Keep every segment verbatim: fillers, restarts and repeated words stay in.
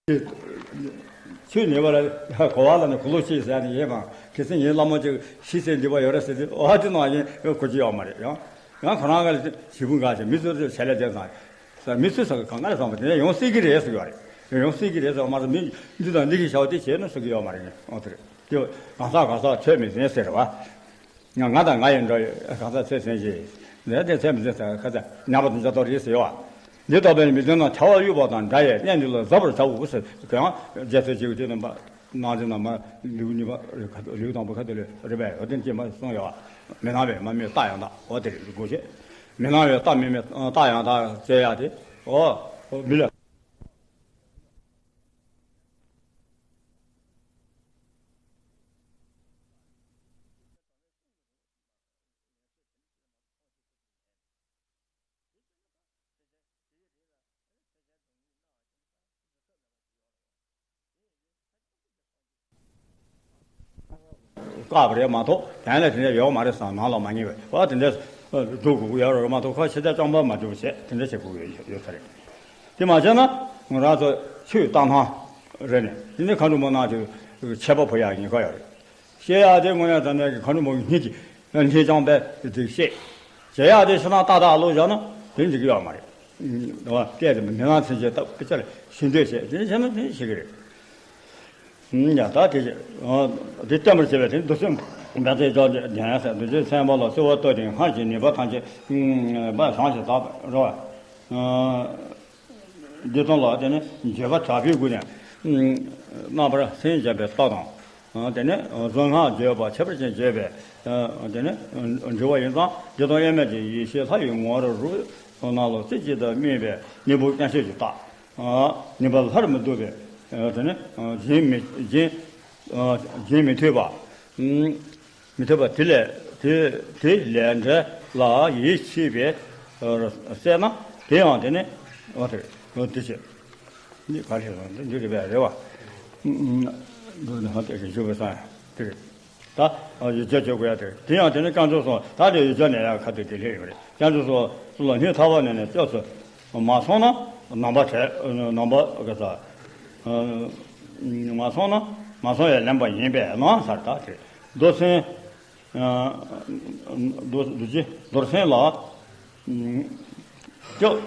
ཆོས་ཉན་པ་ལ་གོ་བ་ལ་ནི་གོ་ལོ་ཆེ་ཟེར་ནི་ཡིན་མ། གལ་སྲིད་ངའི་བླ་མ་ཅིག་ཤི་ཚེ་འདི་པ་ཡོད་རེད་ཟེར་དུས་ཨ་དེ་ནང་བཞིན་གོ་རྒྱུ་ཡོད་མ་རེད། ཡང་ཡང་ཁོ་རང་ག་ལ་ཞི་བུ་འགའ་ཞིག་མི་ཚོ་ཚོས་བྱས་ལས་བྱས་ཙང་། མི་ཚོས་ཟ་གི་གང་ག་ལ་བསམ་པ་དེ་ནས་ཡོང་སྲིད་ཀྱི་རེད་ཟེར་གི་ཡོད་རེད། ཡོང་སྲིད་ཀྱི་རེད་ཟེར་བ་མ་ཟད་མི་འདི་དང་འདི་གི་ཞའོ་དེ་བྱས་ན་ཟེར་གི་ཡོད་མ་རེད། ཨོ་དེ་རེད། དེ་གང་ཟག་གང་ཟག་ཚོད་མི་ཟིན་ཟེར་བ། ང་ང་དང་ང་ཡི་འགྲོ་ཡི་གང་ཟག་ཚོད་ཟིན་ཞེས་འདི་དེ་ཚོད་མི་ཟིན་ཟེར་ཁ་ཚ་ཉམས་པ་དང་འཇའ་ཐོར་ཡིན་ཟེར་བ། འདི་ལྟ་བུའི་མི་མཐུན་ན་བྱ་བ་གཡུག་པ་དང་འདྲ་ཡས་གནས་འདི་ལ་གཟབ་པར་བྱའོ་ཟེར་གང་རྒྱལ་སྲས་ཆེ་བའི་དེ་རྣམ་པ། ནང་དེ་ན་མ་ལེའུ་གཉིས་པ་ལེའུ་དང་པོ་ཁ་ཐུག་ལས་རེ་བས་འོ་དེ་ཅེས་མ་གསུངས་ཡོད། མི་སྣང་བས་མ་རྨོས་རྟ་ཡང་དག་འོ་དེ་རེད་དགོས་ཤེས། མི་སྣང་བས་རྟ་མི་རྨོས་རྟ་ཡང་དག་ཟེར་ཡ་དེ་འོ་མི་ལ། བཀག་པ་རེད་མ་གཏོགས་གན་ལ་དེ་འདྲ་ཡོད་མ་རེད་བསམ་ནང་ལ་མ་ཉེ་བས་བ་དེ་འདྲ་སྒྲུབ་དགོས་ཀྱི་ཡོད་རེད་མ་གཏོགས་ཁོ་ཤེས་བྱ་རྐྱང་པ་མ་འགྲུབ་བྱས་དེ་འདྲ་བྱེད་དགོས་ཀྱི་ཡོད་ས་རེད། དེ་མ་བྱས་ན་ང་རང་ཚོ་ཆོས་བཏང་སྟངས་རེད་ནས་དེ་ནི་མཁའ་འགྲོ་མ་ནང་དུ་ཆད་པ་ཕོ་ཡག་ཉེན་ཁ་ཡོད་རེད། བཤད་ཡག་དེ་དངོས་གནས་དྲང་གནས་ཀྱི་མཁའ་འགྲོ་མ་གི་སྙིང་གི་སྙིང་རྐྱང་པས་དེ་བཤད། བྱེད་ཡག་དེ་ཕྱི་ནང་ཏག་ཏག་ལོག་བཞག་ན་དེ་འགྲིག་གི་ཡོད་མ་རེད། ཨ་སྐད་དེ་མི་སྣང་ཚུན་ཆད་ལྟ་དཔེ་ཆ་ལ་ཤེས་འདོད་བྱས་དེ་བྱས་ན་དེ་ཤེས་ཀྱི་རེད། ཡ་ད་དེ་དེ་བསྟན་པར་བྱེད་པའི་དེ་འདུག་སེམས་མེད་ཚེ་ལྕོགས་ལྡན་ཟེར་འདུ་བྱེད་ཚན་པ་ལ་གསོལ་བ་བཏབ་སྟེ་སྔར་གྱི་ནུས་པ་ཐམས་ཅད་སྦས་གང་ཞིག་དག་རོ། འདི་དོན་ལ་དེ་ནི་བརྗོད་པ་དྲག་པོའི་སྒོ་ནས་རྣམ་པར་སེམས་བྱས་པའི་རྟགས་དང་། དེ་ནས་གཟུངས་སྔགས་བརྗོད་པ་ཁྱད་པར་ཅན་བརྗོད་པས་དེ་ནས་འབྲི་བ་ཡིན་ཙང་འདི་དང་དབྱེར་མེད་ཀྱི་ཡེ་ཤེས་ལྷ་ཡི་ངོ་བོར་རུ་ནང་ལ་རྩེ་གཅིག་ཏུ་སྨིན་པའི་སྙིང་པོ་རྐྱང་ཤེས་ཀྱི་རྟགས། ནུས་པ་སླར་མི་ལྡོག་པའི་དེ་ནས་རྗེན་མི་རྗེན་རྗེན་མི་ཐུབ་པ། མི་ཐུབ་པ་དེ་ལས་དེ་དེ་ལས་འབྲས་ལ་ཡིད་ཆེས་པའི་སེལ་ན་དེ་ཡང་དེ་ནས་འོ་དེ་འོ་དེ་བྱེད། འདི་ག་རེ་ཟེར་ན་འདི་རེད་པས་རེད་བ། འདི་ནི་ཧ་ཏེ་རེ་ཞུ་བའི་སང་དེ་རེད། ད་ཡིག་ཆ་བཅོ་དགོས་ཡ་དེ་རེད། དེ་ཡང་དེ་ནི་སྐྱབས་འགྲོ་སོང་ད་དེ་ཡིག་ཆ་ནས་ཡ་ཁ་ཐུག་དེ་སླེབས་ཡོད་རེད། སྐྱབས་འགྲོ་སོང་ལ་སྙིང་ཐག་པ་ནས་ནས་སྐྱབས་སུ་མ་སོང་ན་ནང་པ་བྲལ་ནང་པ་ག་ས་མ་སོང་ན་མ་སོང་ཡ་ལེན་པ་ཡིན་པས་ན་ཟེར་ད་དེ་རེད། མདོ་སེམས། རྡོ་རྗེ་རྡོར་སེམས་ལ། སྐྱབས་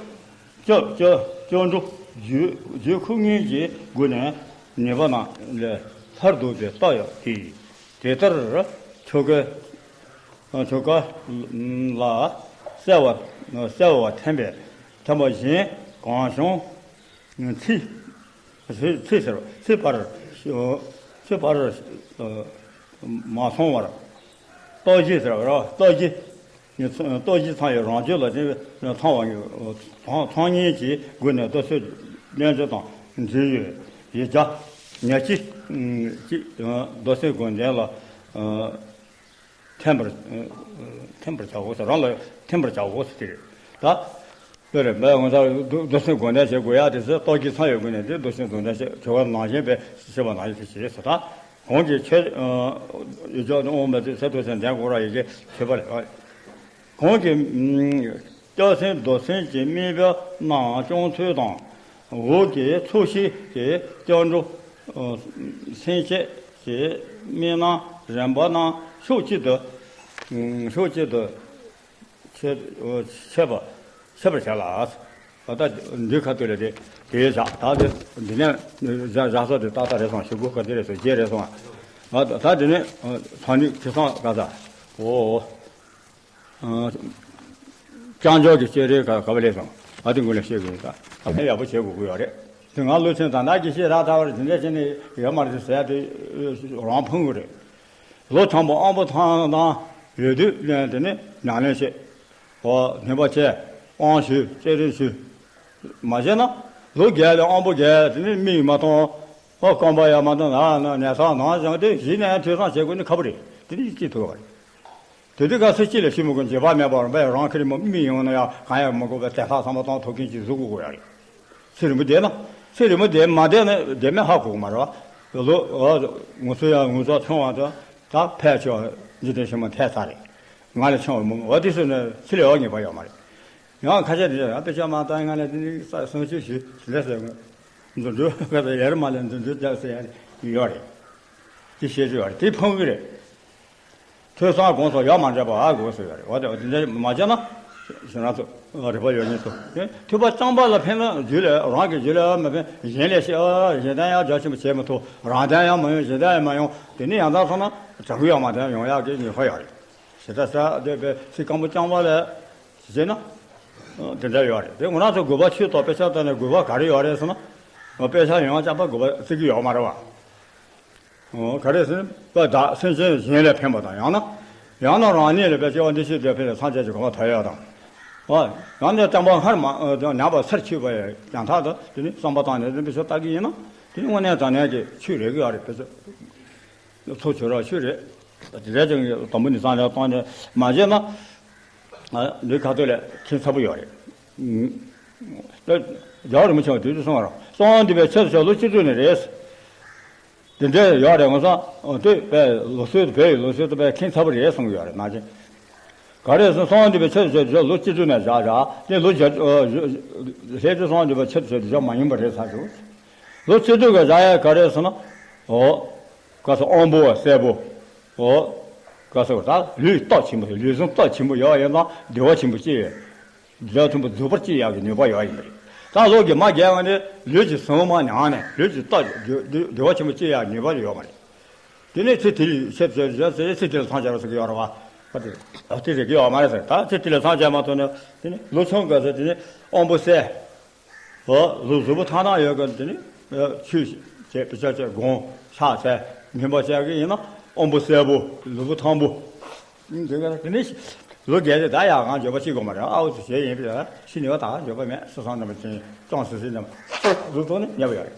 སྐྱབས་སྐྱབས་སྐྱབས་འགྲོ་རྒྱུད་རྒྱུད་ཁུག་ངེས་ཀྱི་སྒོ་ནས་ཉེས་པ་རྣམས་ལས་ཐར་འདོད་པའི་རྟགས་ཡོད་དེ། དེ་ལྟར་ཆོ་ག་ཆོ་ག་ལ་གསལ་བ་གསལ་བ་ཐེམ་པས་ཐེམ་པ་གཞན་གང་བྱུང་ཚིག་ཚེ་ཚེ་ཟེར་བ་ཚེ་བར་ཚེ་བར་མ་སོང་བར། རྟོགས་གཞི་ཟེར་བ་རྟོགས་གཞི། རྟོགས་གཞི་ཚང་བའི་རང་རྒྱུད་ལ་དེ་ཚང་བ་ཚང་ཚང་ཉིད་ཀྱི་སྒོ་ནས་རྟོགས་ཚུལ་བསྟན་བཅོས་དང་འབྲེལ་ཡོད་ཡིག་བརྒྱ་ཉེར་གཅིག་གཅིག་རྡོ་སེམས་དགོན་སྡེ་ལ་འཐེན་པར་འཐེན་པར་བྱའོ་ཟེར་རང་ལ་འཐེན་པར་བྱའོ་ཟེར་དེ་རེད་ད། དེ་རེད་མས་ངོ་ཚ་རྡོ་སེམས་དགོན་སྡེ་བྱེད་དགོས་ཡ་དེ་ཚོ་རྟོགས་ཀྱི་ཚང་ཡོད་དགོས་ནས་དེ་རྡོ་སེམས་དགོན་སྡེ་བྱེད་ཆོ་ག་ནང་བཞིན་པའི་ཞེས་པ་ནང་བཞིན་དེ་བྱེད་ཟེར་ད། གོང་གི་ཆོས་ཡོད་ཆོག་དབང་མེད་ཚེ་ཐོས་སེམས་ལྡན་དགོས་ར་ཡི་གེ་ཆོས་པ་རེད། གོང་གི་སྐྱབས་སེམས་རྡོ་སེམས་ཀྱི་དམིགས་པ་རྣམས་སྐྱོང་ཚུལ་དང་། འོག་གི་ཚོགས་ཞིང་གི་སྐྱབས་འགྲོ་སེམས་བསྐྱེད་ཀྱི་དམིགས་རྣམ་རིམ་པ་རྣམས་ཕྱོགས་གཅིག་ཏུ་ཕྱོགས་གཅིག་ཏུ། ཆད་ཆད་པ་ཆད་པར་བྱ་ལ། ད་ལྟ་འདི་ཁ་ཐུག་ལ་དེ་དེའི་ཞག་ད་དེ་འདི་ནས་བཞག་བཞག་ས་དེ་ཏག་ཏག་རེད་སོང་ཞུ་སྒོ་ག་དེ་རེད་སོང་རྗེས་རེད་སོང་། ད་དེ་ནས་ཚང་ནི་ཁེ་སང་ག་ས་འོ་རྐྱང་ཕྱོགས་ཀྱི་ལྕགས་རིའི་ག་ག་བ་ལས་སོང་ཨ་དེ་དངོས་གནས་ཤེས་དགོས་ད་ད་ཕན་ཡག་པོ་བྱེད་དགོས་ཀྱི་ཡོད་རེད། དེ་ང་ལོ་ཆེན་ད་ནག་གི་ཤེས་རག་ད་བར་དེ་འདྲ་བྱས་ནས་ཡོད་མ་རེད་ཟེར་ཡ་དེ་རང་ཕངས་གི་རེད། ལོ་ཆེན་པོ་ཨང་པོ་ཐང་དང་ཡོད་དུས་ནས་དེ་ནས་ཉམས་ལེན་བྱེད། འོ་ནུས་པ་ཆེ། དབང་ཞུ་བསྐྱེད་རིམ་ཞུ། མ་བྱས་ན་ལོ་རྒས་ལ་ཨང་པོ་རྒས་དེ་ནས་མིག་མ་མཐོང་། འོ་རྐང་པ་ཡང་མ་མཐོང་ན་ན་ནས་ས་ནང་བཞིན་དེ་གཞི་ནས་ཐོས་བསམ་བྱེད་དགོས་ནི་ཁག་པོ་རེད་དེ་ནས་ཅི་ཐུབ་པ་རེད། དེ་དུས་ག་ཚོད་ཅི་ལ་ཤི་མི་དགོས་འགྱོད་པ་མེད་པར་རང་ཁྱེར་མོ་མིག་ཡོང་ན་ཡང་གང་ཡང་མི་དགོས་པའི་དེ་ལྷག་བསམ་པ་བཏང་ཐུབ་མཁན་ཅིག་བཟོ་དགོས་དགོས་ཡ་རེད། ཚེ་རིང་པོ་བསྡད་ན། ཚེ་རིང་པོ་བསྡད་མ་བསྡད་ན་བསྡད་མེད་ཧ་གོ་གི་མ་རེད་བ། ལོ་ཨ་ངུ་ཚོ་ཡང་ངུ་ཚོ་ཆུང་བ་དང་ད་ཕལ་ཆེ་བ་འཇིག་རྟེན་ཞི་མོ་ཐལ་ཚར་རེད། ང་ལས་ཆུང་བ་མོ་བ་དེ་ཚོ་ནི་ཚེ་ལས་བ་ངེས་པ་ཡོད་མ་རེད། ཡང་ཁ་ཤས་དེ་ཡང་དཔེ་ཆ་མ་བཏང་ང་ལས་དེ་ནི་ས་སོང་ཆུ་ཞུ་ཞུ་ལས་ཟེར་ངོ་ འདུ་འདུ་ག་ཚོད་ཡར་མར་ལ་འདུ་འདུ་རྒྱག་ཟེར་ཡ་ཡོད་རེད། དེ་བཤད་རྒྱུ་ཡོད་རེད། དེ་ཕངས་གི་རེད། ཐོས་བསམ་སྒོམ་གསུམ་ཡ་མ་འདྲེས་པ་ཨ་དགོས་ཟེར་ཡ་རེད། འོ་དེ་འདྲ་མ་བྱས་ན་གཞན་རང་ཚོ་རིག་པ་ཡོད་མཁན་ཚོ་ཐོས་པ་རྐྱང་པ་ལ་ཕན་ན་རྒྱུད་ལ་རང་གི་རྒྱུད་ལ་མ་ཕན། གཞན་ལས་ཤེས་ཨ་གཞན་དོན་ཡང་རྒྱ་ཆེན་པོ་བྱེད་མི་ཐུབ། རང་དོན་ཡང་མ་ཡོང་། གཞན་དོན་ཡང་མ་ཡོང་། དེ་ནི་ཡང་དག་སོང་ན་དྲང་གི་ཡོད་མ་དོན་ཡོང་ཡག་གི་ཉེན་ཁ་ཡོད་རེད། ཞེ་དྲག་ས་དེ་པའི་ཚིག་སྐམ་པོ་རྐྱང་པ་ལ་བྱས་ན་དེ་འདྲ་ཡོད་རེད། དེ་ང་རང་ཚོ་དགོས་པ་ཆོས་ཐོག་དཔེ་ཆ་ལྟ་ནས་དགོས་པ་ག་རེ་ཡོད་རེད་ཟེར་ན། དཔེ་ཆ་ཡོང་བ་ཅག་པ་དགོས་པ་བརྩི་གི་ཡོད་མ་རེད་བ། ག་རེ་ཟེར་ན་བདག་སེམས་ཅན་གཞན་ལ་ཕན་པ་དང་ཡང་ན། ཡང་ན་རང་ཉིད་ལ་དཔེ་སྐྱེ་བ་འདི་ཕྱི་དེ་ཕན་ལ་སངས་རྒྱས་ཀྱི་གོ་འཕང་ཐོབ་ཡག་དང་། ཡང་ན་བསམ་པ་སྔར་མ་ཉམས་པ་སར་ཆུད་པ་ཡང་དག་ཏུ་དེ་ནི་བསམ་པ་བཏང་ནས་དེ་ཚོ་ལྟ་གི་ཡིན་ན། དེ་ནི་དངོས་གནས་དྲང་གནས་ཀྱི་ཆོས་རེད་གི་ཡོད་རེད། དཔེ་ཚོ་ཚོགས་ཆོས་ར་ཆོས་རེད། དེ་འདྲ་ཅིག་དང་པོ་ནས་བསམ་བློ་བཏང་ནས་མ་བྱས་ན། འདི་ཁ་ཐོག་ལ་ཁྱད་མཚར་པོ་ཡོད་རེད། རྒྱལ་བ་རིན་པོ་ཆེ་བ་དུས་དུས་གསུང་བ་རང་གསང་བ་འདུས་པའི་ཆེད་དུ་བྱ་ལོ་བཅུ་དྲུག་ནས་རེད། དེ་འདྲ་ཡོད་རེད། ང་ཚོ་དེ་པའི་ལུགས་སྲོལ་དུ་བོད་ཡི་ལུགས་སྲོལ་དུ་པའི་ཁྱད་མཚར་པོ་རེད་གསུང་གི་ཡོད་རེད། ནང་ཆེན་ག་རེ་ཟེར་གསང་བ་འདུས་པའི་ཆེད་དུ་བྱ་ལོ་བཅུ་དྲུག་ནས་བཞག་བཞག་དེ་ལོ་བརྒྱད་ལྷས་དུས་གསང་བ་འདུས་པའི་ཆེད་དུ་བྱ་དུས་བྱ་མ་ཡིན་པ་རེད་ཟེར་འདུག་ལོ་བཅུ་དྲུག་གི་བཞག་ཡ་ག་རེ་ཟེར་ན། འོ། ག་ས་དབང་པོ་བ་སྲས་པོ། འོ། ག་ས་ད་ལུས་སྟོབས་ཆེན་པོ་ལུས་ཟུངས་སྟོབས་ཆེན་པོ་ཡོད་ཡིན་ཙང་བདེ་བ་ཆེན་པོ་སྐྱེ་ཡོད། བདེ་བ་ཆེན་པོ་རྫོགས་པར་སྐྱེ་ཡག་གི་ནུས་པ་ཡོད་ཡིན་པ་རེད། ད་ལོ་གི་མ་རྒྱལ་བ་ནི་ལུས་ཀྱི་ཟུངས་མ་མྱངས་ནས་ལུས་ཀྱི་སྟོབས་བདེ་བ་ཆེན་པོ་སྐྱེ་ཡག་ནུས་པ་ཡོད་མ་རེད། དེ་ནས་ཚེ་དེ་ལས་ཆེད་དུ་བྱ་ཚེ་དེ་ལ་སངས་རྒྱས་པ་ཟེར་གྱི་ཡོད་རེད་བ། ཨ་དེ་ཨ་དེ་རེད་ཀྱི་ཡོད་མ་རེད་ཟེར། ད་ཚེ་དེ་ལ་སངས་རྒྱས་མ་ཐོབ་ནས་དེ་ནི་ལོ་ཆུང་ག་ཚོད་དེ་ནི་དབང་པོ་གསལ། ཨོ། ལུས་གཟུགས་པོ་ཐང་ཐང་ཡོད་མཁན་དེ་ནི་ཆོས་བྱེད་པའི་ཆ་བྱེད་སྒོམ་ཕྱག་འཚལ་སྨྱོན་པ་བྱ་གི་ཡིན་ན་དབང་པོ་གསལ་པོ་གཟུགས་པོ་ཐང་པོ། དེ་ནི་ལོ་རྒས་ཏེ་ད་ཡག་གང་འགྱོད་པ་ཅི་དགོས་མ་རེད། ཨ་འུ་ཚོ་བྱེད་ཡིན་པས་ཤི་ནས་བ་ད་འགྱོད་པ་མེད། སུ་སང་འདྲ་མ་ཅན་ཅོང་སི་སི་འདྲ་མ་གཟུགས་ཐོག་ནས་ཉལ་བ་ཡོད་རེད།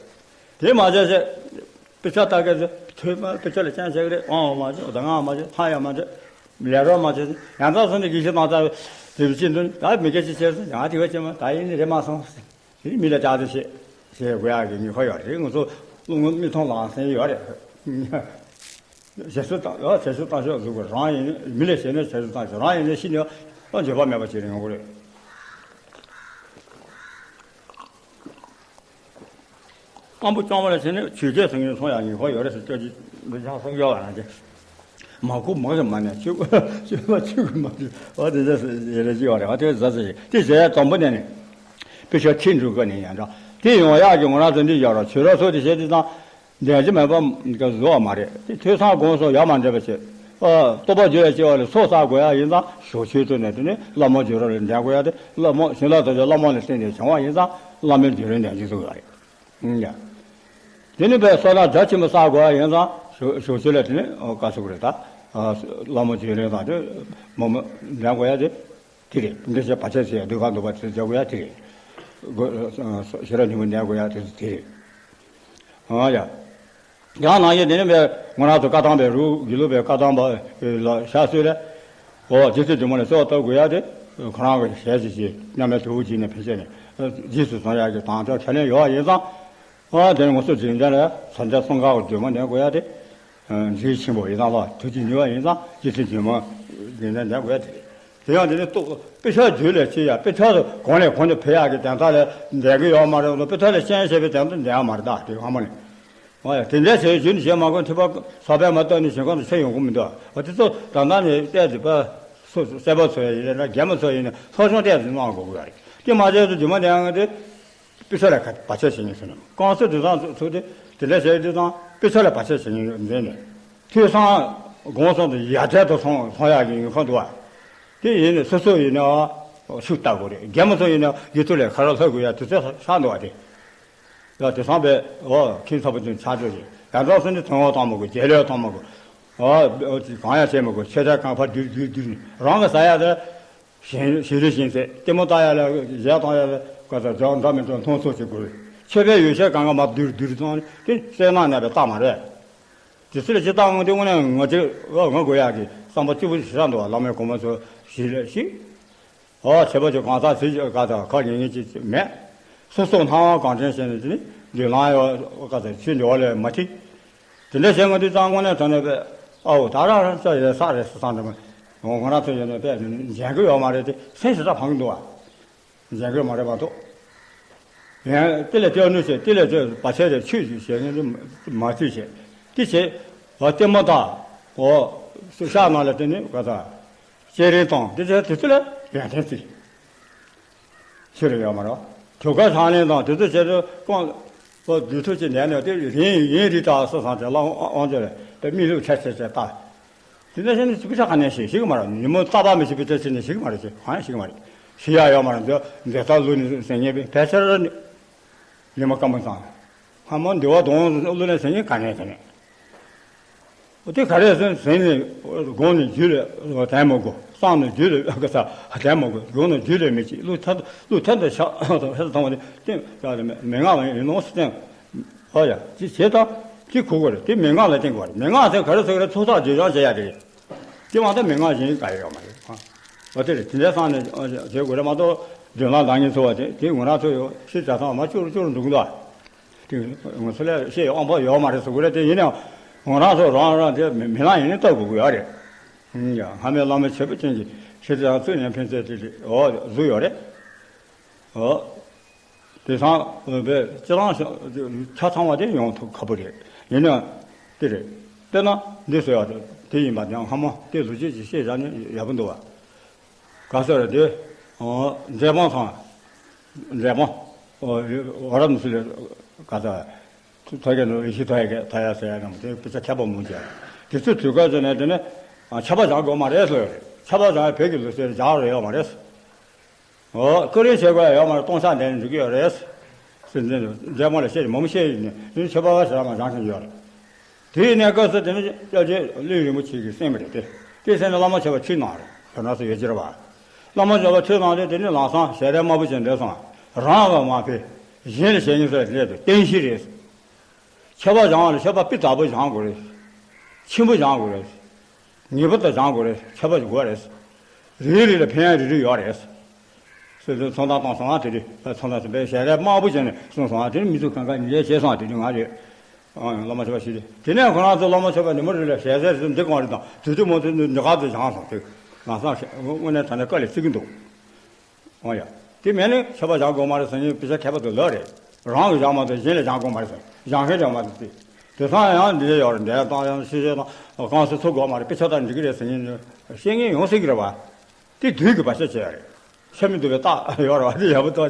དེ་མ་བྱས་ཚེ། དཔེ་ཆ་ལྟ་མཁན་ཚོས་ཐོས་པ་དཔེ་ཆ་ལ་སྤྱན་བཞག་གི་རེད། དབང་བ་མ་བྱེད་ཟླ་ངག་མ་བྱེད་ཐང་ཡ་མ་བྱེད་ལས་རོགས་མ་བྱེད་ཡང་དག་སོང་ནས་དགེ་བཤེས་དང་ལྟ་བའི་དེ་བཞིན་དུ་ད་མི་སྐད་ཅིག་བྱས་སོང་ཡང་དེ་བས་ཅི་མ་ད་ཡིན་ནི་རེད་མ་སོང་ཟེར། དེ་མི་ལ་ལྕགས་དེ་བྱེད་བྱེད་དགོས་ཡག་གི་ཉེན་ཁ་ཡོད་རེད། ང་ཚོ་སློབ་ངོ་མི་མཐོང་ལག་ཟིན་ཡོད་རེད། ཞེ་སུ་བཏང་ཡོད་ཞེ་སུ་བཏང་ཤོག་གཟུགས་པོ་རང་ཡིན་མི་ལ་བྱས་ན་ཞེ་སུ་བཏང་ཤོག་རང་ཡིན་ན་ཤི་ནས་ཨ་འགྱོད་པ་མེད་པ་བྱེད་རིང་ཡོང་གི་རེད། དབང་པོ་སྐྱོང་བ་ལ་བྱས་ནས་ཆོས་སྐད་ཚང་གིན་སོང་ཡག་ཉེན་ཁ་ཡོད་རེད་ཟེར་སྐྱོ་ཅི་འདི་ཆང་སོང་སྐྱོ་བ་ན་ཅི། མ་ཁུ་མ་གི་མ་ནས་ཆུ་ཆུ་མ་ཆུ་གི་མ་ཆུ་བ་དེ་ཚོ་ཡེ་རེ་ཅི་བ་རེད། བ་དེ་ཟ་ཟ་ཡེ་དེ་ཟ་ཡ་དང་པོ་ནས་ནི་དཔེ་ཆ་ཁྱེད་འགྲོ་ག་ནས་ཡང་འདྲ་དེ་ཡོང་ཡག་གི་ང་རང་ཚོ་འདི་ཡག་ར་ཆོས་ར་སོ་དེ་བྱས་དེ་དང་། འདྲ་ཅི་མེད་པ་ག་བཟོ་བ་མ་རེད། དེ་ཐོས་བསམ་སྒོམ་གསུམ་ཡ་མ་འདྲེས་པ་བྱེད། ཨ་རྟོགས་པ་རྒྱུད་ལ་སྐྱེ་བ་ལས་ཚོགས་བསགས་དགོས་ཡ་ཡིན་ཙང་ཞོགས་ཆོས་ཐོས་ནས་དེ་ནས་བླ་མ་རྒྱུད་ར་ལ་འདྲེན་དགོས་ཡ་དེ་བླ་མ་བྱིན་རླབས་དང་བླ་མ་ལ་བརྟེན་ནས་བྱུང་བ་ཡིན་ཙང་བླ་མའི་རྒྱུད་ར་འདྲེན་གྱི་འདུག་ཡ་རེད། ཡ། དེ་ནས་པའི་བསོད་ནམས་རྒྱ་ཆེན་པོ་བསགས་དགོས་ཡ་ཡིན་ཙང་ཞོགས་ཞོགས་ཆོས་ལ་དེ་ནས་ཨོ་བཀའ་ཟུར་རེད་ད། ཨ་བླ་མ་རྒྱུད་ར་དང་དེ་མོ་མོ་འདྲེན་དགོས་ཡ་དེ། དེ་རེད། འདི་བྱས་བར་ཆད་བྱས་སྡུག་ཁ་འདུག་པ་དེ་འཇོག་དགོས་ཡ་དེ་རེད། དགོས་ཤེས་རབ་ཉིན་མོ་ཉལ་དགོས་ཡ་དེ་དེ་རེད། ཨ་ཡ། ཡང་ནང་བཞིན་དེ་ནི་མེད་ང་རང་ཚོ་བཀའ་ཐང་པའི་རུ་དགེ་ལུགས་པའི་བཀའ་ཐང་པ་ལ་ཤ་གསོས་ལས། འོ་རྗེ་བཙུན་སྒྲོལ་མ་ལ་གསོལ་བ་བཏབ་དགོས་ཡ་དེ། ཁོ་རང་གི་ཞལ་གྱིས་བཞེས་མཉམ་མེད་དུ་བྱས་ནས་ཕན་ཆད་ནས་རྗེས་སུ་བཟུང་ཡ་གི་དང་ཐོག་ཁས་ལེན་ཡོད་ཡིན་ཙང་། ཨ་དེ་ནི་ང་ཚོ་འཛིན་གྲྭ་ལ་བཟང་གྲྭ་གསུམ་ཀ་གི་སྒྲོལ་མ་ལེན་དགོས་ཡ་དེ། འདིའི་ཆེན་པོ་ཡི་དམ་ལ་ཐུགས་རྗེ་ཉེ་བ་ཡིན་ཙང་རྗེ་བཙུན་སྒྲོལ་མ་ལེན་ན་འདྲ་དགོས་ཏེ། དེ་ཡང་དེ་ནི་རྟོགས་དཔེ་ཆ་རྒྱུད་ལ་ཆེ་ཡ་དཔེ་ཆ་གོང་ནས་གོང་དུ་འཕེལ་ཡག་གི་དོན་དག་ལ་འདྲ་གི་ཡོད་མ་རེད། དཔེ་ཆ་ལ་ཤན་ཤེས་པའི་དོན་དུ་འདྲ་མ་རེད་ད་དེ་ཧ་མ་ནི། ཨོ་ཡ་དེ་འདྲ་བྱས་རྒྱུན་བྱེད་མ་དགོས་ཐུབ་པ་ས་པའི་མ་བཏོན་ནས་ཞིང་ཁམས་སུ་ཆེ་ཡོང་གི་མི་འདུག་ཨ་དེ་ཚོ་ད་ལྟ་ནས་བལྟས་ཏེ་པ་སོ་སོ་སེར་པོ་ཚོ་ཡིན་ན་རྒན་མོ་ཚོ་ཡིན་ན་ལྷོ་ཆུང་བལྟས་ཏེ་གནང་དགོས་ཀྱི་རེད། དེ་མ་བྱས་ཏེ་རྒྱུ་མ་འདྲ་ཡང་དེ། དཔེ་ཆ་ལ་ཁ་བར་ཆད་བྱེད་མཁན་ཟེར་ན་རྐང་སོ་དེ་དང་ཚུགས་ཏེ་དེ་འདྲ་བྱས་དུས་ཙང་དཔེ་ཆ་ལ་བར་ཆད་བྱེད་མཁན་མཛད་ནས་ཐོས་བསམ་སྒོམ་གསུམ་དུ་ཡ་བྲལ་དུ་སོང་སོང་ཡག་གི་ཡོད་ཁོ་འདུག་བ། དེ་ཡིན་ནས་སོ་སོ་ཡིན་ན་ཤུགས་བཏགས་དགོས་རེད། རྒན་མོ་ཚོ་ཡིན་ན་ཡུལ་དུ་ལས་ཁ་ར་ལྷོད་དགོས་ཡ་དུས་ཚོད་ཤར་འདུག་བ། དེ་ཡ་དེ་སང་པས་འོ་ཁྱིམ་ཚ་པོ་ཚོ་ཆ་འཇོག་ཡིན་ཡ་འགྲོ་སོང་དེ་དོན་འོག་བཏང་མ་དགོས། རྒྱལ་ལོས་བཏང་མ་དགོས། འོ་གང་ཡང་བྱེད་མ་དགོས། ཆེ་ཆ་གང་ཕར་བསྡུས་བསྡུས་བསྡུས་རང་གི་ཟ་ཡ་དེ། ཞིང་ཞིང་རི་ཞིང་སེ་ལྟད་མོ་ལྟ་ཡ་ལ་གཞས་གཏོང་ཡ་ལ་ག་ས་རྒྱག་འདྲ་མི་འདྲ་མཐོང་ཚོགས་བྱེད་དགོས། ཆོས་པའི་ཡོ་བྱད་གང་ག་མ་བསྡུར་བསྡུར་སོང་དེ་སེར་སྣ་ནས་པའི་རྟགས་མ་རེད། དེ་ཚོ་ལ་ཇི་ལྟར་འོང་དེ་དངོས་གནས་ང་ཚོས་ང་དགོས་ཡག་གི་བསམ་པ་སྐྱིད་པོ་ཞིག་རག་འདུག་བ། བླ་མའི་གོང་མ་ཚོ་ཞིག་ལས་ཤིག་ཨོ་བྱེད་པ་ཚོ་གང་ཟག་ཟིག་ག་ས་ཁ་ཉན་ཉན་ཅིག་མེད། སོ་སོ་སྣང་བ་གང་དྲན་བྱས་ནས་དེ་ནི་འདི་ལང་ཡོད་ག་ས་ཆོས་འདི་བ་ལས་མ་ཐིག་དེ་འདྲ་བྱས་ང་དུས་ཙང་དངོས་གནས་དྲང་གནས་པའི་ཨའོ་ད་རང་རང་ཚོ་ཡོད་ས་རེད་ཟེར་བསམ་འདྲ་མོ། ང་རང་ཚོ་ཡོད་ན་དཔེ་འཇན་གི་ཡོད་མ་རེད་དེ་སེམས་ཞེ་དྲག་ཕངས་གི་འདུག་བ། འཇན་གི་མ་རེད་མ་གཏོགས། ཡང་དེ་ལས་སྐྱོ་ནུས་བྱས། དེ་ལས་བར་ཆད་དེ་ཆོས་ཞུ་བྱེད་མཁན་དེ་མ་བརྩིས་བྱས། དེ་བྱས། འོ་ལྟད་མོ་དང་། འོ་ཤག་ནང་ལ་དེ་ནི་ག་ས་སྐྱེ་རིན་དང་དེ་ཚོ་དེ་ཚོ་ལ་ཡོན་ཏན་བརྩི། ཤེས་རེ་ཡོད་མ་རེད། དུས་ཁ་ཆང་ལེན་དང་དེ་ཚོ་བྱས་ཏེ་ཀོང་པོ་དུས་ཚོད་ཅིག་ནས་ནས་དེ་རིན་ཡིན་རི་དྲག་ས་སང་དེ་ལ་དབང་ཆ་རེད་དེ་མི་ལུགས་ཆ་ཆ་ཆ་ལྟ། དེ་འདྲ་བྱས་ནས་ཅི་ཕི་ཆ་ག་ནས་ཤེས་ཤེས་གི་མ་རེད། ཉིན་མོ་རྟག་པ་མི་ཤེས་པའི་ཆ་ཆ་ནས་ཤེས་གི་མ་རེད། ཅི་གང་ཡང་ཤེས་གི་མ་རེད། ཤེས་ཡ་ཡོད་མ་རེད། འདི་འདི་ལྟར་ལུགས་ནི་ཟེར་ཉན་པའི་ཕལ་ཆེར་ནི་ཉི་མ་སྐར་མ་ཚང་། སྔ་མོ་འདི་བ་དོང་ལུ་ནས་ཟེར་ཉན་ག་ནས་ག་ནས། འོ་དེ་ག་རེ་ཟེར་ཟེར་ནས་དགོང་ནས་རྒྱུ་ལས་དལ་མོ་དགོས། སང་ནས་རྒྱུ་ལས་ག་ས་དལ་མོ་དགོས། དགོང་ནས་རྒྱུ་ལས་མི་བྱེད། ལུས་ཐར་ལུས་ཐར་དུ་ཤ་ཧེ་ཐང་བ་དེ་བསྟན་ཡག་རེད། མེད་ངག་ལ་ཡིན་ནོ་སུ་བསྟན། ཨོ་ཡ་ཅི་བྱེད་དང་ཅི་གོ་དགོས་རེད། དེ་མེད་ངག་ལ་བསྟན་དགོས་རེད། མེད་ངག་ཟེར་ག་རེ་ཟེར་ག་རེ་ཚོགས་བསགས་རྗེས་འཇོག་བྱེད་ཡ་དེ་རེད། དེ་མ་གཏོགས་མེད་ངག་གཞན་ག་ཡོད་མ་རེད། ཨོ་དེ་རེད། དེ་འདྲའི་སང་ནས་བྱེད་དགོས་རེད་མ་གཏོགས་མདུན་ལམ་ལྡང་ཉིན་ཚོ་བ་དེ་དེ་ངོ་རང་ཚོ་ཡོད་ཤི་བྱ་ཚང་མ་ཅོར་ཅོར་འདུག་འདུག་དེ་ང་ཚོ་ལས་བཤད་དབང་པོ་ཡོད་མ་རེད་ཟེར་དགོས་རེད། དེ་ཡིན་ནའང་ང་རང་ཚོ་རང་རང་དེ་མི་མི་ལང་ཡིན་ནི་ལྟ་དགོས་ཀྱི་ཡོད་རེད། ཡ་སྔ་མའི་བླ་མ་བྱེད་པོ་ཅན་གྱི་ཤེས་ཚད་ཡང་བཙུན་ནས་ཕན་ཚད་དེ་དེ་འོ་བཟོ་ཡོད་རེད། འོ་དེ་སང་བས་སྤྱི་བཏང་ཆ་ཚང་བ་དེ་ཡོང་ཐུབ་ཁག་པོ་རེད། ཡིན་ནའང་དེ་རེད། དཔེར་ན་འདི་བཟོ་ཡག་དེ་ཡིན་པ་དེ་སྔ་མ་དེ་ལོ་རྒྱུས་ཅིག་བཤད་བཞག་ནས་ཡག་པོ་འདུག་བ། ག་ས་རེད་དེ། འོ་མཛད་དཔང་ཚང་། མཛད་དཔང་། འོ་རབ་ནི་སུ་ལས་ག་ས། ཐོ་ཐོ་ཡ་གི་ནོ་ཡི་ཤི་ཐོ་ཡ་གི་ཐ་ཡ་ཟེར་ཡ་ནམ་དེ་དཔེ་ཆ་ཁྱད་པར་མང་ཆེ། དེ་ཚོ་དུས་སྐབས་ཚོ་ནས་དེ་ནི་ཆར་པ་བཞག་དགོས་མ་རེད་ཟེར་ཡོད་རེད། ཆར་པ་བཞག་ཡ་བོད་ཀྱི་ལུགས་སྲོལ་བཞག་རེ་ཡོད་མ་རེད། འོ་ཀུ་རེ་བྱེད་དགོས་ཡ་ཡོད་མ་རེད། སྟོང་ཆ་འདྲེན་འགྲོ་གི་ཡོད་རེད། སེམས་ཅན་མཛད་དཔང་ལ་བཤད་མང་པོ་བཤད་ཡིན་ནི་ཆར་པ་བཞག་མ་བཞག་མཁན་ཡོད་རེད། དེའི་གནས་སྐབས་སུ་དེ་ནི་སྐྱབས་རྗེ་གླིང་རིན་པོ་ཆེ་གིས་གསན་པ་རེད་དེ། དེ་གསན་ནས་བླ་མ་མཆོད་པ་ཁྲིད་གནང་རེད། བོད་ནང་སུ་ཡོད་ཅི་རེད་བ། བླ་མ་མཆོད་པ་ཁྲིད་གནང་དེ་དེ་ནི་ལམ་སང་ཞལ་རས་དམར་པོ་ཅན་འདས་སོང་། རང་གི་མ་ཕེ་གཞན་ལ་བྱེད་ཉེན་སོགས་རེད་དེ་བསྟན་བཤིག་རེད། མཆོད་པ་བཞེངས་ལ་མཆོད་པ་སྤུས་དག་པོ་བཞེངས་དགོས་རེད། ཆེན་པོ་བཞེངས་དགོས་རེད། ངེས་པར་དུ་བཞེངས་དགོས་རེད། མཆོད་པ་དགོས་རེད། རེ་རེ་ལ་ཕན་ཡ་རེ་རེ་ཡོད་རེད། སོ་སོའི་ཚོང་བདག་བཏང་སོང་ཨ་དེ་དུས་ཚོང་བདག་ཚོ་པའི་ཞལ་རས་དམར་པོ་བྱས་ནས་གསུངས་སོང་ཨ་དེ་ནི་མི་ཚོ་གང་ག་ཉིན་རེ་བྱས་སོང་ཨ་དེ་དུས་ང་རེད། ཨང་བླ་མ་མཆོད་པ་ཞུས་ཏེ་དེ་ནས་ཁོ་རང་ཚོ་བླ་མ་མཆོད་པ་ཉིན་མོ་རེ་ལ་ཞལ་ཟས་རེ་འདི་གང་རེད་དང་དུས་དུས་མོ་དུས་འདི་ག་ཚོད་བྱང་སོང་དེ་ང་སང་དངོས་གནས་ད་ནས་དཀའ་ལས་བརྩི་གི་འདུག་ཨང་ཡ། དེ་མེད་ནས་མཆོད་པ་བྱང་དགོས་མ་རེད་ཟེར་ཉིན་དཔེ་ཆ་ཁྱད་པར་དུ་ལོས་རེད། རང་གིས་བྱང་མ་ཐུབ་གཞན་ལ་བྱང་དགོས་མ་རེད་ཟེར་བྱང་མཁན་བྱང་མ་ཐུབ་དེ། དེ་སང་ཡང་འདི་ཡོད་རེད་འདས་བཏང་ཡང་ཤེས་བྱེད་དང་གང་སུ་ཚུགས་དགོས་མ་རེད། དཔེ་ཆ་ལྟར་འགྲིག་གི་རེད་ཟེར་ཉིན་བཤད་མཁན་ཡོང་སྲིད་ཀྱི་རེད་བ། དེ་དུས་ཀྱི་བར་ཆད་བྱས་ཡོད་རེད། ཤ་མི་འདུག་པའི་རྟགས་ཡོད་རེད་བ། དེ་ཡག་པོ་ཏོ།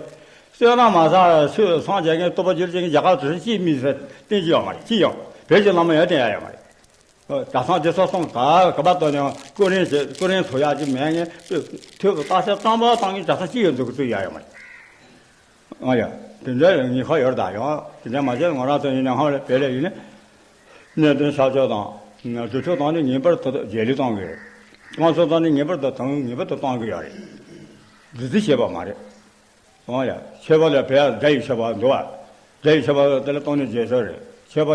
བསོད་ནམས་མ་བསགས་ཆོས་སངས་རྒྱས་མཁན་སྟོབས་པ་བརྒྱུད་ཅན་གྱི་རྒྱ་གར་དུ་ཅིས་མི་ཟེར་བསྟན་གྱི་ཡོད་མ་རེད། ཅི་ཡང་བོད་ཀྱི་བླ་མ་ཡང་བསྟན་ཡ་ཡོད་མ་རེད། གྲྭ་ཚང་སྡེ་ཚོགས་གསུམ་ག་ག་པ་ཏོ་ནས་སྐུ་རིན་བྱེད་སྐུ་རིན་ཚོ་ཡག་ཅིག་མེད་ངས་ཐོས་པ་རྟགས་ཤ་གཙང་པ་བཏང་གི་གྲྭ་ཚང་ཅི་ཡོད་འདུག་གི་ཚུལ་ཡ་ཡོད་མ་རེད། ཨ་ཡ། དེ་འདྲའི་ཉེན་ཁ་ཡོད་ད་ཡང་དེ་འདྲ་མ་བྱས་ང་རང་ཚོ་ཡིན་ན་ཧང་ལས་བེ་ལས་ཡིན་ན། གནད་དོན་ཤར་ཕྱོགས་དང་། སྒྲུབ་ཕྱོགས་དང་ནི་ངེས་པར་དུ་རྗེས་ལུས་གཏོང་དགོས། བསྐང་གསོ་དང་ནི་ངེས་པར་དུ་དང་ངེས་པར་དུ་གཏོང་དགོས་ཡོད་རེད། རྫི་རྫི་བྱེད་པ་མ་རེད། ཨོ་ཡ། མཆོད་པ་ལ་བས་དགྲ་ཡི་མཆོད་པ་འདུག་བ། དགྲ་ཡི་མཆོད་པ་དེ་ལ་གཏོང་ནི་རྗེས་ཤོར་རེད། མཆོད་པ་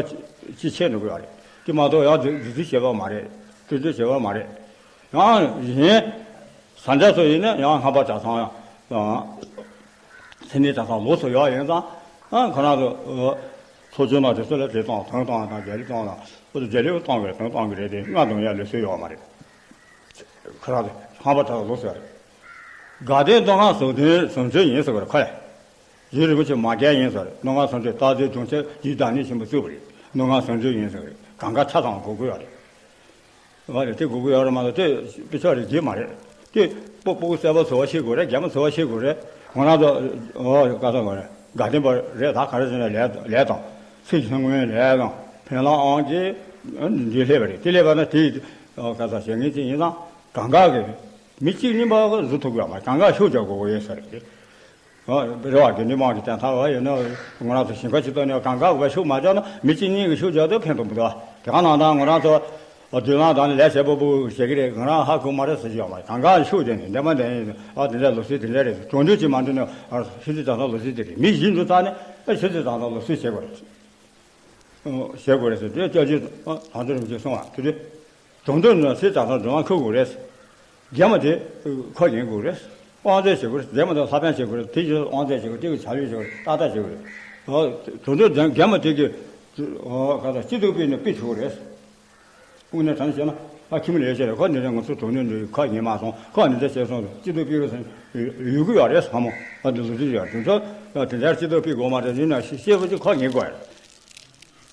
ཅི་ཆེ་འགྲོ་གི་ཡོད་རེད། དེ་མ་གཏོགས་ཡང་རྫི་རྫི་བྱེད་པ་མ་རེད། སྤྲོས་བྲལ་བྱེད་པ་མ་རེད། ཡང་གཞན། ས་འདྲ་སོ་ཡིན་ན་ཡང་ལྷག་པ་གྲྭ་ཚང་ཡང་། མཚན་ནི་གྲྭ་ཚང་ལོགས་སུ་ཡོད་ཡིན་ཙང་། ཨ་ཁོ་རང་ཚོ། ཚོགས་ཆུང་ནང་དེ་ཚོ་ལ་དེ་གཏོང་དོན་གཏོང་དང་རྒྱལ་ལི་གཏོང་དང་ཨུ་ཚོ་རྒྱལ་ལི་གཏོང་དགོས་དོན་གཏོང་དགོས་རེད་དེ་ལྔ་དང་ཡ་ལུས་སྲོལ་ཡོད་མ་རེད། ཁོ་རང་ཚོ་ཧམ་པ་གྲྭ་ཚང་ལོགས་སུ་ཡོད་རེད། དགའ་ལྡན་མདོ་སྔགས་ཟུང་འབྲེལ་ཟུང་འབྲེལ་ཡིན་ཟེར་བ་རེད་ཁོ་ལ། རྗེ་རིན་པོ་ཆེ་མ་རྒྱལ་ཡིན་ཟེར་རེད། མདོ་སྔགས་ཟུང་འབྲེལ་རྟག་བརྟན་དྲུང་ཆེ་རྗེ་བདག་ཉིད་ཆེན་པོ་གཙོས་པ་རེད། མདོ་སྔགས་ཟུང་འབྲེལ་ཡིན་ཟེར་རེད། གང་ག་ཆ་ཚང་དགོས་ཀྱི་ཡོད་རེད། ཨ་རེ་དེ་དགོས་ཀྱི་ཡོད་རེད་མ་གཏོགས་དེ་དཔེ་ཆ་རེ་བརྗེ་མ་རེད། དེ་སྤུ་སྤུ་གུ་གསར་པ་བཟོ་བ་ཤེས་དགོས་རེད། རྒན་མོ་བཟོ་བ་ཤེས་དགོས་རེད། ང་རང་ཚོ་ཨོ་ག་ས་དགོས་རེད། དགའ་ལྡན་པ་རེད། ད་ག་རེ་བྱས་ནས་ལས་ལས་དང་ཚེ་ཞིང་ངོས་ལས་དང་ཕན་བླ་ཨང་ཀི་འདི་སླེབས་པ་རེད། དེ་སླེབས་པ་ན་དེ་ཨོ་ག་ས་བྱེད་ངེས་ཅིག་ཡིན་ཙང་གང་ག་གི་མི་གཅིག་གཉིས་པ་བཟོ་ཐུབ་ཀྱི་ཡོད་མ་རེད། གང་ག་ཤུགས་རྒྱག་དགོས་ཀྱི་ཡོད་ས་རེད་དེ། རེ་བ་དགེ་འདུན་དམངས་ཀྱི་བསྟན་ཐབས་ཡོད་ན་ང་རང་ཚོ་ཞིང་ཁ་ཅིག་ཏུ་ནས་གང་ག་བ་ཤུགས་མ་རྒྱག་ན་མི་གཅིག་གཉིས་ཀྱི་ཤུགས་རྒྱག་དུས་ཕན་ཐོགས་མི་འདུག་དེ་ག་ནང་ད་ང་རང་ཚོ་མདུན་ལམ་དང་ལས་བྱེད་པོ་པོ་བྱེད་ཀྱི་རེད། ང་རང་ཧ་གོ་མ་རེད་ཟེར་གྱི་ཡོད་མ་རེད། གང་ག་ཤུགས་དེ་ནས་འདས་མ་འདས་ཡིན་ཨ་དེ་འདྲ་ལོ་སྲིད་དེ་འདྲ་རེད། གྲོང་རྡལ་གྱི་མ་འདུག་ནས་ཤུལ་ཚིག་དང་ཐོག་ལོ་སྲིད་དེ་རེད། མི་བཞི་འདུག་ཙང་ནས་ཤུལ་ཚིག་དང་ཐོག་ལོ་སྲིད་བྱེད་དགོས་རེད། བྱེད་དགོས་རེད་ཟེར་དུས་སྐྱབས་རྗེ་དང་དུ་རིན་པོ་ཆེ་གསུང་བ་དེ་དུས། དོན་དུ་ནི་སྲིད་དང་དང་དོན་ལ་འཁོད་དགོས་རེད། རྒྱ་མ་དེ་ཁོ་ཡིན་དགོས་རེད། དབང་རྩོད་བྱེད་དགོས་རེད། རྒྱ་མ་དང་ལྷ་ཕན་བྱེད་དགོས་རེད། དེ་ཕྱིར་དབང་རྩོད་བྱེད་དགོས་དེ་གི་བྱ་བའི་བྱེད་དགོས་རེད། ཏག་ཏག་བྱེད་དགོས་རེད། དོན་དུ་རྒྱ་མ་དེ་གི་ག་ད་སྤྱི་ཚོགས་པའི་ནི་དཔེ་བྱེད་དགོས་རེད། དངོས་གནས་དྲང་བཤད་ན། ཨ། ཁྱིམ་ལས་བྱེད་ལ་ཁ་འདི་འདྲ་ང་ཚོ་གྲོང་ནས་འདི་ཁ་ཉན་མ་སོང་། ཁ་འདི་འདྲ་བྱས་སོང་། སྐྱིད་སྡུག་སྤེལ་རོགས་ཟེར་ཡོད་གི་ཡོད་རེད། ཚང་མ་ཨ་འདི་ལོ་རྒྱུས་ཡོད་དུས་ཚོད་དེ་འདྲ་སྐྱིད་སྡུག་སྤེལ་དགོས་མ་རེད། ཡིན་ན་ཤེས་པ་ཅིག་ཁ་ཉན་དགོས་རེད།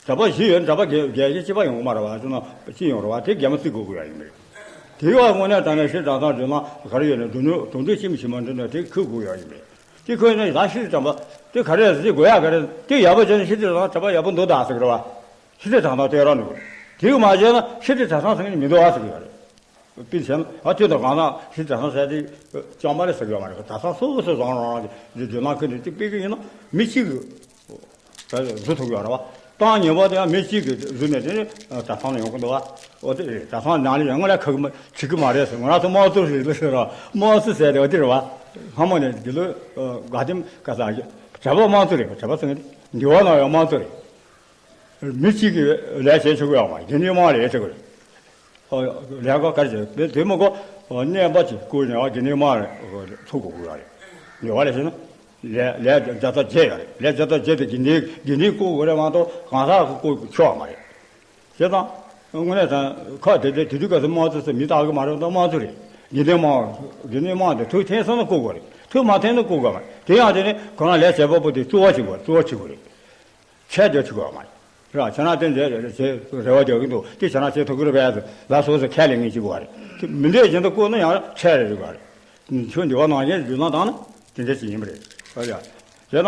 གྲྭ་པ་བཞི་ཡོད། གྲྭ་པ་བརྒྱད་བརྒྱད་ཅིག་གཅིག་པ་ཡོང་གི་མ་རེད་བ། ཅི་ན་ཅི་ཡོང་རེད་བ། དེ་རྒྱ་མ་བརྩི་དགོས་ཀྱི་ཡོད་ཡིན་པ་རེད། དེ་བ་དངོས་གནས་དྲང་གནས་ཤེས་དྲང་སང་བརྗོད་ན་ག་རེ་ཡོད་ན་འགྲོ་ནུས་གྲོང་སྡེ་ཁྱིམ་ཞིག་མ་འགྲིག་ན་དེ་ཁུར་དགོས་ཡོད་ཡིན་པ་རེད། དེ་ཁོས་ནི་ད་ཤེས་དྲང་པ་དེ་ག་རེ་ཟེར་དགོས་ཡག་ག་རེ། དེ་ཡག་པོ་བྱས་ན་ཤེས་དྲང་གྲྭ་པ་ཡག་པོ་འདུག་ད་ཟེར་གི་རེད་བ། ཤེས་དྲང་དྲང་དང་བལྟས་རོགས་འདུག་དེ་གི་མ་བྱས་ན་ཤེས་དྲང་དྲང་སང་ཟེར་གི་མི་འདུག་ཨ་ཟེར་གི་ཡོད་རེད། དཔེ་བྱས་ན་ཨ་ཁྱོད་དང་གང་ཟག་ཤེས་དྲང་དྲང་ཟེར་དེ་ཅང་མ་རེད་ཟེར་གི་ཡོད་མ་རེད། དྲང་སང་སོ་སོ་རང་རང་གི་འདི་འདོད་ལམ་ཁུར་ནས་དེ་སྤེལ་གི་ཡིན་ན་མི་གཅིག་གི་བཟོ་ཐུབ་ཀྱི་ཡོད་རེད་བ། གཏམ་ཉན་པ་དེ་ཡང་མི་གཅིག་གི་བཟོ་ནས་དེ་ནི་གྲྭ་ཚང་ལ་ཡོང་གི་འདུག་བ། འོ་དེ་རེད། གྲྭ་ཚང་ནང་ལ་ཡང་སྔོན་ལ་ཁག་གི་མ་བྱེད་ཀྱི་མ་རེད་ཟེར། ང་རང་ཚོ་དམངས་གཙོ་རེད་ཟེར་རོ། དམངས་གཙོ་ཟེར་དེ་འོ་དེ་རེད་བ། སྔ་མོ་ནས་འདི་ལོ་དགའ་ལྡན་ག་ས་གྲྭ་པ་དམངས་གཙོ་རེད། གྲྭ་པ་ཚོ་ནི་འདི་བ་ནང་ཡང་དམངས་གཙོ་རེད། མི་གཅིག་གིས་ལས་བྱེད་ཆོག་གི་ཡོད་མ་རེད། དགེ་འདུན་དམངས་ལས་བྱེད་དགོས་རེད། ཨོ། ལས་ཀ་ག་རེ་བྱེད་དེ་མི་དགོས། ཨོ། གནས་པ་ཅིག་བསྐོས་ནས་དགེ་འདུན་དམངས་ཚུགས་དགོས་ཀྱི་ཡོད་རེད། ཡོད་བ་ལས་བྱེད་ན་ལས་ལས་བརྒྱ་རྩ་བརྒྱད་ཡོད་རེད། ལས་བརྒྱ་རྩ་བརྒྱད་དེ་དགེ་འདུན་དགེ་འདུན་བསྐོ་དགོས་རེད་མ་གཏོགས་གང་ཟག་གིས་བསྐོ་ཆོག་མ་རེད། བྱས་ཙང་དངོས་གནས་དྲང་ཁ་དེ་དེ་དེ་དུས་སྐབས་སུ་དམངས་གཙོ་ཟེར་མི་བཏགས་ཀྱི་མ་རེད། ད་དམངས་གཙོ་རེད། དགེ་འདུན་དམངས་དགེ་འདུན་དམངས་དེ་ཐུགས་འཐེན་སོང་ན་བསྐོ་དགོས་རེད། ཐུགས་མ་འཐེན་ན་བསྐོ་དགོས་མ་རེད། དེ་ཡང་དེ་ནི་ཁོ་རང་ལས་བྱེད་པ་པོ་དེ་གཙོ་བོ་བྱེད་དགོས། གཙོ་བོ་བྱེད་དགོས་རེད། ཁྱད་དེ་ཆུ་གོ་མ་རེད། ཁྱེད་རང་དེ་འདྲའི་རེ་རེ་བྱེད་རེ་བ་རྒྱག་གི་འདུག་དེ་ཁྱེད་རང་བྱེད་ཐུབ་ཀྱི་རེད་པས་ལ་སོ་སོ་ཁས་ལེན་ངེས་ཅིག་དགོས་རེད། དེ་མི་འདོད་བཞིན་དུ་བསྐོ་ན་ཡང་ཁྲལ་རེ་རེད་པ་རེད། ཁྱོད་འདི་བ་ནང་བཞིན་རྒྱུ་ནང་བཏང་ན་དེ་འདྲ་ཞིག་ཡིན་པ་རེད། ཨ་ཡ། བྱས་ན།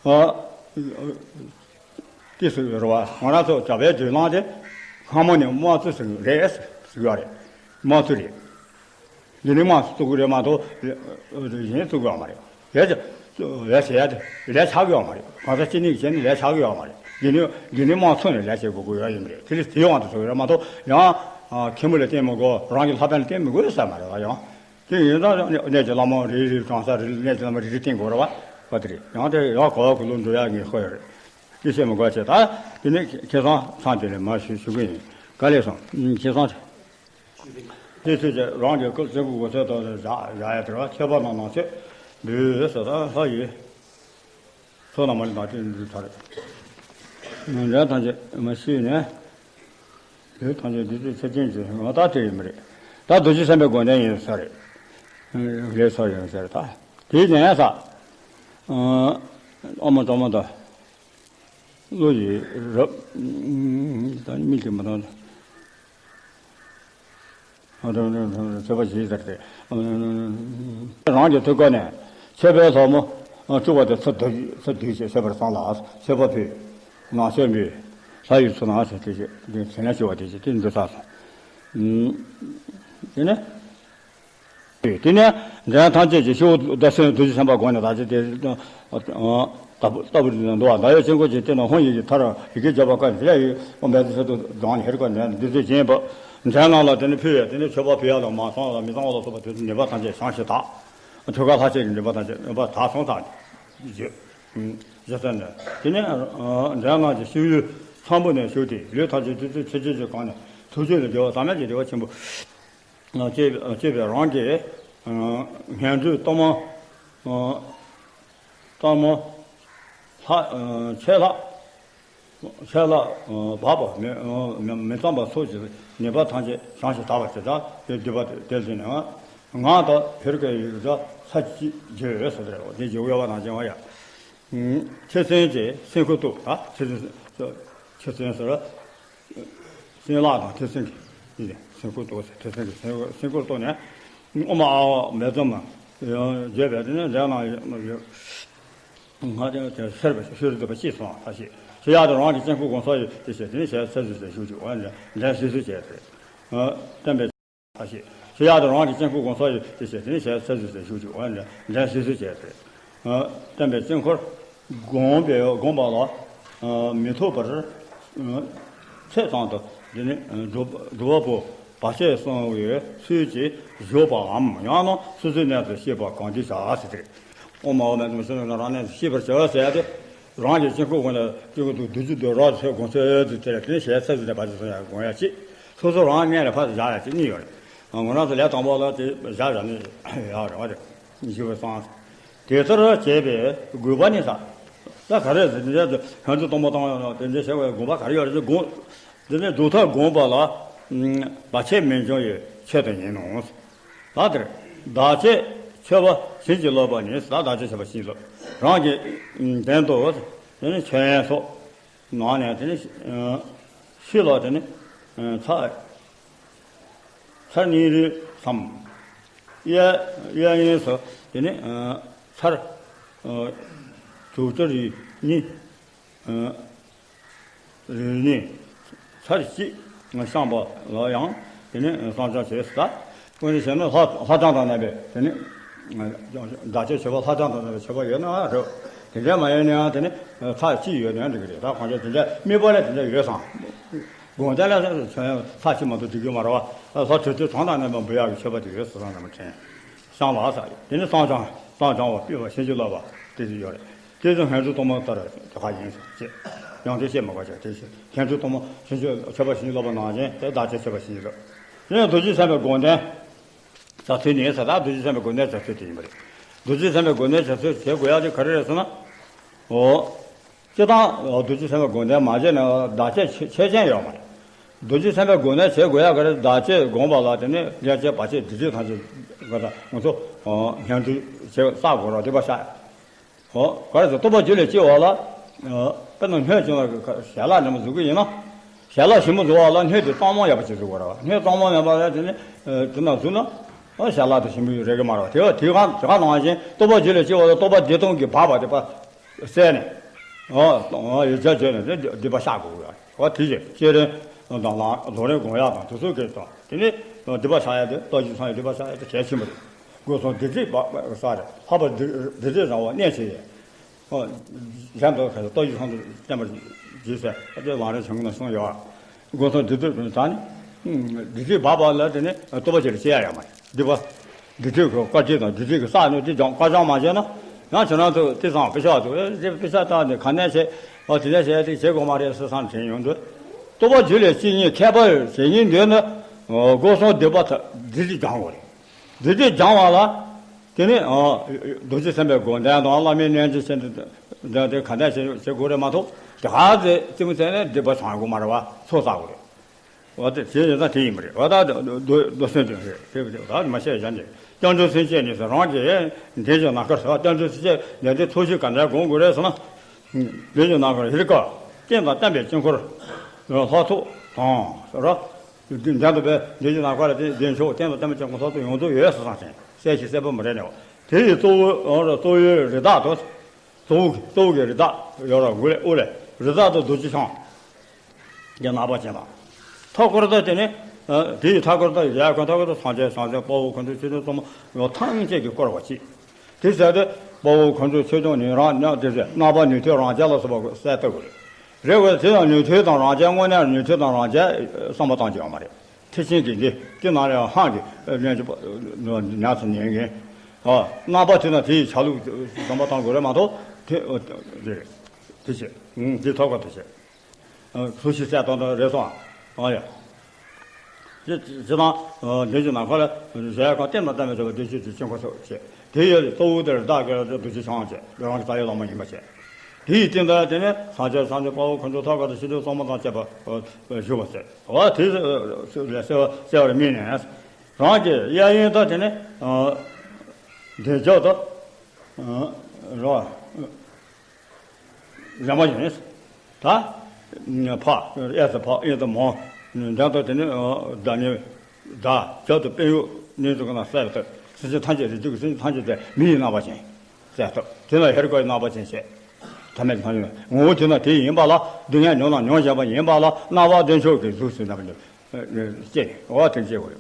ཨ། དེ་སུ་རེད་བ། ང་རང་ཚོ་གྲྭ་པའི་རྒྱུ་ནང་དེ་སྔ་མོ་ནས་དམངས་གཙོ་ཟེར་རེད་ཟེར་ཡོད་རེད། དམངས་གཙོ་རེད། འདི་ནི་དམངས་གཙོ་གི་རེད་མ་གཏོགས། གཞན་གཙོ་གི་ཡོད་མ་རེད། ལས་ཀྱི་ལས་བྱེད་ཡ་དེ་ལས་ཆགས་ཀྱི་ཡོད་མ་རེད། གང་ཟག་སྤྱི་ནི་བྱས་ནས་ལས་ཆགས་ཀྱི་ཡོད་མ་རེད། འདི་ནི་འདི་ནི་དམངས་གཙོ་ནས་ལས་བྱེད་དགོས་ཀྱི་ཡོད་ཡིན་པ་རེད། དེ་ལས་དེ་དབང་དུ་སོང་གི་རེད་མ་གཏོགས་ཡང་མཁན་པོ་ལ་བརྟེན་མི་དགོས། རང་གི་ལྷ་པ་ལ་བརྟེན་མི་དགོས་ས་མ་རེད་བ། ཡང་དེ་ཡིན་ཙང་གནས་ཀྱི་བླ་མ་རེ་རེ་གང་ཟག་རེ་རེ་གནས་ཀྱི་བླ་མ་རེ་རེ་བརྟེན་དགོས་རེད་བ། བ་དེ་རེད། ཡང་དེ་ཡང་གོ་བ་གོ་ལོ་འགྲོ་ཡ་ངེས་ཤོག་ཡོད་རེད། དེ་བཤད་མི་དགོས་བྱས། ད་དེ་ནི་ཁ་སང་ཚང་དེ་ལས་མ་ཞུ་ཞུ་གི་ཡིན། ག་ལས་སོང་ཁ་སང་། དེ་ཚོས་ཀྱང་རང་གི་སྐུ་གཟུགས་ཀྱི་འོད་ཟེར་དང་བཞག་བཞག་ཡ་དེ་ར་ཁྱད་པར་ནང་ནང་ཚེ་འབུལ་ཟེར་ད་ལྷ་ཡི་ཚོགས་རྣམས་མ་ལུས་དང་བསྟུན་འདུག་ཚར། འདྲ་ཐམས་ཅད་མ་ཤེས་ནས་འདུག་ཐམས་ཅད་འདི་ཚོའི་ཆ་རྐྱེན་གྱིས་ང་ད་དེ་ཡིན་མི་རེད། ད་རྡོ་རྗེ་སེམས་དཔའི་དགོངས་དོན་ཡིན་ས་རེད། ལས་ས་ཡིན་ས་རེད་ད། དེའི་ནས་ས། ཨ་མ་གཙང་མ་དང་། བློ་ཡི་རབ། ད་མི་གཅིག་མ་དང་། བྱེད་པ་ཞིག་ཟེར་ཏེ། རང་གི་ཐུགས་ཀ་ནས་མཆོད་པའི་ལྷ་མོ་བཅུ་པ་དེ་ཚུར་བསྡུ་བསྡུས་ཤིག་ཟེར་བར་བསམ་ལ་མཆོད་པ་ཕུལ། ནང་མཆོད་འབུལ། ལྷ་ཡི་ཚུལ་ནང་ཟེར་ཏེ་ཞིག་དེ་བྱེད་ལས་བཅུ་པ་དེ་ཞིག་དེ་འདི་ས་སོང་། དེ་ནས། དེ་ནས་འདྲེན་ཐམས་ཅད་ཀྱི་ཤུ་བ་བདག་སེམས་རྡོ་རྗེ་སེམས་དཔའ་དགོངས་ནས་ད་ཅི་དེ་ལྟ་བུ་འདུག་བ། ཟླ་བའི་དཀྱིལ་འཁོར་གྱི་སྟེང་ན་ཧཱུྃ་ཡི་གེ་མཐར་ཡི་གེ་བརྗོད་པ་བཀའ་དེ་ལས་ཡོད་འོ་མེ་ཏོག་ཚལ་དུ་ལྡང་ནས་ཧེ་རུ་ཀ་ནས་འདི་ཚོས་བྱིན་པ། འདྲེན་རྣམས་ལ་དེ་ནི་ཕུལ་བས་དེ་ནི་མཆོད་པ་ཕུལ་ཡ་དང་མ་སོང་ལ་མི་གཙང་བ་ལ་སོགས་པ་དེ་ཚོའི་ནུས་པ་ཐམས་ཅད་བྱང་ཞིང་དག་ཐུགས་ཀར་ལྷ་ཆེན་གྱི་ནུས་པ་ཐམས་ཅད་ནུས་པ་དག་སོང་ཙང་བརྗོད། བརྗོད་ཚར་ནས་དེ་ནས་འདྲེན་རྣམས་ཀྱི་སྤྱི་བོའི་ཚངས་བུག་ནས་ཞུགས་ཏེ་ལུས་ཐམས་ཅད་དུས་ཚོད་ཆེ་ཆེ་ཆེ་གང་ནས་ཐུགས་རྗེ་ལ་རྒྱལ་བ་ཟག་མེད་ཀྱི་བདེ་བ་ཆེན་པོ། ཅེས་པའི་རང་གི་ངན་འགྲོའི་གཏོར་མ། གཏོར་མ། ལྷ། ཆད་ལྷག་ཆད་ལྷག་འབག་པ་མི་མི་གཙང་བ་སོགས་ཀྱི་ཉེས་པ་ཐམས་ཅད་བྱང་ཞིང་དག་པར་བྱེད་ད་དེ་འདུས་པ་དེ་ལ་བརྟེན་ནས་ང་དང་བེར་ཀའི་ཡུལ་དུ་ས་གཅིག་བརྗོད་ཟེར་ཏེ་དེ་བརྗོད་ཡོད་པ་ནང་བཞིན་བ་ཡ། ཐེ་ཚོམ་གྱི་སེམས་ཁུར་གཏོང་ད་ཐེ་ཚོམ་ཐེ་ཚོམ་ཟེར། སེམས་ལྷག་དང་ཐེ་ཚོམ་གྱི་སེམས་ཁུར་གཏོང་ཟེར། ཐེ་ཚོམ་གྱི་སེམས་ཁུར་གཏོང་ནས་ཨོཾ་ཨཱཿཧཱུྃ་མེ་ཙོ་མ་བརྗོད་པས་དེ་ནས་འདྲེན་རྣམས་ང་དེ་ཤར་བའི་ཤུལ་དུ་པ་ཅི་སོང་ད་ཞེས་ཞུ་ཡག་དང་རང་གི་དཀྱིལ་འཁོར་དགོངས་སོགས་ཡོད་དེ་ཞེས་དེ་ནས་ཞལ་ཚར་གཅིག་ཞུ་ཅིག་འོ་འདྲ་འདྲ་ཞུ་ཞུ་བྱས་ཏེ། བསྟན་པའི། ཞེས་ཡག་དང་རང་གི་དཀྱིལ་འཁོར་དགོངས་སོགས་ཡོད་དེ་ཞེས་དེ་ནས་ཞལ་ཚར་གཅིག་ཞུ་ཅིག་འོ་འདྲ་འདྲ་ཞུ་ཞུ་བྱས་ཏེ། བསྟན་པའི་དཀྱིལ་འཁོར་བསྒོམས་པའི་བསྒོམས་པ་ལ་མི་ཐོགས་པར་ཚེ་གཙང་དུ་འདི་ནི་སྒྲུབ་སྒྲུབ་པ་པོ་བར་ཆད་སོང་བའི་ཚུལ་གྱིས་བཞུགས་པའམ་ཡང་ན་སོ་སོའི་གནས་སུ་གཤེགས་པ་གང་འདུལ་བྱ་ཟེར་ཏེ། ཨོཾ་ཨཱཿཧཱུྃ་མེ་ཙོ་མ་ཤིན་ཏུ་རང་གནས་སུ་གཤེགས་པར་བྱ་ཟེར་ཏེ། རང་གི་དཀྱིལ་འཁོར་དགོངས་ནས་དཀྱིལ་འཁོར་དུ་བདུད་རྩི་དུ་རོ་ཚོས་དགོངས་ཚོད་དུ་དེ་ལ་དེ་ནས་ཞལ་ཚར་གཅིག་ནས་བར་ཆད་སོང་ཡང་དགོངས་ཡ་གཅིག་སོ་སོ་རང་གནས་ལ་ཕར་བཞག་ཡ་གཅིག་གཉིས་ཡོད་རེད། ང་རང་ཚོ་ལས་དང་པོ་ལ་དེ་བཞག་བཞག་ནས་ཡག་རེད་བ་དེ། ཞུ་བའི་སང་དེ་ལྟར་བྱས་པའི་དགོས་པ་ནི་ས། ད་ག་རེ་ཟེར་དེ་འདྲ་ཧན་ཚོ་གཏོང་པོ་བཏང་ཡོང་དེ་འདྲ་བྱས་པའི་དགོངས་པ་ག་རེ་ཡོད་རེད་དགོངས། དེ་ནས་སྒྲུབ་ཐབས་དགོངས་པ་ལ། བདག་བསྐྱེད་མི་འབྱུང་བའི་ཆེད་དུ་ཡིན་ནོ། ད་དེར་བདག་བསྐྱེད་མཆོད་པ་བྱིན་གྱིས་རློབ་པ་ནི། ད་བདག་བསྐྱེད་མཆོད་པ་བྱིན་གྱིས་རློབ། རང་གི་དོན་དུ་དེ་ནི་མཆོད་ཡོན་སོགས་གནང་ནས། དེ་ནི་ཕྱི་ལ་དེ་ནི་ཚར་ཚར་གཉིས་རེ་ཙམ། གཡས་གཡས་གཡོན་སུ་དེ་ནི་ཚར་དྲུག་ཅུ་རེ་གཉིས། རེ་གཉིས། ཚར་གཅིག་བཤམས་པ་ལ་ཡང་དེ་ནི་བསང་སྦྱང་བྱས་སོ། ད་དངོས་གནས་བྱས་ན་ལྷ་ལྷ་བསང་དང་ལྡན་པའི་དེ་ནི་བདག་བསྐྱེད་མཆོད་པ་ལྷ་བསང་དང་ལྡན་པའི་མཆོད་པ་ཡོད་ན་རེད། དེ་འདྲ་མ་ཡོད་ན་ཡང་དེ་ནི་ཚར་གཅིག་ཡོད་ན་འགྲིག་གི་རེད། ད་གང་ལྟར་དེ་འདྲ་དམིགས་པ་ལ་དེ་འདྲ་ཡོད་བསམ། དགོངས་དོན་ལ་མཆོད་ཡོན་ཚར་གཅིག་མ་གཏོགས་འགྲིག་གི་མ་རེད་བ། ལྷ་དྲུག་ཅུ་གྲངས་དང་ལྡན་པ་འབུལ་ཡག་གི་མཆོད་པ་དེ་ཡོད་སོ་བསམ་ཙམ་དྲན། བཤམས་པ་ཟེར། དེ་ནི་བསང་སྦྱང་། བསང་སྦྱང་བ་སྤེལ་བ་བྱིན་གྱིས་རློབ་པ་དེ་ཚོ་ཡོད་རེད། དེ་ཚོ་སྔོན་འགྲོ་གཏོར་མ་ལྟར་དེ་ག་ཡིན་ཟེར་ཅེས། ཡང་དེ་བཤད་མ་དགོས་ཀྱང་དེ་བཤད། སྔོན་འགྲོ་གཏོར་མ་བྱིན་གྱིས་མཆོད་པ་བྱིན་གྱིས་རློབ་པ་ནང་བཞིན་དེ་བདག་བསྐྱེད་མཆོད་པ་བྱིན་གྱིས་རློབ། དེ་ནས་རྡོ་རྗེ་སེམས་དཔའི་དགོངས་དོན་བྱ་ཚུལ་ནི་ཟེར། ད་རྡོ་རྗེ་སེམས་དཔའི་དགོངས་དོན་བྱ་ཚུལ་དེ་ཡིན་པ་རེད། རྡོ་རྗེ་སེམས་དཔའི་དགོངས་དོན་བྱ་ཚུལ་བྱེད་དགོས་ཡག་དེ་ག་རེ་རེད་ཟེར་ན། འོ། སྤྱིར་བཏང་རྡོ་རྗེ་སེམས་དཔའི་དགོངས་དོན་མ་བྱས་ན་བདག་བསྐྱེད་ཆོས་ཆོས་ཅན་ཡོད་མ་རེད། རྡོ་རྗེ་སེམས་དཔའི་དགོངས་དོན་བྱེད་དགོས་ཡག་ག་རེ། བདག་བསྐྱེད་དགོངས་པ་ལ་དེ་ནས་ལྷན་སྐྱེས་བར་ཆད་སྡིག་སྒྲིབ་ཐམས་ཅད་ག་ད་ང་ཚོ་སྔོན་འགྲོ་བྱེད་བསགས་དགོས་ར་སྡིག་པ་བཤགས། འོ་ག་རེ་ཟེར། རྟོགས་པ་རྒྱུད་ལ་སྐྱེ་བ་ལ་དཔེར་ན་སྣོད་ཆུང་བ་གི་ཞལ་ལག་འདྲ་མོ་བཟོ་གི་ཡིན་ན། ཞལ་ལག་ཞིམ་པོ་བཟོ་བ་ལ་སྣོད་དེ་གཙང་མ་ཡག་པོ་ཅིག་བཟོ་དགོས་ར། སྣོད་གཙང་མ་མེད་པ་ལ་དེ་ནས་དེ་ན་བཟོས་ན་ཞལ་ལག་དེ་ཞིམ་པོ་རེད་གི་མ་རེད་བ། དེ་དེ་ག་དེ་ག་ནང་བཞིན་རྟོགས་པ་རྒྱུད་ལ་སྐྱེ་བ་ལ་རྟོགས་པ་བདེ་སྟོང་གི་བག་པ་དེ་པ། བསལ་ནས། ཨོ། ཨོ། ཡིག་ཆ་བརྗོད་ནས་དེ་སྡིག་པ་བཤགས་དགོས་ཀྱི། ཨོ་དེ་བཞིན་བསྐྱེད་རིམ་དང་ལམ་རིམ་དགོངས་ཡག་དང་དེ་ཚོ་གི་དང་དེ་ནི་སྡིག་པ་བཤགས་ཡག་དེ་རྟོག་ཞིབ་སོང་ཡག་སྡིག་པ་བཤགས་ཡག་དེ་གལ་ཆེན་པོ་རེད། སྒོ་གསུམ་སྡིག་སྒྲིབ་སྦ་ས་རེད། ལྷག་པར་སྡིག་སྡིག་སྒྲིབ་རང་དབང་གནས་ཆེ་ཡས། ཨོ། གཞན་དུ་རྟོག་ཞིབ་སོང་དུ་བསྟན་པར་བགྱི་ཟེར་ཨ་ཅེ་ལམ་རིམ་བྱུང་ན་གསུངས་ཡོད། སྒོ་གསུམ་སྡིག་སྒྲིབ་ད་ནི། སྡིག་སྒྲིབ་སྦ་བ་ལ་དེ་ནི་རྟོགས་པ་ཅིག་ལ་སྐྱེ་ཡག་ཡོད་མ་རེད། སྡིག་པ། སྡིག་སྒྲིབ་ཀྱི་བཀའ་དྲིན་དང་སྡིག་སྒྲིབ་ཀྱི་བསགས་ནས་དེ་སྦྱང་བཀའ་སྦྱང་མ་བྱས་ན། ཡང་ཁྱེད་རང་ཚོ་དེ་ཚང་དཔེ་ཆ་དུ་ཨེ་དེ་དཔེ་ཆ་བལྟས་ནས་ག་ནས་བྱས། ཨོ་དེ་ནས་བྱས་དེ་བྱེད་དགོས་མ་རེད་ཟེར་བསམ་དྲན་ཡོང་དུས། རྟོགས་པ་རྒྱུད་ལ་སྐྱེ་སྙིང་ཐེག་པ་བྱེད་སྙིང་འདོད་ན། སྒོ་གསུམ་སྡིག་པ་དག་སྡིག་སྒྲིབ་སྦྱང་དགོས་རེད། སྡིག་སྒྲིབ་སྦྱང་བ་ལ། དེ་ནས་རྡོ་རྗེ་སེམས་དཔའི་དགོངས་དོན་དང་བླ་མའི་རྣལ་འབྱོར་ཆེན་དེ་ག་འདྲ་བྱེད་དགོས་རེད་མ་གཏོགས་དེ་ག་ཚོད་རྩེད་མོ་རྩེ་ནས་སྡིག་པ་སྦྱང་དགོས་མ་རེད་བ། ཚོགས་བསགས་དགོས་རེད། འོ་དེ་དེ་ཡིན་ཙང་དེ་ཡིན་པ་རེད། འོ་ད་རྡོ་རྡོ་སེམས་ཅན་རེད་དེ་ད་མ་བཤད་ཡང་དེ་སྐྱབས་འགྲོ་སེམས་བསྐྱེད་ནི་ཟེར་རང་གི་འདི་ཅིག་ན་ཁར་ཟེར་བ། སྐྱབས་འགྲོ་སེམས་བསྐྱེད་ནས་དེ་ཚོགས་ཞིང་ག་འདྲ་སྒོམ་དགོས་རེད་ཟེར་ན། འདི་ཅིག་ན་ཁར་ཧེ་རུ་ཀ་རྟེན་དང་བརྟེན་པའི་དཀྱིལ་འཁོར་ལྷ་ཚོགས་དང་ཟེར་ར། འདི་འདྲ་འདུག་པས་འདི་ཅིག་ན་ཁར་དེ་བདེ་མཆོག་རྟེན་དང་བརྟེན་པའི་དཀྱིལ་འཁོར་ལྷ་ཚོགས་ཡོངས་རྫོགས་ཡོད་ཟེར་ཙང་ཞིང་གསལ་ཞིང་གསལ་པོ་མ་རེད་ནས་བ། དེ་ཡི་གཙོ་བོ་གཙོ་བོའི་རི་དྭགས་དང་། གཙོ་བོ་གཙོ་བོ་གི་རི་དྭགས་ཡོད་ར། འོག་ལས་དབུ་ལས་རི་དྭགས་དང་རྡོ་རྗེ་འཆང་། རྒྱ་ནག་པ་ཅན་དང་། ཐོག་ཁར་ད་དེ་ནི། དེ་ཡི་ཐོག་ཁར་ད་ཡ་གོན་ཐོག་ཁར་ད་སངས་རྒྱས་སངས་རྒྱས་དཔའ་བོ་དཀོན་མཆོག་ཆོས་སྐྱོང་སྲུང་མ་ཐམས་ཅད་ཀྱིས་བསྐོར་བ་ཅིག་དེ་ཟེར་ཏེ་དཔའ་བོ་དཀོན་མཆོག་ཆོས་སྐྱོང་ནི་རང་ཉག་དེ་ཟེར་རྣམ་པ་ཉན་ཐོས་རང་རྒྱལ་ལ་སོགས་པ་གསལ་བཏབ་དགོས་རེད། རེད་བས། དེ་ཡང་ཉན་ཐོས་དང་རང་རྒྱལ་དངོས་གནས་ཉན་ཐོས་དང་རང་རྒྱལ་བསམ་པ་བཏང་རྒྱུ་ཡོད་མ་རེད། ཐེག་ཆེན་གྱི་འདི་དེ་ནང་ལ་ཡང་ཧང་གི་ལན་གཅིག་ཉམས་སུ་ཉན་མཁན། རྣམ་པ་དེ་དང་དེ་ཡི་ཆ་ལུགས་བསམ་པ་བཏང་དགོས་རེད་མ་གཏོགས་དེ་དེ་རེད། དེ་བྱེད། དེ་ཐོབ་ག་དེ་བྱེད། སུ་ཞིག་གསལ་གཏོང་དང་རེ་སོང་། ཨ་ཡ། ཇི་ཇི་ལྟར་འདི་ཇི་ན་ཁོ་ལ་གཞལ་ཡས་ཁང་རྟེན་དང་བརྟེན་པའི་བྱ་བ་བདེ་སྤྱོད་ཀྱི་དཀྱིལ་འཁོར་སོགས་བྱེད། དེ་ཡི་གཙོ་བོ་དེར་བདག་གིས་རྡོ་རྗེ་འཆང་བྱས་རང་གི་རྩ་བའི་བླ་མ་ཡིན་པ་བྱས། དེ་ཡི་སྟེང་དུ་དེ་ནས་སངས་རྒྱས་སངས་རྒྱས་དཔའ་བོ་དཀོན་མཆོག་ཐོག་ཁ་དང་ཤིན་ཏུ་གཙང་མ་དང་བཅས་པ་བཞུགས་པ་ཟེར། འོ་དེ་ལས་གསལ་བར་དམིགས་ནས་རང་གི་གཡས་གཡོན་དུ་དེ་ནས་བདེ་མཆོག་ཏུ་རོ། གཞན་པ་ཡིན། ད། ཕ། གཡས་སུ་ཕ་གཡོན་དུ་མ། འདྲ་དང་དེ་ནི་བདག་ཉིད། བདག་ཇོ་དང་དཔོན་གཡོག་ནི་དུ་ཀ་ན་གསལ་བཏབ། སེམས་ཅན་ཐམས་ཅད་རིགས་དྲུག་གི་སེམས་ཅན་ཐམས་ཅད་དེ་མི་ཡི་རྣམ་པ་ཅན། གསལ་བཏབ། དེ་ལ་ཧེ་རུ་ཀ་ཡི་རྣམ་པ་ཅན་བྱས། ཐ་མལ་གྱི་སྣང་ཡུལ་ངོ་བོ་དེ་ན་དེ་ཡིན་པ་ལ་སྡུག་བསྔལ་མྱོང་དང་མྱོང་བཞིན་པ་ཡིན་པ་ལ་རྣམ་པ་བདེ་མཆོག་གི་གཟུགས་སུ་རྣམ་པ་སྐྱེ་ནས་འོ་དེ་སྐྱེ་དགོས་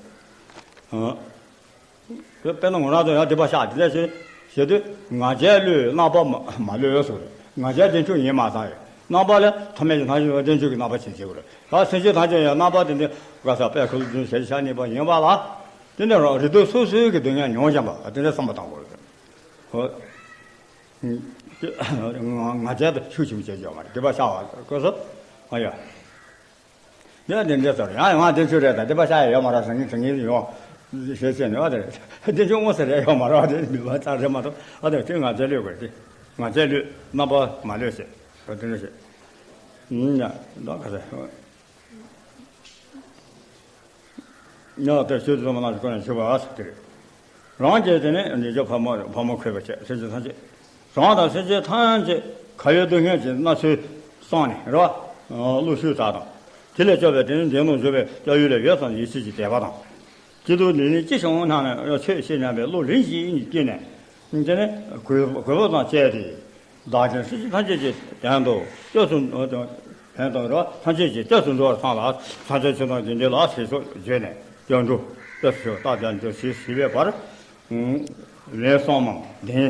རེད། དཔེར་ན་ང་རང་ཚོ་ཡང་སྡིག་པ་བཤགས་དེ་འདྲ་ཞིག་བྱེད་དུས་ང་རྒྱལ་བློས་རྣམ་པ་མ་མ་བློས་སོ། ང་རྒྱལ་བདེ་མཆོག་ཡིན་མ་ཚང་ཡོད་རྣམ་པ་ལས་ཐ་མལ་གྱི་སྣང་ཡུལ་བདེ་མཆོག་གི་རྣམ་པ་ཅན་བྱེད་དགོས་རེད། ད་སེམས་ཅན་ཐམས་ཅད་ཡང་རྣམ་པ་དེ་འདྲ་ག་ས་པད་ཁུ་ལུ་བདུན་ཞལ་ཤ་གཉིས་པ་ཡིན་པ་ལ། དེ་འདྲ་རང་རིགས་དུས་སོ་སོའི་གི་སྡུག་བསྔལ་མྱོང་བཞིན་པ་དེ་འདྲ་བསམ་པ་བཏང་དགོས་རེད། ཧོ། ང་རྒྱལ་དུ་ཤུགས་ཆེན་པོ་བྱེད་ཀྱི་ཡོད་མ་རེད་སྡིག་པ་བཤགས་པ་ཁོ་སོ། ཨ་ཡ། ཡང་དེ་འདྲ་ཟེར་ཡང་ཡང་བདེ་མཆོག་རེད་ད་སྡིག་པ་བཤགས་ཡ་ཡོད་མ་རེད་ཟེར་ངེས་ཟེར་ངེས་ཡོང་། ཞེས་བཤད་ནས་བ་དེ་རེད། བདེ་མཆོག་དངོས་སུ་རེད་ཡོད་མ་རེད་བ་དེ་མི་བ་ཙག་རེད་མ་གཏོགས་ཨ་དེ་དེ་ང་རྒྱལ་བློས་དགོས་དེ། ང་རྒྱལ་བློས་རྣམ་པ་མ་བློས་ཞེས་དེ་འདྲ་བཤད། ཡིན་ཡ་ལོ་ག་ཚད། ཉག་དེ་ཤོད་དུ་སོང་བ་ན་ཁོ་ནས་ཞུ་བ་ཟེར་དེ་རེད། རང་གིས་དེ་ནས་ཉེས་སྤྱོད་ཕོ་མོ་ཕོ་མོ་འཁོད་པ་བྱས་སེམས་ཅན་ཐམས་ཅད། བྱང་དང་སེམས་ཅན་ཐམས་ཅད་ཁ་ཡོད་སྡུག་བསྔལ་གྱི་མནར་གསོས་སངས་ནས་རེད་བ། གླུ་ཤུལ་དག་དང་། དེ་ལས་སྐྱོབ་པའི་དེ་ནི་འདི་ནང་བཞུགས་པའི་སྐྱབས་ཡུལ་ལ་ཡོད་ཙམ་ཡིད་ཆེས་ཀྱི་དད་པ་དང་། སྐྱིད་སྡུག་ལས་ནི་ཅི་བྱུང་སྣང་ནས་ཆོས་བཤད་སྙམ་པའི་བློ་རིམ་བཞིན་གྱིས་སྐྱེས་ནས། དེ་ནས་གུས་གུས་པ་དང་བཅས་ཏེ། བདག་ཀྱང་སེམས་ཅན་ཐམས་ཅད་ཀྱི་དོན་དུ་སྐྱབས་སུ་དོན་དུ་རེད་བ། ཐམས་ཅད་ཀྱི་སྐྱབས་སུ་འགྲོ་བར་བསམ་ལ། སངས་རྒྱས་ཆོས་དང་དགེ་འདུན་ལ་ཞེས་སོགས་བརྗོད་ནས་སྐྱབས་འགྲོ་སྐྱབས་སུ་བདག་ཀྱང་འགྲོ་ཞེས་ཞུས་པའི་བར། ལན་གསུམ་མམ་བདུན་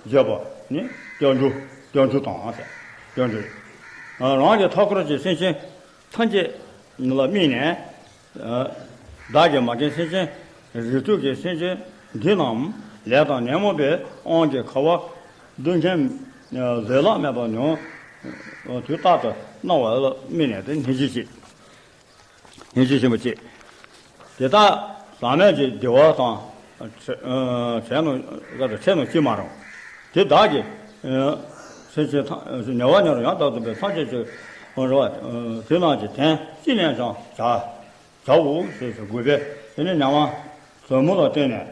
བརྗོད་པ་ནི་སྐྱབས་འགྲོ་སྐྱབས་འགྲོ་དང་ཟེར། སྐྱབས་འགྲོ། རང་གི་མཐའ་འཁོར་གྱི་སེམས་ཅན་ཐམས་ཅད་ལ་དམིགས་ནས། བདག་གིས་མ་མཁྱེན་སེམས་ཅན་རིགས་དྲུག་གི་སེམས་ཅན་འདི་རྣམས་ལས་དང་ཉོན་མོངས་པའི་དབང་གིས་ཁ་བ་སྡུག་བསྔལ་བཟོད་གླགས་མེད་པར་མྱོང་དུས་རྟག་ཏུ་སྣང་བ་ལ་དམིགས་ནས་དེ་སྙིང་རྗེ་ཆེ། སྙིང་རྗེ་ཆེན་པོ་བསྐྱེད། དེ་དག་ཟག་མེད་ཀྱི་བདེ་བ་དང་། ཚེ་ཚེ་རྣམས་ཚེ་རྣམས་སྐྱེ་མ་རུང་། དེ་དག་གི་སེམས་ཅན་ཐམས་ཉེ་བར་མྱུར་ཡང་དག་ཏུ་འབད་ཐམས་ཅད་ཀྱི་རེ་བ་དེ་རྣམས་ཀྱི་དོན་ཅི་ནས་ཀྱང་བྱ་བྱའོ་ཞེས་སུ་གུས་པས། དེ་ནས་ཉམས་ཟབ་མོ་ལ་བརྟེན་ནས།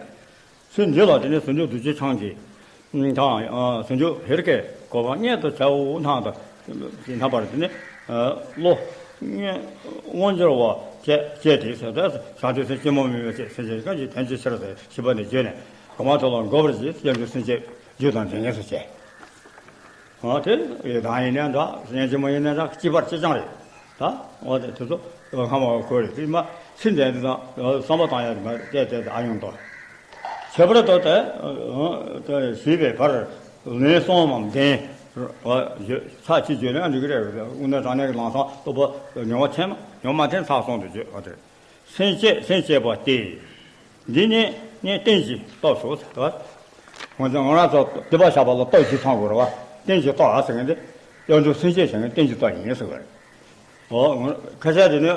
ཚུལ་འདི་ལ་དེ་ནས་ཟུང་འཇུག་རྡོ་རྗེ་འཆང་གིས་དང་། ཟུང་འཇུག་ཧེ་རུ་ཀའི་གོ་འཕང་མངོན་དུ་བྱའོ་སྙམ་དུ། རྣམ་པར་དེ་ནས་བློ་མངོན་མངོན་གྱུར་བ་བསྐྱེད་བསྐྱེད་དེ་ཟེར་ཏེ། བྱང་ཆུབ་སེམས་སྐྱེ་མུག་མེད་པའི་ཚེ་སེམས་ཅན་གང་ཞིག་དོན་ཅི་ཕྱིར་ཟེར་ཞིབ་པ་ནས་བརྗོད་ནས་གོ་འཕང་མཐོ་ལ་འགོད་པར་བྱེད། སྐྱབས་འགྲོ་སེམས་བསྐྱེད་རྒྱུ་དང་འབྲས་ངེས་སུ་བྱེད། འོ་དེ་ཡི་དམ་ཡིན་ནའི་འདྲ། སྙན་ཆེན་མོ་ཡིན་ནའི་འདྲ། གཅིག་པར་གཅིག་རྐྱང་རེད། ད་འོ་དེ་དེ་ཚོ་སྔ་མ་གོ་རེད། དེ་མ་ཚིག་འདི་འདི་དང་བསམ་པ་བཏང་ཡ་དེ་མ་བལྟས་བལྟས་ཨ་ཡོང་དོ། ཁྱད་པར་དུ་དེ་དེ་ཞུས་པའི་བར་ལན་གསུམ་མམ་བདུན་ཚར་གཅིག་བརྗོད་ན་འགྲིག་གི་རེད། དངོས་གནས་དྲང་གནས་ཀྱི་ལམ་སང་སྟོབས་པོ་མྱོང་བ་ཐེངས་མ་མྱོང་མ་ཐེངས་ཚར་གསུམ་དུ་བརྗོད། འོ་དེ། སེམས་བསྐྱེད་སེམས་བསྐྱེད་པ་སྟེ། འདི་ནི་ནི་རྟེན་གྱི་སྟོབས་སོ་ཟེར་བ། ང་ཚོ་ང་རང་ཚོ་སྡིག་པ་བཤགས་པ་ལ་སྟོབས་བཞི་ཚང་དགོས་རེད་བ། རྟེན་གྱི་སྟོབས་ཨ་ཟེར་མཁན་དེ། སྐྱབས་འགྲོ་སེམས་བསྐྱེད་ཟེར་མཁན་རྟེན་གྱི་སྟོབས་ཡིན་ཟེར་བ་རེད། འོ་ང་ཁ་ཤས་དེ་ནི་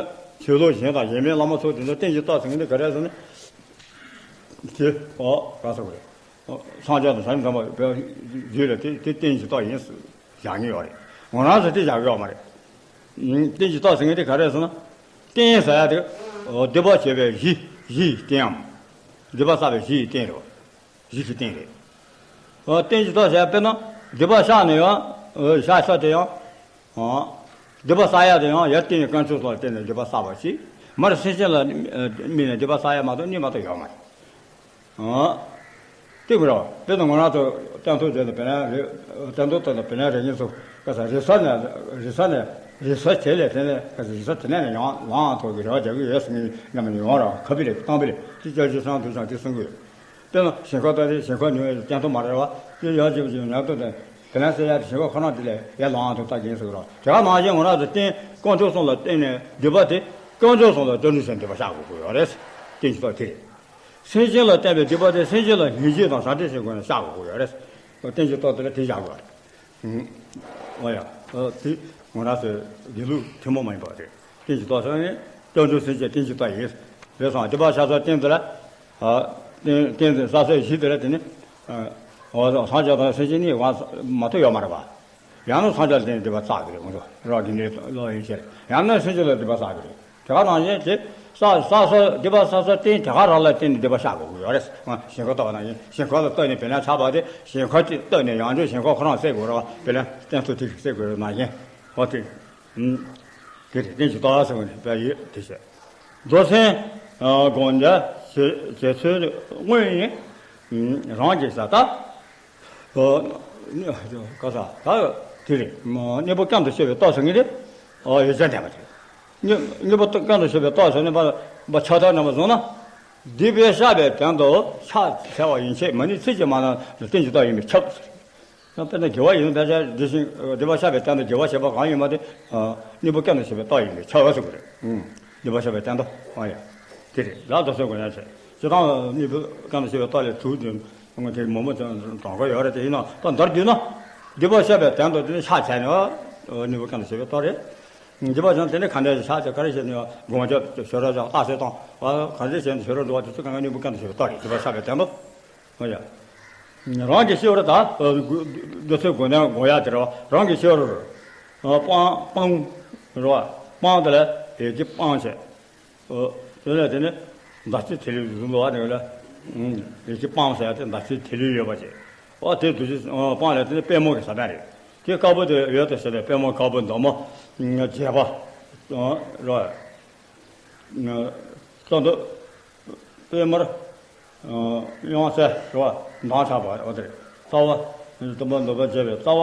ཆོས་ལུགས་གཞན་དང་གཞན་མིན་བླ་མ་ཚོ་དེ་ཚོ་རྟེན་གྱི་སྟོབས་ཟེར་མཁན་དེ་ག་རེ་ཟེར་ན། དེ་འོ་ག་ཟེར་བ་རེད། འོ་སངས་རྒྱས་དང་བྱང་ཆུབ་སེམས་དཔའ་བརྒྱུད་ལ་དེ་དེ་རྟེན་གྱི་སྟོབས་ཡིན་ཟེར་བཞག་མཁན་ཡོད་རེད། ང་རང་ཚོ་དེ་བཞག་གི་ཡོད་མ་རེད། རྟེན་གྱི་སྟོབས་ཟེར་མཁན་དེ་ག་རེ་ཟེར་ན། རྟེན་ཟེར་ཡ་དེ། སྡིག་པ་བྱས་པའི་གཞི་གཞི་ཡི་རྟེནའམ། སྡིག་པ་བསགས་པའི་གཞི་ཡི་རྟེན་རེད། གཞི་གི་རྟེན་རེད། རྟེན་གྱི་སྟོབས་ཟེར་ཡ་དཔེར་ན། སྡིག་པ་བཤགས་ནས་ཡང་། བཤགས་ས་དེ་ཡང་། སྡིག་པ་བསགས་ཡ་དེ་ཡང་ཡར་བསྟན་ནས་དཀོན་མཆོག་གསུམ་ལ་བརྟེན་ནས་སྡིག་པ་བསགས་པ་ཞིག་མར་སེམས་ཅན་ལ་དམིགས་ནས་སྡིག་པ་བསགས་ཡ་མ་གཏོགས་གཉིས་མ་གཏོགས་ཡོད་མ་རེད། ཨ། དེ་མི་རོ། དཔེར་ན་ང་རང་ཚོ་སྟོན་ཐོག་བྱས་ནས་བེ་ལན་རེ། སྟོན་ཐོག་བཏོན་ནས་བེ་ལན་རེ་གཉིས་སུ་ག་ས་རེ་ས་ནས་རེ་ས་ནས་རེ་ས་དེ་ལས་དེ་ནས་ག་ས་རེ་ས་དེ་ནས་ནས་ཡང་ལངས་ཐོག་གི་རེ་བ་རྒྱག་གི་ཡོད་ཟེར་ནས་ཉམས་ནས་ཡོང་ར་ཁ་བི་རེ་གཏང་བི་རེ་དེ་ཅག་ཅི་སང་དུ་ཅང་དེ་གསུང་གི་ཡོད། དཔེར་ན་ཞིང་ཁ་ལྟ་དེ་ཞིང་ཁ་ཉོ་ཡ་སྟོན་ཐོག་མ་རེད་བ། དེ་ཡག་ཅིག་ཅིག་ཉར་ཐོག་དེ་བེ་ལན་ཟེར་ཡ་དེ་ཞིང་ཁ་ཁོ་ན་དེ་ལས་ཡར་ལངས་ཐོག་ལྟ་གིན་ཟེར་གི་རོ། དེ་ག་ནང་བཞིན་ང་རང་ཚོ་རྟེན་དཀོན་མཆོག་གསུམ་ལ་བརྟེན་ནས་སྡིག་པ་དེ་དཀོན་མཆོག་གསུམ་ལ་བརྟེན་ནས་སྡིག་པ་བཤགས་དགོས་ཀྱི་ཡོད་རེད། རྟེན་གྱི་སྟོབས་དེ་རེད། སེམས་ཅན་ལ་བརྟེན་པའི་སྡིག་པ་དེ་སེམས་ཅན་ལ་སྙིང་རྗེ་དང་བྱམས་བརྩེ་ཞིག་དགོས་ན་བཤགས་དགོས་ཀྱི་ཡོད་རེད། རྟེན་གྱི་སྟོབས་དེ་ལ་དེ་བཞག་དགོས་རེད། ཨོ་ཡ། དེ་ང་རང་ཚོའི་དགེ་ལུགས་ཐུན་མོང་མ་ཡིན་པ་རེད། རྟེན་གྱི་སྟོབས་ཟེར་ནས་སྐྱབས་འགྲོ་སེམས་བསྐྱེད་རྟེན་གྱི་སྟོབས་ཡིན། རེད་སོང་སྡིག་པ་བཤགས་སའི་རྟེན་དེ་ལ། རྟེན་རྟེན་དེ་བཤགས་སའི་གཞི་དེ་ལ་དེ་ནི། འོ་སངས་རྒྱས་དང་སེམས་ཅན་གཉིས་མ་གཏོགས་ཡོད་མ་རེད་པ། ཡང་ན་སངས་རྒྱས་ལ་བརྟེན་ནས་སྡིག་པ་བསགས་ཀྱི་རེད། ང་ཚོ་རང་གི་ནི་བློ་ཡིན་ཕྱིར་ཡང་ན་སེམས་ཅན་ལ་སྡིག་པ་བསགས་ཀྱི་རེད། དེ་ག་ནང་བཞིན་དེ་བསགས་བསགས་སོ་སྡིག་པ་བསགས་སོ་རྟེན་དེ་ག་རང་ལ་བརྟེན་ནས་སྡིག་པ་བཤགས་དགོས་ཀྱི་ཡོད་རེད། ཞིང་ཁ་ལྟ་བ་ནང་བཞིན་ཞིང་ཁ་ལ་ལྟོས་ནས་བེ་ལན་ཆགས་པ་དེ་ཞིང་ཁ་གཅིག་ལྟོས་ནས་ཡང་བསྐྱར་ཞིང་ཁ་ཁོ་རང་བསད་དགོས་རེད་བ། བེ་ལན་རྟེན་ཚུལ་དེ་ཞིག་བསད་དགོས་རེད་ནང་བཞིན། འོ་དེ། དེ་རེད། རྟེན་གྱི་སྟོབས་ཟེར་བ་ནི་བས་ཡོད་དེ་བཤད། རྫོགས་སངས་དགོངས་འགྲེལ་བྱེད་ཚུལ་དངོས་ཡིན། རང་གིས་ས་ད། ག་ས་ད་དེ་རེད། གནས་པོ་སྐྱོང་དུ་བྱེད་པའི་སྟོབས་ཟེར་མཁན་དེ། ཡོ་བྱད་ལྡན་པ་དེ། གནས་པོ་སྐྱོང་དུ་བྱེད་པའི་སྟོབས་ཟེར་ནས་པ་ཆགས་སྡང་རྣམ་པ་བཟུང་ན། སྡིག་པ་བཤགས་པའི་དོན་དུ་ཕྱག་འཚལ་བ་ཡན་ཆད་མ་ཎི་ཚིག་གཅིག་མ་ལ་རྟེན་གྱི་སྟོབས་ཡིན་པས་ཁྱབ། དཔེར་ན་དགེ་བ་ཡིན་ན་ཕལ་ཆེར་འདི་བཞིན་སྡིག་པ་བཤགས་པའི་སྟེང་དུ་དགེ་བ་བྱེད་པ་གང་ཡིན་པ་དེ། གནས་པོ་སྐྱོང་དུ་བྱེད་པའི་སྟོབས་ཡིན་པས་ཁྱབ་ཟེར་དགོས་རེད། སྡིག་པ་བཤགས་པའི་སྟེང་དུ། ཨ་ཡ། དེ་རེད་ལ་རྫོགས་སངས་དགོངས་འགྲེལ་བྱས། སྤྱིར་བཏང་གནས་པོ་སྐྱོང་དུ་བྱེད་པའི་སྟོབས་ལས་དྲུག་དེ་དེ་མང་པོ་ཙམ་གྲངས་ཀ་ཡོད་རེད། དེ་ཡིན་ན་ད་མདོར་བསྡུས་ན། སྡིག་པ་བཤགས་པའི་སྟེང་དུ་དེ་ནི་ཕྱག་བྱས་ནས་གནས་པོ་སྐྱོང་དུ་བྱེད་པའི་སྟོབས་རེད། སྡིག་པ་བྱས་ན་དེ་ནི་ག་འདྲ་ཞིག་ཕྱག་བྱས་ག་རེ་བྱས་ནས་སྒོམ་རྒྱབ་ཞོར་ར་བཞག་རྟགས་གསལ་བཏང་བ་ག་འདྲ་བྱས་ནས་ཞོར་ར་འགྲོ་བ་དེ་ཚོ་གང་ག་གནས་པོ་སྐྱོང་དུ་བྱེད་པའི་སྟོབས་རེད། སྡིག་པ་བཤགས་པའི་སྟེང་དུ། ཨོ་ཡ། རང་གི་སྤྱི་བོར་ད། འདི་ཚོའི་དགོས་ནས་དགོས་ཡ་དེ་རེད་བ། རང་གི་སྤྱི་བོར། སྤང་སྤང་། རེད་བ། སྤང་དེ་ལ་ཡིད་ཀྱིས་སྤང་བྱས། དེ་ལས་དེ་ནི། མདའ་རྩེ་ཐིག་ལེ་བཟུང་འདུག་བ་དེ་ལ། ཡེ་ཤེས་སྤང་ཟེར་ཡ་དེ་མདའ་རྩེ་ཐིག་ལེ་ཡོད་པ་ཅིག་འོ་དེ་བདུད་རྩི་སྤང་ལ་དེ་ནི་པད་མོ་གི་ས་བོན་རེད། དེ་དཀར་པོ་དེ་འོད་དུ་ཞིག་ལ་པད་མོ་དཀར་པོ་མདོག་མོ་བརྗེས་པ་རོ། ཙོ་འདུ་པད་མར་གཡང་གསལ་རོ་མདངས་ཆགས་པ་འོ་དེ་རེད། རྩ་བ་དུམ་བུ་འདུ་བ་བརྗེས་པའི་རྩ་བ།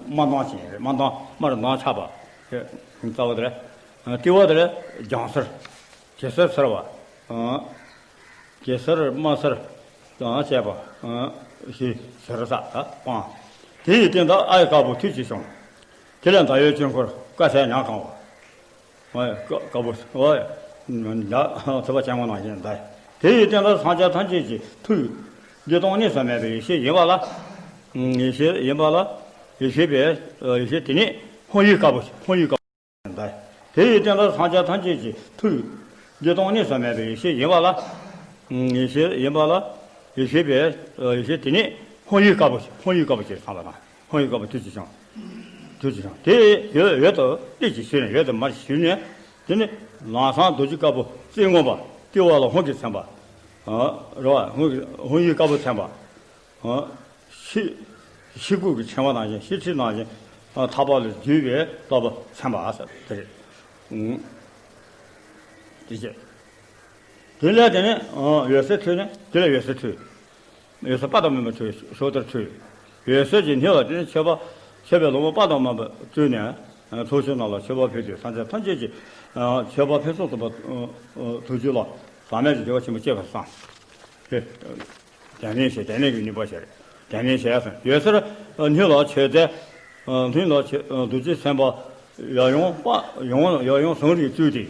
དམར་མདངས་ཅན་རེད། དམར་མདངས་དམར་མདངས་ཆགས་པ། རྩ་བ་དེ་རེད། ལྟེ་བ་དེ་རེད། ལྗང་སེར། གེ་སར་སེར་བ། གེ་སར་དམར་སེར་དང་བཅས་པ། ཞེས་ཟེར་ས་དང་སྤང་། དེ་ཡི་སྟེང་དུ་ཨའི་དཀར་པོ་ཐུགས་ཀྱིས་བྱུང་། དེ་ལས་མདའ་ཡི་དཀྱིལ་འཁོར་དཀར་གསལ་ཉ་གང་བ། ཨའི་དཀར་པོ་ཨའི་མདའ་ཚོས་པ་ཅན་མོ་ནང་བཞིན་མདའ། དེ་ཡི་སྟེང་དུ་སངས་རྒྱས་ཐམས་ཅད་ཀྱི་ཐུགས། བདེ་སྟོང་གཉིས་སུ་མེད་པའི་ཡེ་ཤེས་ཡིན་པ་ལ། ཡེ་ཤེས་ཡིན་པ་ལ། ཡེ་ཤེས་པའི་ཡེ་ཤེས་དེ་ཉིད་སྤང་ཡི་དཀར་པོ་སྤང་ཡི་དཀར་པོ། དེ་ཡི་སྟེང་དུ་སངས་རྒྱས་ཐམས་ཅད་ཀྱི་ཐུགས། བདེ་སྟོང་གཉིས་སུ་མེད་པའི་ཡེ་ཤེས་ཡིན་པ་ལ། ཡེ་ཤེས་ཡིན་པ་ལ། ཡེ་ཤེས་པའི་ཡེ་ཤེས་དེ་ཉིད་སྤང་ཡི་དཀར་པོ་སྤང་ཡི་དཀར་པོ་ཞེས་བསམ་པ་དང་སྤང་ཡི་དཀར་པོ་ཐུགས་ཀྱིས་བྱུང་། ཐུགས་ཀྱིས་བྱུང་། དེ་ཡི་འོད་དུ་ཏིལ་གྱིས་བཞུས་ནས་འོད་དུ་མར་བཞུས་ནས། དེ་ནི་ལམ་སེང་རྡོ་རྗེ་དཀར་པོ་རྩིབས་མངོན་པ་ལྟེ་བ་ལ་ཧཱུྃ་གིས་མཚན་པ། རོ། ཧཱུྃ་ཧཱུྃ་ཡིག་དཀར་པོ་མཚན་པ། ཤེལ་ཤེལ་སྐུད་ཀྱི་ཕྲེང་བ་ནང་བཞིན་ཤེལ་ཕྲེང་ནང་བཞིན་ཐག་པ་ལས་བརྒྱུས་པའི་བསྟོད་པ་མཚན་པ་ཟེར་དེ་རེད། དེ་བྱས། དེ་ལས་དེ་ནས་འོད་ཟེར་འཕྲོས་ནས་དེ་ལས་འོད་ཟེར་འཕྲོས། འོད་ཟེར་དཔག་ཏུ་མེད་པ་འཕྲོས་ཕྱོགས་དེར་འཕྲོས། འོད་ཟེར་གྱི་སྣེ་ལ་དེ་ནས་མཆོད་པ་མཆོད་པའི་ལོངས་སྤྱོད་དཔག་ཏུ་མེད་པ་སྤྲུལ་ནས་ཚོགས་ཆེན་ནང་ལ་མཆོད་པ་ཕུལ་ཏེ་སངས་རྒྱས་ཐམས་ཅད་ཀྱི་མཆོད་པ་ཕུན་སུམ་ཚོགས་པ་ཐུགས་རྒྱུད་ལ་ཟག་མེད་ཀྱི་བདེ་བ་ཆེན་པོ་སྐྱེས་པར་བསམ། དེ་ནས་ཞེས་དེ་ནས་ཀྱི་ནུས་པ་ཞེས་རེད། དེ་ནས་ཞེས་སོ། འོད་ཟེར་སྣེ་ལ་མཆོད་རྫས། སྣེ་ལ་མཆོད་རྡོ་རྗེ་སེམས་དཔའ་ཡབ་ཡུམ་དཔའ་ཡང་ཡབ་ཡུམ་ཟུང་རིས་སྤྲུལ་ཏེ།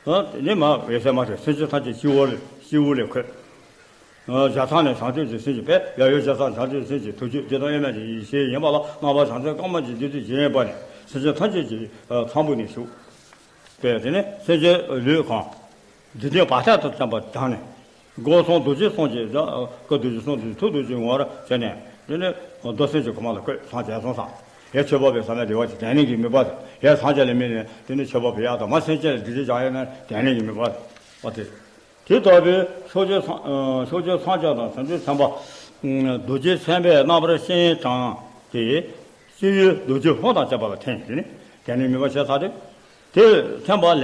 ད། དེ་ནས་མར་འོད་ཟེར་མར་ཐོན། སེམས་ཅན་ཐམས་ཅད་སྤྱི་བོ་ལས་སྤྱི་བོ་ལས་འཁོད། བྱང་ཐང་ནས་བྱང་ཆུབ་ཀྱི་སེམས་ཀྱི་དཔལ་ཡབ་ཡུམ་བྱང་ཐང་བྱང་ཆུབ་ཀྱི་སེམས་ཀྱི་ཐུགས་རྒྱུད་བདེ་སྟོང་དབྱེར་མེད་ཀྱི་ཡེ་ཤེས་ཡིན་པ་ལ་རྣམ་པ་བྱང་ཆུབ་དཀར་མོ་གྱི་བདུད་རྩི་བྱིན་པ་ནས་སེམས་ཅན་ཐམས་ཅད་ཀྱི་ཚངས་བུག་ནས་ཞུགས་པས། དེ་ནས་སེམས་ཅན་ལུས་གང་། འཇིག་རྟེན་བག་ཆགས་དང་བཅས་པ་དག་ནས། སྒོ་གསུམ་རྡོ་རྗེ་གསུམ་གྱི་སྐུ། རྡོ་རྗེ་གསུམ་གྱི་ཐུགས་རྡོ་རྗེའི་ངོ་བོར་བྱས་ནས། དེ་ནས་རྡོ་སེམས་ཀྱི་གོ་འཕང་ལ་བཀོད། སངས་རྒྱས་སོང་ཙང་། ཡར་མཆོད་པ་ཕུལ་ཟག་མེད་བདེ་བ་ཅན་དེ་ནས་ཀྱི་མོས་པ་དང་། ཡར་སངས་རྒྱས་ལ་དམིགས་ནས་དེ་ནས་མཆོད་པ་ཕུལ་ཡག་དང་། མར་སེམས་ཅན་ལ་བདེ་སྐྱིད་འབྱུང་ཡག་ན་དེ་ནས་ཀྱི་མོས་པ་དང་། འོ་དེ། དེ་ལྟ་བུའི་ཕྱོགས་བཅུའི་སངས་ཕྱོགས་བཅུའི་སངས་རྒྱས་དང་བྱང་ཆུབ་སེམས་དཔའ། རྡོ་རྗེ་སེམས་དཔའི་རྣམ་པར་སྤྱན་དྲངས་ཏེ། སྤྱི་བོའི་རྡོ་རྗེ་ཧཱུྃ་དང་བཅས་པ་ལ་ཐིམ། དེ་ནས་དེ་ནས་མོས་པ་བྱས་ཚར་ཏེ། དེ་ཐིམ་པ་ལས་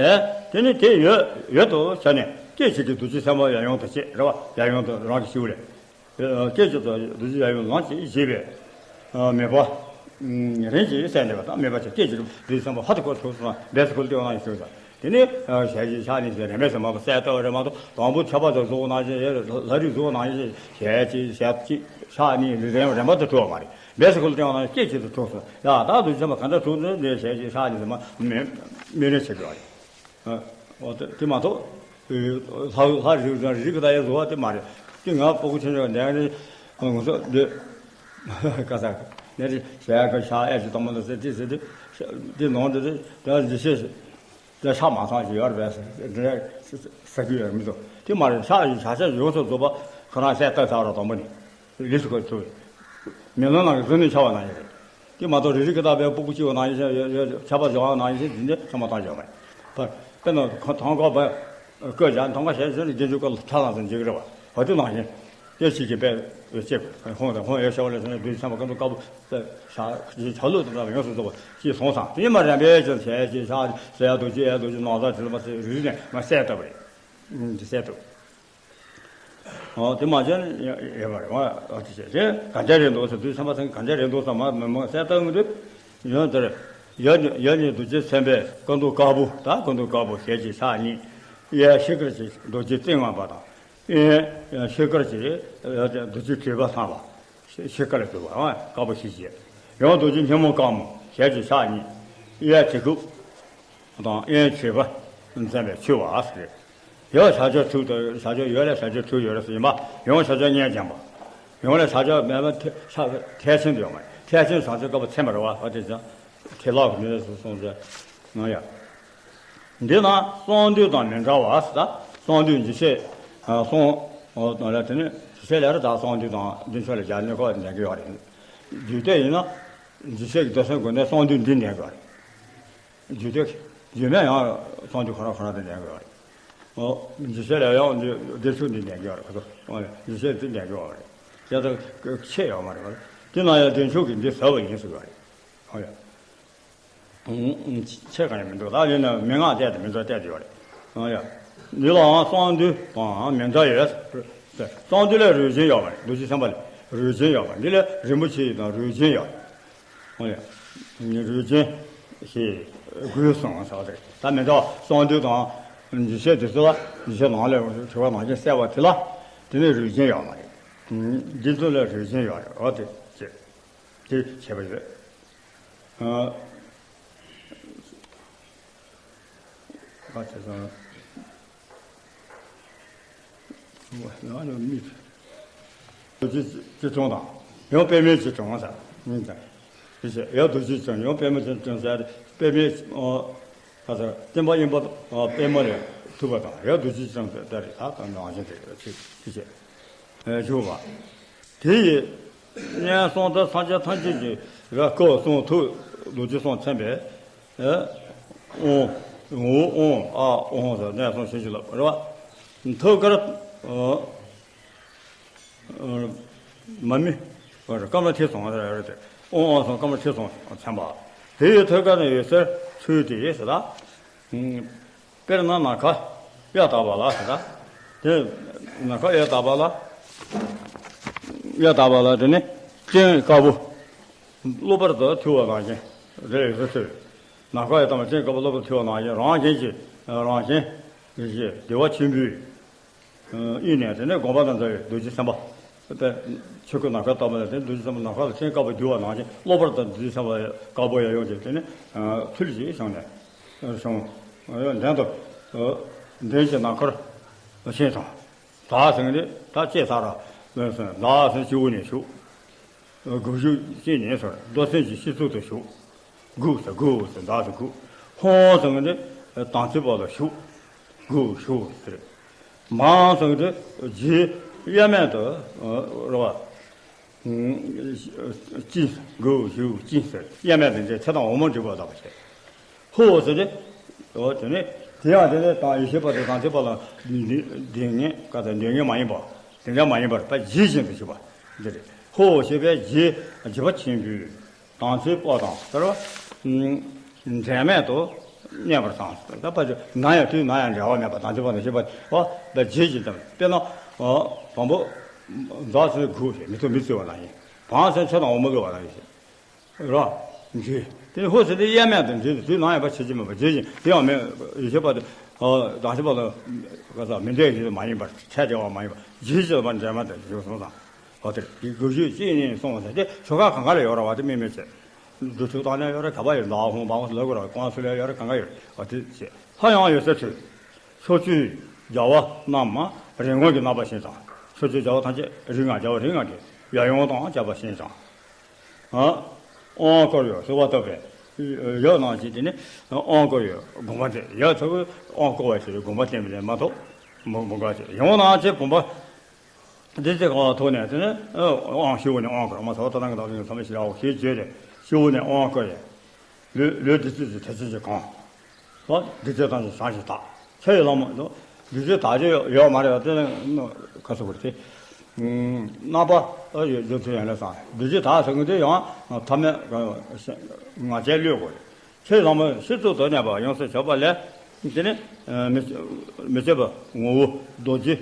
དེ་ནས་དེ་འོད་འོད་དུ་བྱས་ནས་སྐད་ཅིག་གིས་རྡོ་རྗེ་སེམས་དཔའ་ཡབ་ཡུམ་དང་བཅས་རེད་བ། ཡབ་ཡུམ་དང་རང་གི་སྤྱི་བོ་ལས། སྐད་ཅིག་ཏུ་རྡོ་རྗེ་ཡབ་ཡུམ་ལམ་གྱིས་བཞེས་པའི་མོས་པ་རིམ་གྱིས་གསལ་འདེབས་པ་དང་། མོས་པ་བྱས། སྐད་ཅིག་རྡོ་རྗེ་སེམས་དཔའ་ཧ་ཏུ་ཀོ་ཐུགས་སུ་བབས་སུ་བཀུར་སྟེ་འོ་ན་ཡང་ཞུ་ས། དེ་ནས་ཞལ་གཅིག་ཕྱག་གཉིས་ཟེར་རིམ་པས་སུ་མ་གསལ་བཏབ་རེད་མ་གཏོགས། དང་པོ་མཆོད་པ་དང་བཟོ་བ་ནང་བཞིན་ལྷ་རིས་བཟོ་བ་ནང་བཞིན་ཞལ་གཅིག་ཞལ་གཅིག་ཕྱག་གཉིས་རིམ་རིམ་པ་དུ་གྲུབ་པ་མ་རེད། སྦས་སུ་བཀུར་སྟེ་འོ་ན་སྐད་ཅིག་ཏུ་གྲུབ་སོང་། ཡ་ད་རྡོ་རྗེ་སེམས་དཔའ་ག་འདྲ་གྲུབ་ནས་ཞལ་གཅིག་ཕྱག་གཉིས་ཟེར་མ་སྨིན་སྨིན་རེ་བྱེད་དགོས་པ་རེད། འོ་དེ་དེ་མ་གཏོགས། ལྷ་ལྷ་རིས་རིས་ཀྱི་ད་ཡ་བཟོ་བ་དེ་མ་རེད། དེ་ང་སྤུ་གུ་ཆུང་ཆུང་ནས་ནི་ང་ཚོ་འདི་ག་ས་ནས་རི་ཞལ་ག་ཤ་ཨེ་ཅི་དང་མ་ལ་ཟེར་དེ་ཟེར་དེ་དེ་ནང་དུ་དེ་ད་འདི་ཤེས་དེ་ཤ་མ་ཚང་ཞིག་ཡོད་རེད་པས་ཟེར་དེ་ཟེར་གི་ཡོད་མི་འདུག་དེ་མ་རེད། ཤ་ཡི་བྱ་བྱ་ཡོངས་སུ་རྫོགས་པ་ཁོ་རང་གསལ་བཏབ་ཚར་རོ། དང་པོ་ནི། ལས་སུ་བཀོད་ཚུལ། མེ་ལོང་ནང་གི་གཟི་ནས་འཆར་བ་ནང་བཞིན་རེད། དེ་མ་གཏོགས་རི་རི་ཀི་ཏ་པའི་སྤུ་གུ་སྐྱེས་པ་ནང་བཞིན་ཡོད་ཡོད་ཁྱབ་པ་སྦྱོང་བ་ནང་བཞིན་དེ་འདྲ་ཚང་མ་བཏང་བཞག་མ་རེད། དཔེར་ན་ཐང་ག་བ་བཀོད་བཞག་ཐང་ག་ཞལ་བཞུགས་ནས་རྗེས་འཇུག་གི་ཁྲ་ལམ་སེང་འཇུག་གི་རེད་བ། འོ་དེ་ནང་བཞིན་དེ་ཞིག་གི་དཔེ་བྱེད་ཧོང་དང་ཧོང་ཡོད་ཤ་བ་ལ་སོང་ནས་བདུད་ཚན་པ་ཀུན་ཏུ་དཀར་པོ་ཆ་ཆ་ལུགས་དང་ཡོངས་སུ་རྫོགས་པ་ཅིག་སོང་ཙང་དེ་མ་རན་པའི་ཅིག་ཞལ་གཅིག་ཕྱག་ཟེར་ཡ་རྡོ་རྗེ་ཡ་རྡོ་རྗེ་ནང་ལ་དྲིལ་མ་ཟེར་རི་རི་ནས་མ་གསལ་བཏབ་པ་རེད། འདི་གསལ་བཏབ། ཨོ་དེ་མ་བྱས་ན་ཡོད་པ་རེད་བ། ཨོ་དེ་བྱས་དེ་ག་འདྲ་རེད་འདུག་ཟེར་དུས་ཚང་མ་ཚང་ག་འདྲ་རེད་འདུག་ཟེར་མ་མི་མང་གསལ་བཏབ་ངེས་རེད། ཡོད་དེར་ཡ་ནི་ཡ་ནི་རྡོ་རྗེ་སེམས་དཔའི་སྐུ་མདོག་དཀར་པོ་ད་སྐུ་མདོག་དཀར་པོ་ཞལ་གཅིག་ཕྱག་གཉིས། གཡས་ཤེལ་དཀར་གྱི་རྡོ་རྗེ་རྩེ་ལྔ་པ་དང་། གཡོན་ཤེལ་དཀར་གྱི་རྡོ་རྗེ་དྲིལ་བུ་ལྷམ་པ། ཤེལ་དཀར་ལ་གྱུར་པ་དཀར་པོ་ཞེས་བྱ། ཡང་རྡོ་རྗེ་སྙིང་པོ་དཀར་མོ་ཞལ་གཅིག་ཕྱག་གཉིས། གཡས་གྲི་གུག་དང་གཡོན་དྲིལ་བུ་མཚན་པའི་མཆེ་བ་ཟེར། ཡང་ཞབས་ཀྱུ་དྲུག་དང་ཞབས་ཀྱུ་ཡོད་ལ་ཞབས་ཀྱུ་དྲུག་ཡོད་རེད་ཟེར་ཡིན་པ། ཡང་ཞབས་ཀྱུ་སྔོ་ལྗང་པ། ཡང་ལ་ཞབས་ཀྱུ་མེད་པ་ཐལ་ཆེན་དུ་ཡོད་མ་རེད། ཐལ་ཆེན་ཞབས་ཀྱུ་དཀར་པོ་ཚད་མ་རེད་བ། འོ་དེ་ཙང་ཐལ་ལག་གི་མི་རེད་ཟེར་གསུངས་ཟེར་ན་ཡ། འདི་ན་གསང་འདུས་དང་མི་འདྲ་བ་ཟེར། གསང་འདུས་འཇིགས་བྱེད་གསང་། འོ་དེ་ནི་འཇིགས་བྱེད་ལས་ར་ད་གསང་འདུས་དང་འདི་ཚོ་ལ་སྦྱར་ནས་ཁོ་འདོན་གི་ཡོད་རེད། རྒྱུད་སྡེ་ཡིན་ན་འཇིགས་བྱེད་ཀྱི་སྡེ་ཚན་དགོས་ནས་གསང་འདུས་འདི་འདོན་དགོས་རེད། རྒྱུད་སྡེ་རྒྱུད་སྨད་ཡང་གསང་འདུས་ཁོ་རང་ཁོ་རང་དེ་འདོན་དགོས་རེད། ཨོ། འཇིགས་བྱེད་ལ་ཡང་འདི་བདེ་མཆོག་འདི་ལྡན་གྱི་ཡོད་རེད་ཁོ་ཚོ། ཨོ་ཡ། འཇིགས་བྱེད་འདི་ལྡན་གྱི་ཡོད་རེད། ཡ་ད་ཁྱད་ཡོད་མ་རེད་པ། དེ་ན་ཡང་བདེ་མཆོག་གིས་འདི་ཟ་བ་ཡིན་ཟེར་གྱི་ཡོད་རེད། ཨོ་ཡ། ཨུང་ཨུང་། ཆེ་གང་ཡང་མི་འདུག་ད་ཡིན་ན་མན་ངག་བལྟས་ཏེ་མི་འདུག་བལྟས་ཏེ་ཡོད་རེད། ཨོ་ཡ། འདི་ལའང་གསང་འདུས་དང་མི་འདྲ་ཡོད། གསང་འདུས་ལས་རིགས་ཅན་ཡོད་པ་རེད། རྡོ་རྗེ་སེམས་དཔའ་ལས་རིགས་ཅན་ཡོད་པ། འདི་ལས་རིན་པོ་ཆེ་དང་རིགས་ཅན་ཡོད། ཨོ་ཡ། རིགས་ཅན་ཞེས་དགོས་གསུངས་ས་རེད། ད་མི་འདྲ་བ་གསང་འདུས་དང་འཇིགས་བྱེད་དེ་ཚོ་ལ་འཇིགས་བྱེད་ནང་ལས་དྲི་བ་ནང་བཞིན་གསལ་བ་དེ་ལ་དེ་ནི་རིགས་ཅན་ཡོད་མ་རེད། འདི་ཚོ་ལས་རིགས་ཅན་ཡོད་རེད། ཨོ་དེ་ཅེས་དེ་བྱས་པ་ཡོད། ཨ། ཨ་དེ་ཚོ། ང་ནི་མི། རྡོ་རྗེ་སྐྱིལ་ཀྲུང་དང་། ཡང་པདྨའི་སྐྱིལ་ཀྲུང་ཟེར། ཡང་རྡོ་རྗེ་སྐྱིལ་ཀྲུང་ཡང་པདྨའི་སྐྱིལ་ཀྲུང་ཟེར། པདྨའི། ཨ། ཨ་ཟེར་སྟོན་པ་དབེན་པ་པདྨ་ལས་ཐུབ་པ་དང་ཡང་རྡོ་རྗེ་སྐྱིལ་ཀྲུང་དེ་ལྟར་རེད། ད་ནང་བཞིན་དེ་ཚིག་ཚིག་བཅད་བཞུགས་པ། དེ་ཡི་གནས་གསུམ་དུ་སངས་རྒྱས་ཐམས་ཅད་ཀྱི་ར་སྐུ་གསུང་ཐུགས་རྡོ་རྗེ་གསུམ་མཚན་པས། ཨ། ཨོཾ། ངོ་བོ་ཨོཾ། ཨ་ཨོཾ་ཟེར་གནས་གསུམ་ཞལ་བཞི་ལ་རེད་པ། ཐུགས་ཀར། ཨ། ཨ། མ་མི། ཀ་མ་ཐི་སོང་ཟེར་རེད་དེ། ཨོཾ་ཨོཾ་སོང་ཀ་མ་ཐི་སོང་མཚན་པ། དེ་ཡི་ཐུགས་ཀ་ནས་འོད་ཟེར་འཕྲོས་ཏེ་ཟེར་ད། དཔེར་ན་ནམ་མཁའ་གཡའ་དག་པ་ལ་ཟེར་ད། དེ་ནམ་མཁའ་གཡའ་དག་པ་ལ། གཡའ་དག་པ་ལ་དེ་ནི་སྤྲིན་དཀར་པོ་གློ་བུར་དུ་འཐིབས་པ་ནང་བཞིན་རེད་ཟེར་ཚུལ། ནམ་མཁའ་གཡའ་དག་པ་སྤྲིན་དཀར་པོ་གློ་བུར་འཐིབས་པ་ནང་བཞིན་རང་བཞིན་གྱིས་རང་བཞིན་གྱིས་བདེ་བ་ཆེན་པོའི། ཨ། དབུས་ནས་དེ་ནས་དགོངས་པ་དང་འདྲ་བའི་རྡོ་རྗེ་སེམས་དཔའ། དཔེ་ཆོས་སྐུ་ནམ་མཁའ་ལྟ་བུ་ལ་དེ་རྡོ་རྗེ་སེམས་དཔའ་ནམ་མཁའ་ལ་སྤྲིན་དཀར་པོ་རྒྱུ་བ་ནང་བཞིན་གློ་བུར་དུ་རྡོ་རྗེ་སེམས་དཔའ་དཀར་པོ་ཡང་ཡོད་ཅིང་དེ་ནས་ཐུལ་ཞིག་བྱུང་ནས་བྱུང་། ལན་དུ་མདུན་གྱི་ནམ་མཁར་ཕྱིན་སོང་། བདག་སེམས་དེ་ད་ཅེས་ས་ར་ལོན་སོང་། བདག་སེམས་སྤྱི་བོ་ནས་ཞུགས། དགུག་གཞུག་ཅི་ཉན་སོང་། རྡོར་སེམས་ཀྱི་སྤྱི་གཙུག་ཏུ་ཞུགས། དགུག་ཟེར་དགུག་ཟེར་བདག་ཟེར་དགུག་ཧོ་ཟེར་གི་འདི་དམ་ཚིག་པ་ལ་ཞུགས། དགུག་ཞུགས་ཟེར། མ་ཟེར་གི་འདི་རྗེས་གཡེལ་མེད་དུ་རེད་པ། ཅི་དགུག་ཞུགས་ཅི་ཟེར་གཡེལ་མེད་དུ་འདི་ཚེ་དང་འོག་མ་འགྲིག་པ་ལྟ་བུ་བྱས། ཧོ་ཟེར་ཏེ། འོ་དེ་ནས་དེ་ཡང་དེ་ནས་དང་ཡེ་ཤེས་པ་དང་དམ་ཚིག་པ་ལ་འདི་འདི་ངན་ག་དང་འདི་ངན་མ་ཡིན་པ། དེ་འདྲ་མ་ཡིན་པར་ད་རྗེས་བཞིན་དུ་ཞུགས་པ་འདི་རེད། ཧོ་ཞེས་པའི་རྗེས་འཇིགས་པ་ཆེན་པོའི་དམ་ཚིག་པ་དང་ཟེར་བ། འབྲལ་མེད་དུ་གནས་པར་བསམ། ད་ཕ་ཆོས་ན་ཡང་དུས་ན་ཡང་འབྲལ་བ་མེད་པ་དམ་ཚིག་པ་དང་ཞེས་པ་འོ་ད་རྗེས་བཞིན་དུ་དཔེར་ན། དང་པོ་བདག་སེམས་དགུག་ཞེས་མི་ཐུབ་མི་བརྩི་བ་ལ་ཡིན། བང་སེམས་ཚེ་དང་འོག་མ་དགུག་པ་ལ་ཡིན། ར། འདྲེ། དེ་ནི་ཧོ་ཟེར་དེ་གཡེལ་མེད་དུ་འདྲེ་དེ་དུས་ནམ་ཡང་བར་ཆད་ཀྱི་མེད་པར་འདྲེ་ཞིང་དེ་ཡང་མེད། ཡེ་ཤེས་པ་དེ། ཨ། དང་ཤེས་པ་ལ། ག་ས་མི་འདྲེ་ཞིག་མ་ཡིན་པར་ཆད་བྲལ་བ་མ་ཡིན་པར་འདྲེ་ཞིག་ལ་འདྲེ་མ་དེ་ཞིག་སོང་ཙང་། ཧོ་དེར་དེ་དགུག་གཞུག་ཅི་ནས་སོང་ཟེར་དེ་ཆོ་ག་གང་ག་ལ་ཡོད་ར་བ་དེ་དམིགས་མེད་བྱས། འདུ་ཚུགས་བཏང་ནས་ཡོད་ར་ག་པ་ཡོད་འདའ་ཧོང་འབའ་ཧོང་ལ་གོ་ར་ཀོང་སུ་ལ་ཡོད་ར་གང་ག་ཡོད་ར་བ་དེ་བྱས། ལྷ་ཡང་ཡོད་ས་ཚུལ། ཕྱོགས་བཅུའི་རྒྱལ་བ་རྣམས་རིན་གོང་གི་རྣམ་པར་ཤེས་ཙང་། ཕྱོགས་བཅུའི་རྒྱལ་བ་ཐམས་ཅད་རིགས་ལྔ་རྒྱལ་བ་རིགས་ལྔ་གི་ཡབ་ཡུམ་དང་བཅས་པ་ཤེས་ཙང་། ཨ། དབང་བསྐུར་ཡོད་གསོལ་བ་བཏབ་པས། ཡབ་རྣམས་ཀྱིས་དེ་ནི་དབང་བསྐུར་ཡོད་དགོངས་པ་མཛད། ཡབ་ཚོ་གིས་དབང་བསྐུར་བ་ཞེས་པའི་དགོངས་པ་བསྟན་པ་ལས་མ་གཏོགས་མི་མི་དགོས་ཅེས་ཡུམ་རྣམས་ཀྱིས་བུམ་པ། འདི་ཚེ་གང་ལ་ཐུག་ནས་དེ་ནས་དབང་ཞུ་བ་ནས་དབང་བསྐུར་མ་ཚོགས་ད་ནང་གི་བདག་ལུས་ཚང་མ་ཞི་རའོ་ཞེས་བརྗོད་དེ་ཞུ་བ་ནས་དབང་བསྐུར་ཡས། ལུས་ལུས་འདི་ཚེ་ཚེ་དེ་ཚེ་ཚེ་གང་། ལོ་འདི་ཚེ་དང་ཚེ་བྱང་ཞིང་དག་ཚེ་ཡི་ལམ་མ་འདི་ཚེ་དག་ཅིག་ཡོད་མ་རེད་པ། དེ་ནས་ཁ་སོ་བར་དེ་རྣམ་པ་ཡོད་རྒྱུ་ཚེ་ཡང་ལས་སང་འདི་ཚེ་དག་ཟེར་གི་དེ་ཡང་ཐ་མལ་ང་རྒྱལ་གློད་དགོས། ཚེ་ལྷག་མ་སྤྱི་གཙུག་ཏུ་གནས་པ་ཡོངས་སུ་གྱུར་པ་ལས། དེ་ནི་མི་མི་བསྐྱོད་པ་ངོ་བོ་རྡོ་རྗེ།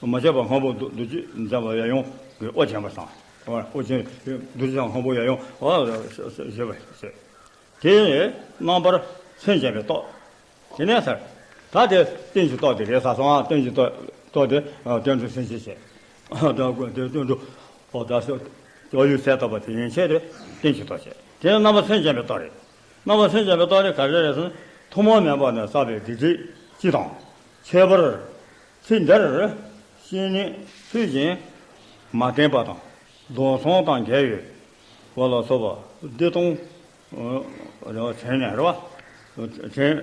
མ་བསྐྱོད་པ་སྔོན་པོ་རྡོ་རྗེ་འཛིན་པ་ཡབ་ཡུམ་གྱི་དབུ་བྱིན་པ་དང་། དབུ་བྱིན་རྡོ་རྗེ་དང་སྔོན་པོ་ཡབ་ཡུམ་ཞེས་པ་ཞེས། དེ་རྣམ་པར་སེམས་བྱས་པའི་སྟོབས། དེ་ནས་ཟེར། ད་དེ་རྟེན་གྱི་སྟོབས་དེ་རེད་ཟེར་སོང་། རྟེན་གྱི་སྟོབས་སྟོབས་དེ་དོན་གྲུབ་སེམས་བསྐྱེད་བྱས། ད་དེ་དོན་གྲུབ་ཨོ་ད་སོ་ཡོད་ཡོད་ཟེར་ཐོབ་པ་དེ་ཡན་ཆད་དེ་རྟེན་གྱི་སྟོབས་བྱས། དེ་རྣམ་པར་སེམས་བྱས་པའི་སྟོབས་རེད། རྣམ་པར་སེམས་བྱས་པའི་སྟོབས་དེ་ག་རེ་རེད་ཟེར་ན། ཐུན་མོང་མིན་པ་ནས་བསགས་པའི་སྡིག་སྒྲིབ་སྤྱི་དང་། ཁྱད་པར་ཚེ་འདིར་བཤེས་གཉེན་ཚུལ་བཞིན་མ་བསྟེན་པ་དང་། སྡོམ་གསུམ་དང་འགལ་བའི་བ་ལ་སོགས་པ་བདེ་སྟོང་དྲན་ནས་རེད་པ། དྲན།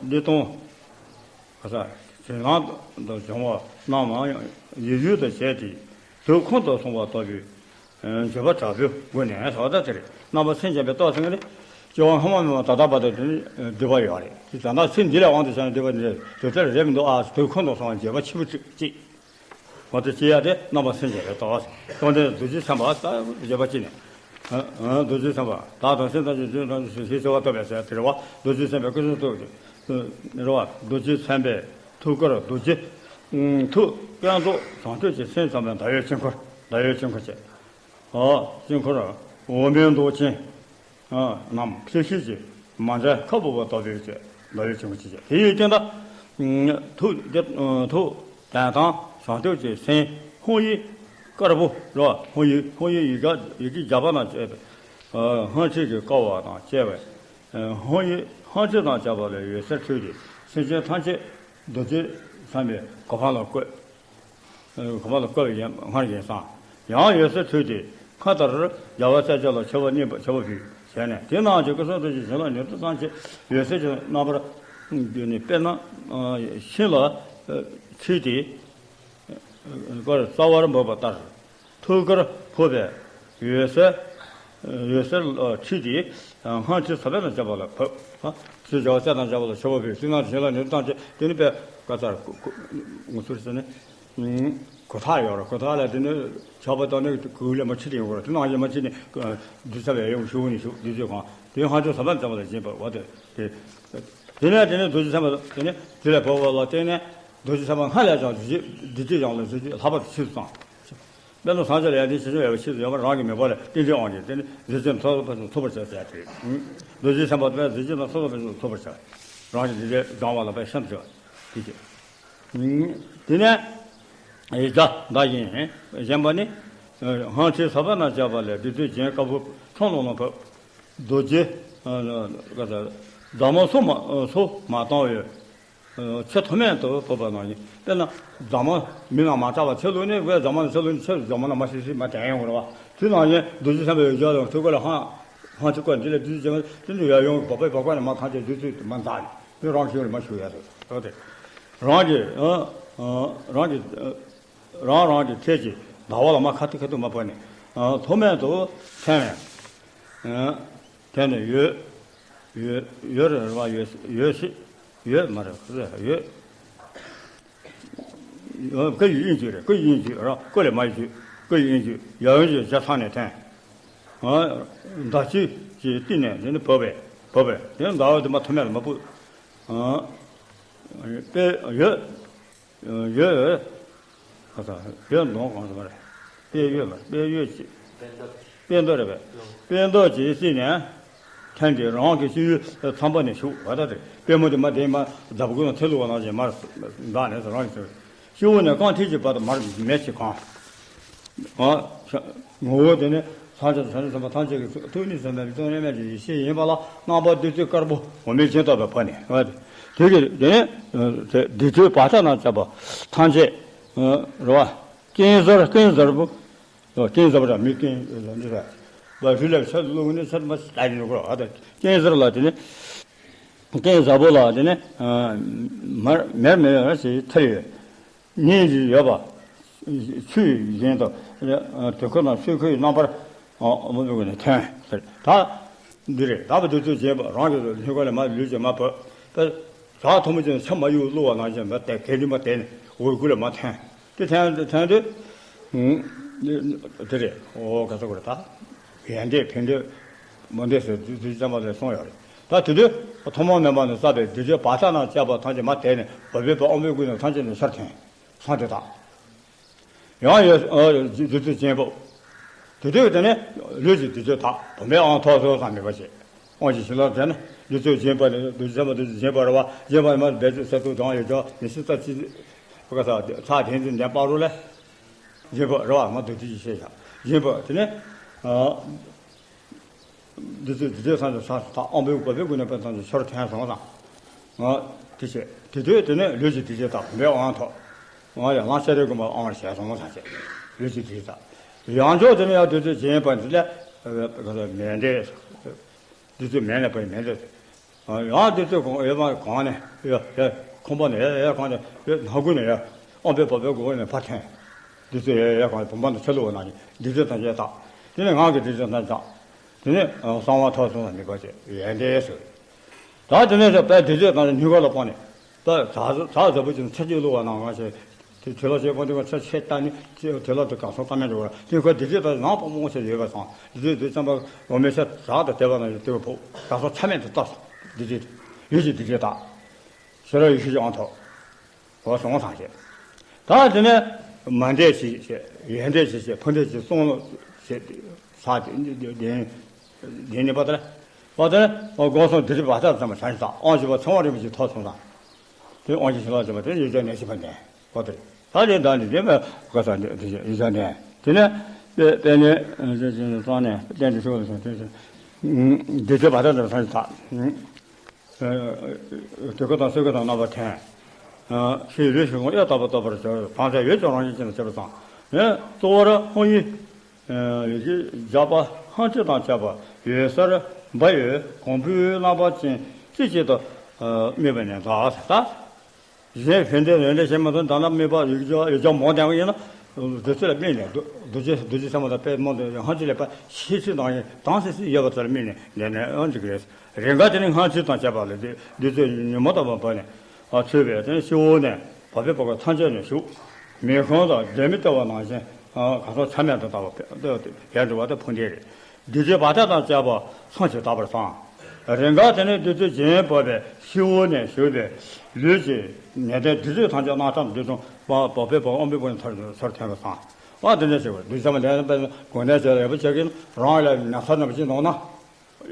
བདེ་སྟོང་ག་ས་དྲན་ལམ་དུ་བྱུང་བ་རྣམས་ཡིད་ཡུལ་དུ་བྱས་ཏེ་དུས་ཁོང་དུ་སོང་བ་ལྟ་བུའི་བརྗོད་པ་དྲག་པོའི་སྒོ་ནས་ཟེར་བ་ད་དེ་རེད། རྣམ་པར་སེམས་བྱས་པའི་སྟོབས་ཟེར་མཁན་རེད། སྐྱེ་བ་སྔ་མ་མེད་པ་ད་ལྟ་བར་དུ་དེ་ནི་སྡིག་པ་ཡོད་རེད། དེ་ད་ལྟ་ཚེ་འདི་ལ་དབང་དུ་བྱས་ནས་སྡིག་པ་འདི་དུས་ཚོད་རེད་མི་འདུག་ཨ། དུས་འཁོར་དུ་སོང་བ་བརྗེད་པ་ཆེན་པོ་གཅིག་གཅིག་འོ་དེ་སྐྱེ་ཡ་དེ་རྣམ་པ་སེམས་ཅན་རེད་དོ། སྟོང་ཆེན་རྡོ་རྗེ་སེམས་དཔའ་ད་བརྗེད་པ་གཅིག་ནས། ཨ་ཨ་རྡོ་རྗེ་སེམས་དཔའ་ད་དང་སེམས་དང་ཆོས་ཆོས་དང་ཆོས་ཤེས་བྱ་བ་ཐོབ་པའི་ཟེར་དེ་རེད་བ། རྡོ་རྗེ་སེམས་དཔའི་སྐུ་གསུང་ཐུགས་ཀྱི་རེད་བ། རྡོ་རྗེ་སེམས་དཔའི་ཐུགས་ཀར་རྡོ་རྗེ་ཐུགས་ཀྱི་ཀྱང་རྫོགས་བྱང་ཆུབ་ཀྱི་སེམས་ཙམ་པའི་ཟླ་བའི་དཀྱིལ་འཁོར། ཟླ་བའི་དཀྱིལ་འཁོར་བཅས། ཨ། དཀྱིལ་འཁོར་འོད་མའི་མདོག་ཅན། ཨ། རྣམས་ཆེ་ཤེལ་གྱི་མཎྜལ་ཁ་སྦུབ་པ་ལྟ་བུའི་ཟླ་བའི་དཀྱིལ་འཁོར་བཅས། དེ་ཡི་སྟེང་དུ་ཐུགས་དེ་ཐུགས་དོན་དང་བྱང་ཆུབ་ཀྱི་སེམས་ཧཱུྃ་ཡིག་དཀར་པོ་རོ། ཧཱུྃ་ཡིག་ཧཱུྃ་ཡིག་ཡི་གེ་ཡི་གེ་བརྒྱ་པ་དང་བཅས་པའི་ཨ་ཧཱུྃ་ཆོས་ཀྱི་ཀ་བ་དང་བཅས་པའི་ཨ་ཧཱུྃ་ཡིག་ཧཱུྃ་ཆོས་དང་བཅས་པ་ལས་འོད་ཟེར་འཕྲོས་ཏེ་སེམས་ཅན་ཐམས་ཅད་རྡོ་རྗེ་འཆང་བའི་གོ་འཕང་ལ་བཀོད། གོ་འཕང་ལ་བཀོད་པའི་ཡན་སྔར་ཡན་སང་། ཡང་འོད་ཟེར་འཕྲོས་ཏེ་སྔར་ལྟར་རྒྱལ་བ་སྲས་བཅས་ལ་མཆོད་པ་བརྙེས་པ་མཆོད་པ་ཕུལ་བྱས་ནས། དེ་རྣམས་ཀྱི་སྐུ་གསུང་ཐུགས་ཀྱི་བྱིན་རླབས་ཉུང་དུ་ཙམ་གྱིས་འོད་ཟེར་གྱི་རྣམ་པར་གྱུར་ནས། དཔེར་ན་ཤིང་ལ་འཁྲིལ་ཏེ་རྩ་བར་འབབ་པ་ལྟར། ཐུགས་ཀར་ཕོག་པའི་འོད་ཟེར། འོད་ཟེར་ལ་འཁྲིལ་ཏེ་སྔར་ཆོས་ཟབ་པ་དང་བཅས་པ་ལ་བབས། ཆོས་རྒྱལ་བ་སྲས་དང་བཅས་པ་ལ་མཆོད་པ་ཕུལ། ཕྱི་ནང་གི་བྱིན་རླབས་ཉུང་དུ་བཏང་སྟེ་དེ་ནི་དཔེ་བཀའ་རྩར་ངོ་སུར་ཟེར་ནས་གོ་ཐག་ཡོད་རེད། གོ་ཐག་ལ་དེ་ནི་ཆགས་པ་དང་ནི་གུ་ལས་མ་ཕྱི་དེ་ཡོང་གི་རེད། དེ་ནང་བཞིན་མ་ཕྱི་ནས་བདུད་ཚ་བའི་ཡོང་ཞུ་ནས་ཞུ་བདུད་ཚོད་གང་དེ་སྔར་ཆོས་ཟབ་པ་དང་བཅས་པ་ལ་སྦྱིན་པ་བ་དེ་དེ་དེ་ནས་དེ་ནི་རྡོ་རྗེ་སེམས་དཔའ་དེ་ནི་དེ་ལས་བབས་པ་ལ་བརྟེན་ནས་རྡོ་རྗེ་སེམས་དཔའ་སྔར་ལས་ཀྱང་བདུད་རྗེ་བདུད་རྗེ་ཡང་ལ་བཟོད་རྒྱུ་ལྷག་པར་དུ་ཆེ་རུ་བཏང་། དཔེར་ན་སངས་རྒྱས་ལ་ཡང་དེ་ཞེས་བྱ་བའི་ཆེད་དུ་ཡོད་པ་རང་གི་མོས་པ་ལ་རྟེན་འབྲེལ་དབང་གིས་དེ་ནི་རྫས་ཅན་ཐོབ་པར་ཐོབ་པར་བྱ་ཟེར་ཏེ། རྡོ་རྗེ་སེམས་དཔའ་དཔེར་ན་རྫས་ཅན་དང་ཐོབ་པར་ཐོབ་པར་བྱ། རང་གི་རྫས་འབྲེལ་སྦྱང་བ་ལ་དཔེ་ཤིན་ཏུ་བྱ་བ་དེ་བྱེད། དེ་ནས་ཡི་ག་ཟླ་བཞིན་བཞེངས་པ་ནི། སྔར་ཆོས་ཟབ་པ་རྣམས་བཅས་པ་ལས་བདུད་རྩི་རྒྱན་དཀར་པོ་ཁྲོམ་ལོང་ལ་བབས། རྡོ་རྗེ་རྫ་མ་སོ་མ་སོ་མ་བཏང་བའི་ཆུ་ཐོགས་མེད་དུ་ཕོབ་པ་ནང་བཞིན། དཔེར་ན་རྫ་མ་མི་ནང་མ་བཏང་བ་ཆུ་བླུགས་ནས་དཔེ་རྫ་མ་ནང་ཆུ་བླུགས་ནས་ཆུ་རྫ་མ་ནང་མ་ཤི་ཤི་མ་དེ་ཡོང་བ། དེ་ནང་བཞིན་རྡོ་རྗེ་སེམས་དཔའི་འོད་ཀྱང་ཐུགས་ཀ་ལ་ཧང་ཧང་ཆུ་བཀོད་འདི་ལས་བདུད་རྩི་ཅན་དེ་འདྲ་ཡར་ཡོང་བ་པའི་བ་ཀ་ནས་མ་ཐམས་ཅད་བདུད་རྩི་མ་འཛག་ནས་དེ་རང་ཤི་ལ་མ་ཤི་ཡ་དེ་དེ་རང་གི་རང་གི་རང་རང་གི་ཐད་ཀྱི་ཟླ་བ་ལ་མ་ཁ་ཐུག་ཁ་ཐུག་མ་བབས་ནས་ཐོགས་མེད་དུ་ཐོན་ནས། དེ་ནས་ཡོད། ཡོད་ཡོད་རེད་བ། ཡོད་ཡོད་ཤི་ཡོད་མ་རེད་ཡོད། ཀུ་ཡི་དབྱིན་ཇི་རེད། ཀུ་ཡི་དབྱིན་ཇི་ར་ཀུ་ལས་མ་ཡི་ཇི། ཀུ་ཡི་དབྱིན་ཇི་ཡ་ཡོན་ཇི་ཇ་ཚང་ནས་ཐོན། ཟླ་གཅིག་གི་སྟེང་ནས་དེ་ནི་བབས་པས་བབས་པས་དེ་ནི་ཟླ་བ་དེ་མ་ཐོགས་མེད་ལ་མ་བུད། དཔེ་ཡོད། ཡོད། ཁ་ས་ཡོད་ནོ་གང་ཟེར་བ་རེད། དཔེ་ཡོད་མ་རེད། དཔེ་ཡོད་ཅེས། དཔེ་མདོ་རེད་པས། དཔེ་མདོ་ཅེས་སྲིད་ནས་ཐོན་ཏེ་རང་གི་སྤྱི་ཡུལ་ཚངས་པ་ནས་ཞུགས་པ་ལྟར་ཏེ་དཔེ་མོ་དེ་མ་དེ་མ་འཛབ་དགོས་ན་ཚེ་ལུ་བ་ནང་བཞིན་མར་འདག་ནས་རང་གི་སྤྱི་བོ་ནས་རྐང་མཐིལ་གྱི་བར་དུ་མར་མེ་ཆེ་གང་། ངོ་བོ་དེ་ནི་སངས་རྒྱས་དང་བྱང་ཆུབ་སེམས་དཔའ་ཐམས་ཅད་ཀྱི་ཐུགས་ནི་སེམས་དཔའི་ལུས་རྟེན་དབྱེར་མེད་ཀྱི་ཡེ་ཤེས་ཡིན་པ་ལ་རྣམ་པ་བདུད་རྩི་དཀར་པོ་འོ་མའི་སྤྱན་ལྟ་བུ་ཕར་ནས་དེ་གི་དེ་ནི་བདུད་རྩི་བག་ཆགས་རྣམས་བཅས་པ་ཐམས་ཅད་རེད་བ། ཀན་གཟར་ཀན་གཟར་པོ། ཀན་གཟར་པོ་ར་མི་ཀན་འདི་ར་བ་རུ་ལ་ཆ་ལུག་ནི་ཆ་མ་ལྟ་ཡིན་ནོ་ཨ་ད་ཀན་གཟར་ལ་དེ་ནི་ཀན་གཟར་པོ་ལ་དེ་ནི་མར་མེར་མེར་ཡོད་ན་ཞེས་ཐར་ཡོད། གཉིས་ཡོད་པ། ཆུ་བཞིན་དུ་དུས་འཁོར་དང་ཆོས་འཁོར་གྱི་རྣམ་པར་མ་བུད་ནས་ཐོན་ཟེར་ད། འདི་རེད། ད་བུ་དུས་ཚོད་རྗེན་པ་རང་གི་ལུས་ཀྱང་མ་བུད་པས་བྱ་ཐོག་མ་ཅན་ཆ་མ་གཡུག་བླུག་པ་ནང་བཞིན་མ་དེ་གལ་ཏེ་མ་དེ་ནས་འོད་སྐུ་ལ་མ་ཐོན། དེ་ཐོན་དེ་ཐོན་དུས། དེ་རེད། ཨོ་ག་ཚོད་དགོས་རེད་ད། ཡན་འདས་ཕན་འདོད་མ་འདས་ཟེར་དུས་དུས་ཙམ་པ་ལས་སོང་ཡོད་རེད། ད་དེ་དུས་ཐོག་མ་མེད་པ་ནས་བསགས་པའི་བདུད་རྩི་བག་ཆགས་རྣམས་བཅས་པ་ཐམས་ཅད་མ་དེ་ནས་བབས་པའི་དབང་པོའི་སྐུ་ནས་ཐམས་ཅད་ནས་ཤར་ཐོན། སངས་དེ་དག་ཡང་ཡོད། བདུད་རྩི་རྗེན་པོ། དེ་དུས་དེ་ནས་ལུས་ཀྱི་བདུད་རྩི་དག་བུམ་པའི་དབང་ཐོབ་སོང་བསམ་མེད་པ་བྱེད། དབང་གི་བྱིན་རླབས་དེ་ནི་བདུད་རྩི་རྗེན་པ་ནི་བདུད་རྩི་རྗེན་པ་བདུད་རྩི་རྗེན་པ་རེད་བ། རྗེན་པ་ནི་མ་འབད་ཚུལ་ས་ཐུབ་དང་ཡོད་ཀྱང་མི་ཤི་རྩ་གཅིག་པ་ག་ས་ཚ་དེན་ཚི་འདན་པ་རུ་ལས་རྗེན་པ་རེད་བ། མ་བདུད་རྩི་ཞེས་བྱ་རྗེན་པ་དེ་ནི། འདི་ཚོས་འདི་ཚོས་སངས་རྒྱས་སངས་རྒྱས་ཐག་ཨོམ་བུའི་བབས་པའི་སྒོ་ནས་པའི་ཐམས་ཅད་ཆོར་ཐོན་སོང་ཙང་། དེ་བྱས་དེ་དུས་དེ་ནས་ལུས་ཀྱི་དེ་བྱས་དག་བུམ་པའི་དབང་ཐོབ། ཡང་ལམ་ཤེས་རིག་དགོན་པ་དབང་བཞེས་སོང་ཙང་བྱས་ལུས་ཀྱི་དེ་བྱས་དག་ཡང་འཇོག་དེ་ནས་ཡང་དེ་ཚོས་བྱེད་པ་འདི་ལས་མེ་འདྲེ། འདི་ཚོས་མེ་ནས་པའི་མེ་འདྲེ། ཡང་དེ་ཚོས་གོང་ཡོད་མ་གོང་ནས་ཡོད་ཡོད་ཁོང་པ་ནས་ཡོད་ཡོད་གོང་ནས་ཡོད་ནག་ཁུང་ནས་ཡོད་ཨོམ་བུའི་བབས་པའི་སྒོ་ནས་ཕར་ཐོན། འདི་ཚོས་ཡོད་ཡོད་གོང་ནས་བུམ་པ་ནས་ཆ་ལུགས་པ་ནང་བཞིན་འདི་ཚོས་ཐམས་ཅད་དག་དེ་ནས་ངག་གི་འདི་ཚོས་ཐམས་ཅད་དག་དེ་ནས་གསང་བ་ཐོབ་སོང་ལ་ནི་ག་ཅེས་ཡོན་ཏན་ཟེར། ད་དེ་ནས་ཟེར་པས་དེ་ཚོས་དང་སྙིང་ག་ལ་སྤངས་ནས་ད་བྲག་བྲག་བཟང་པོ་ཅིག་ནས་ཚེ་གཅིག་བླུགས་པ་ནང་ང་ཞེས་དེ་དེ་ལ་ཞེས་པོ་འདི་ག་ཚེ་ཆད་ལྟ་ནི་དེ་ལ་དེ་གང་སོང་ལྟ་མེད་འགྲོ་བ་ལ་དེ་ཁོ་དེ་ཚོས་ད་ནང་སྤོང་སྤོང་བྱས་ཡོད་པ་སང་དེ་ཚོས་དེ་ཙམ་པ་འོ་མའི་ཆ་བྲག་དང་དེ་བ་ན་ཡོད་དེ་བ་ཕོ་གང་སོང་ཆ་མེད་དུ་བཏབ་སོང་། དེ་ཚོས་ཡོད་ཅིག་དེ་ཚོས་ད་ཤེས་རབ་ཡེ་ཤེས་ཀྱི་དབང་ཐོབ། གོ་སོང་ཚང་བྱས། ད་དེ་ནས་མ་འདས་ཞེས་བཤད། ཡོན་ཏན་ཞེས་བཤད། ཕུ་འདས་ཞེས་གསུངས་ལོ་ཞེས་ས་དེ་དེ་དེ་ནི་པ་ཏ་པ་ཏ་གོ་སོང་དེ་རིག་པ་ཏ་ཙམ་བྱང་ཞིང་དག་དབང་ཞེས་པ་ཚེ་དབང་རིན་པོ་ཆེ་ཐོབ་སོང་ཙང་། དེ་དབང་ཞེས་བྱ་བ་ཅེས་པ་དེ་ཡོད་ཅག་ནས་ཞེས་པ་ནས་གོ་དེ་རེད། ད་དེ་ད་ནི་དེ་མ་གོ་ས་དེ་ཡོད་ཅག་ནས་དེ་ནས་དཔེ་དཔེ་ནས་གཙང་ནས་བསྟན་དུ་ཤོག་ལ་སོང་དེ་དེ་ཚེ་བ་ཏ་ཙམ་བྱང་ཞིང་དག་དུས་ཀ་དང་སོས་ཀ་དང་རྣམ་པར་འཐེན། ཤེས་ལུས་ཤེས་ཀུན་གཡོ་དག་པ་རྟོགས་པར་བྱ། བག་ཆགས་ཡོད་ཀྱང་རང་བཞིན་ཅན་དུ་བྱེད་པ་དང་། གཙོ་བོར་ཧཱུྃ་ཡིག་ཡིག་བརྒྱ་པ་ཧཱུྃ་ཕྱི་དང་བཅས་པ་འོད་གསལ་བ་ཡོད་གོང་བུའི་རྣམ་པ་ཅན་རྩེ་གཅིག་ཏུ་དམིགས་པ་ནི་འདག་ཟེར། གཞན་ཕན་བདེ་རེ་འདྲ་བྱེད་མ་ཐུབ་ད་ལྟ་དམིགས་པ་ཡོད་ཀྱང་ཡོད་ཀྱང་མང་ལྡན་པ་ཡིན་ན་བདུད་རྩི་ལ་དམིགས་ནས་རྡོ་རྗེ་རྡོ་རྗེ་ཚེ་མ་དང་དཔལ་མོ་དང་ཧཱུྃ་ཕྱི་ལས་པ་ཤེས་ཚུལ་དང་ཡིན་དང་སྲིད་སྲིད་ཡོད་པ་ཚོ་ལ་དམིགས་ནས་འདི་ནས་ཨང་འཇིག་རེད། རེས་འགའ་དེ་ནི་སྔ་ཕྱི་དང་བཅས་པ་ལ་བདུད་རྩི་ཉོན་མོངས་དང་བབས་ནས་ཚུད་པས་དེ་ནི་སྤྱི་བོ་ནས་བ་སྤུའི་བར་ཐམས་ཅད་ནས་ཞུགས། མེ་ཁོང་དང་ལྡེ་མིག་ལྟ་བུ་ནང་བཞིན་གང་སོགས་ཆ་མེད་དུ་བཏང་བ་བས་འགྲོ་བ་དེ་ཕུང་འདྲེ་རེད། བདུད་རྩི་བ་ཏ་དང་བཅས་པ་མཚོན་གྱིས་བཏབ་པར་བསམ། རེས་འགའ་དེ་ནི་བདུད་རྩི་རྒྱན་བབས་པས་སྤྱི་བོ་ནས་ཞུགས་པས་ལུས་ཀྱི་ནད་ལྡན་བདུད་རྩི་ཐམས་ཅད་རྣམ་གྲངས་བདུན་ཚོ་བ་སྤུའི་བར་དབང་པོའི་བར་ནས་ཚུར་ཚུར་ཐོན་པར་བསམ། ཨ་དེ་འདྲ་བྱེད་དགོས། བདུད་རྩི་མ་ལྡན་པའི་གོང་ནས་བྱས་ལ་ཡག་པོ་བྱེད་ཀྱིན་རང་ལ་ན་ཚ་རྣམས་ཅི་འདོང་ན།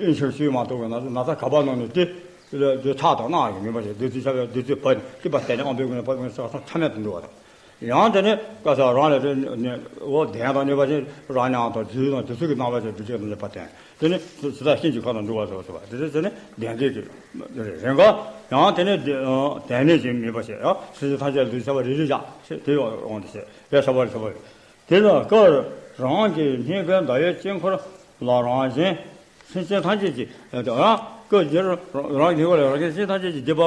ཨིན་ཆོས་ཤིག་མ་གཏོགས་ན་ན་ཚ་ག་པར་ནང་ནས་དེ་དེ་ལ་དེ་ཁྲག་དང་རྣག་གི་མུན་པ་ཞིག་བདུད་རྩི་ཆ་བའི་བདུད་རྩི་བབས་ནས་ཏི་པ་བསྟན་ནས་དབང་པོའི་སྒོ་ནས་བབས་ནས་ས་ས་ཆ་མེད་དུ་འགྲོ་བ་དང་། ཡང་དེ་ནས་བཀའ་ས་རང་ལ་དེ་ནས་འོ་གདན་དང་ནུས་པ་ཞིག་རང་ཉང་དང་རྫུས་དང་དེ་ཚོ་གི་རྣམ་པ་ཞིག་བདུད་རྩི་དང་ནུས་པ་བསྟན་དེ་ནས་ཇི་ལྟར་ཤིན་ཅིག་ཁ་དང་འགྲོ་བ་སོགས་སོ་བ་དེ་ཚོ་དེ་ནས་གདན་གྱི་རེ་འགའ་ཡང་དེ་ནས་དེ་དེ་ནས་ཀྱི་ནུས་པ་ཞིག་ཡང་སྲིད་ཞི་ཐམས་ཅད་ལུས་ཆ་བ་རེ་རེ་བཞག་ཞེས་དེ་འོང་དེ་ཞེས་པས་ས་བ་རི་ས་བ་རེད། དེ་ལ་སྐབས་རང་གི་སྙིང་གའི་ཟླ་བའི་དཀྱིལ་འཁོར་ལ་རང་བཞིན་སེམས་ཅན་ཐམས་ཅད་ཀྱི་རང་སྐབས་འདིར་རང་གི་སྙིང་ག་ལ་རང་གི་སེམས་ཅན་ཐམས་ཅད་ཀྱི་སྡིག་པ་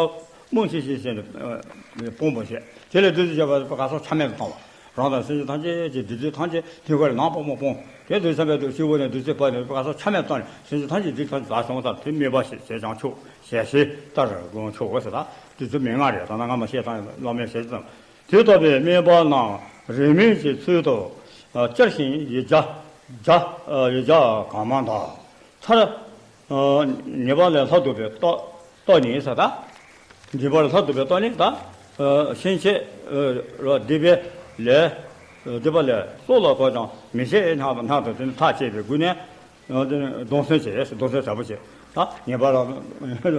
སྨོས་ཅི་ཞེས་བཤད་ནས་སྤོང་བར་བཤད། དེ་ལས་བདུད་རྩི་བྱས་པ་ག་སོགས་ཆ་མེད་དུ་བཏང་བ། རང་དང་སེམས་ཅན་ཐམས་ཅད་ཀྱི་སྡིག་སྒྲིབ་ཐམས་ཅད་སྙིང་ག་ལ་ནང་སྤོང་མ་སྤོང་། དེ་བདུད་ཚན་པའི་དུ་སྤྱི་བོ་ནས་བདུད་རྩི་བབས་ནས་ག་སོགས་ཆ་མེད་བཏང་ནས་སེམས་ཅན་ཐམས་ཅད་སྡིག་ཐམས་ཅད་དག་སོང་ཙང་དེ་དམིགས་པ་ཞེས་བྱས་ཀྱང་ཆོག་ཞེས་ཞེས་ལྟར་དགོངས་ཆོག་གོ་ཟེར་ད། བདུད་རྩི་མན་ངག་རེད་ད་ན་ང་མ་བཤད་ཙང་བླ་མས་བཤད་ཙང་། དེ་ལྟ་བུའི་དམིགས་པ་རྣམས་རིས་མེད་ཀྱི་ཚུལ་དུ་བསྐྱར་ཞིང་ཡིག་བརྒྱ་བརྒྱ་ཡིག་བརྒྱ་གང་མང་དང་། མཐར་ཉེས་པ་ལས་ལྷག་བསྡུ་བའི་སྟོབས་སྟོབས་ཉིད་ཟེར་ད། ཉེས་པ་ལས་ལྷག་བསྡུ་བའི་སྟོབས་ཉིད་ད། ཕྱིན་ཆད་སྡིག་པའི་ལས་སྡིག་པ་ལས་སྲོག་ལ་གོད་ཀྱང་མི་བྱེད་སྙམ་པ་སྙམ་དུ་དེ་ནི་ཐག་བཅད་པའི་སྒོ་ནས། ཡང་དེ་ནས་སྡོམ་སེམས་བྱེད་སྡོམ་སེམས་ཟབ་པོ་བྱེད། ད་ཉེས་པ་ལ་ཉེས་པ་ལ་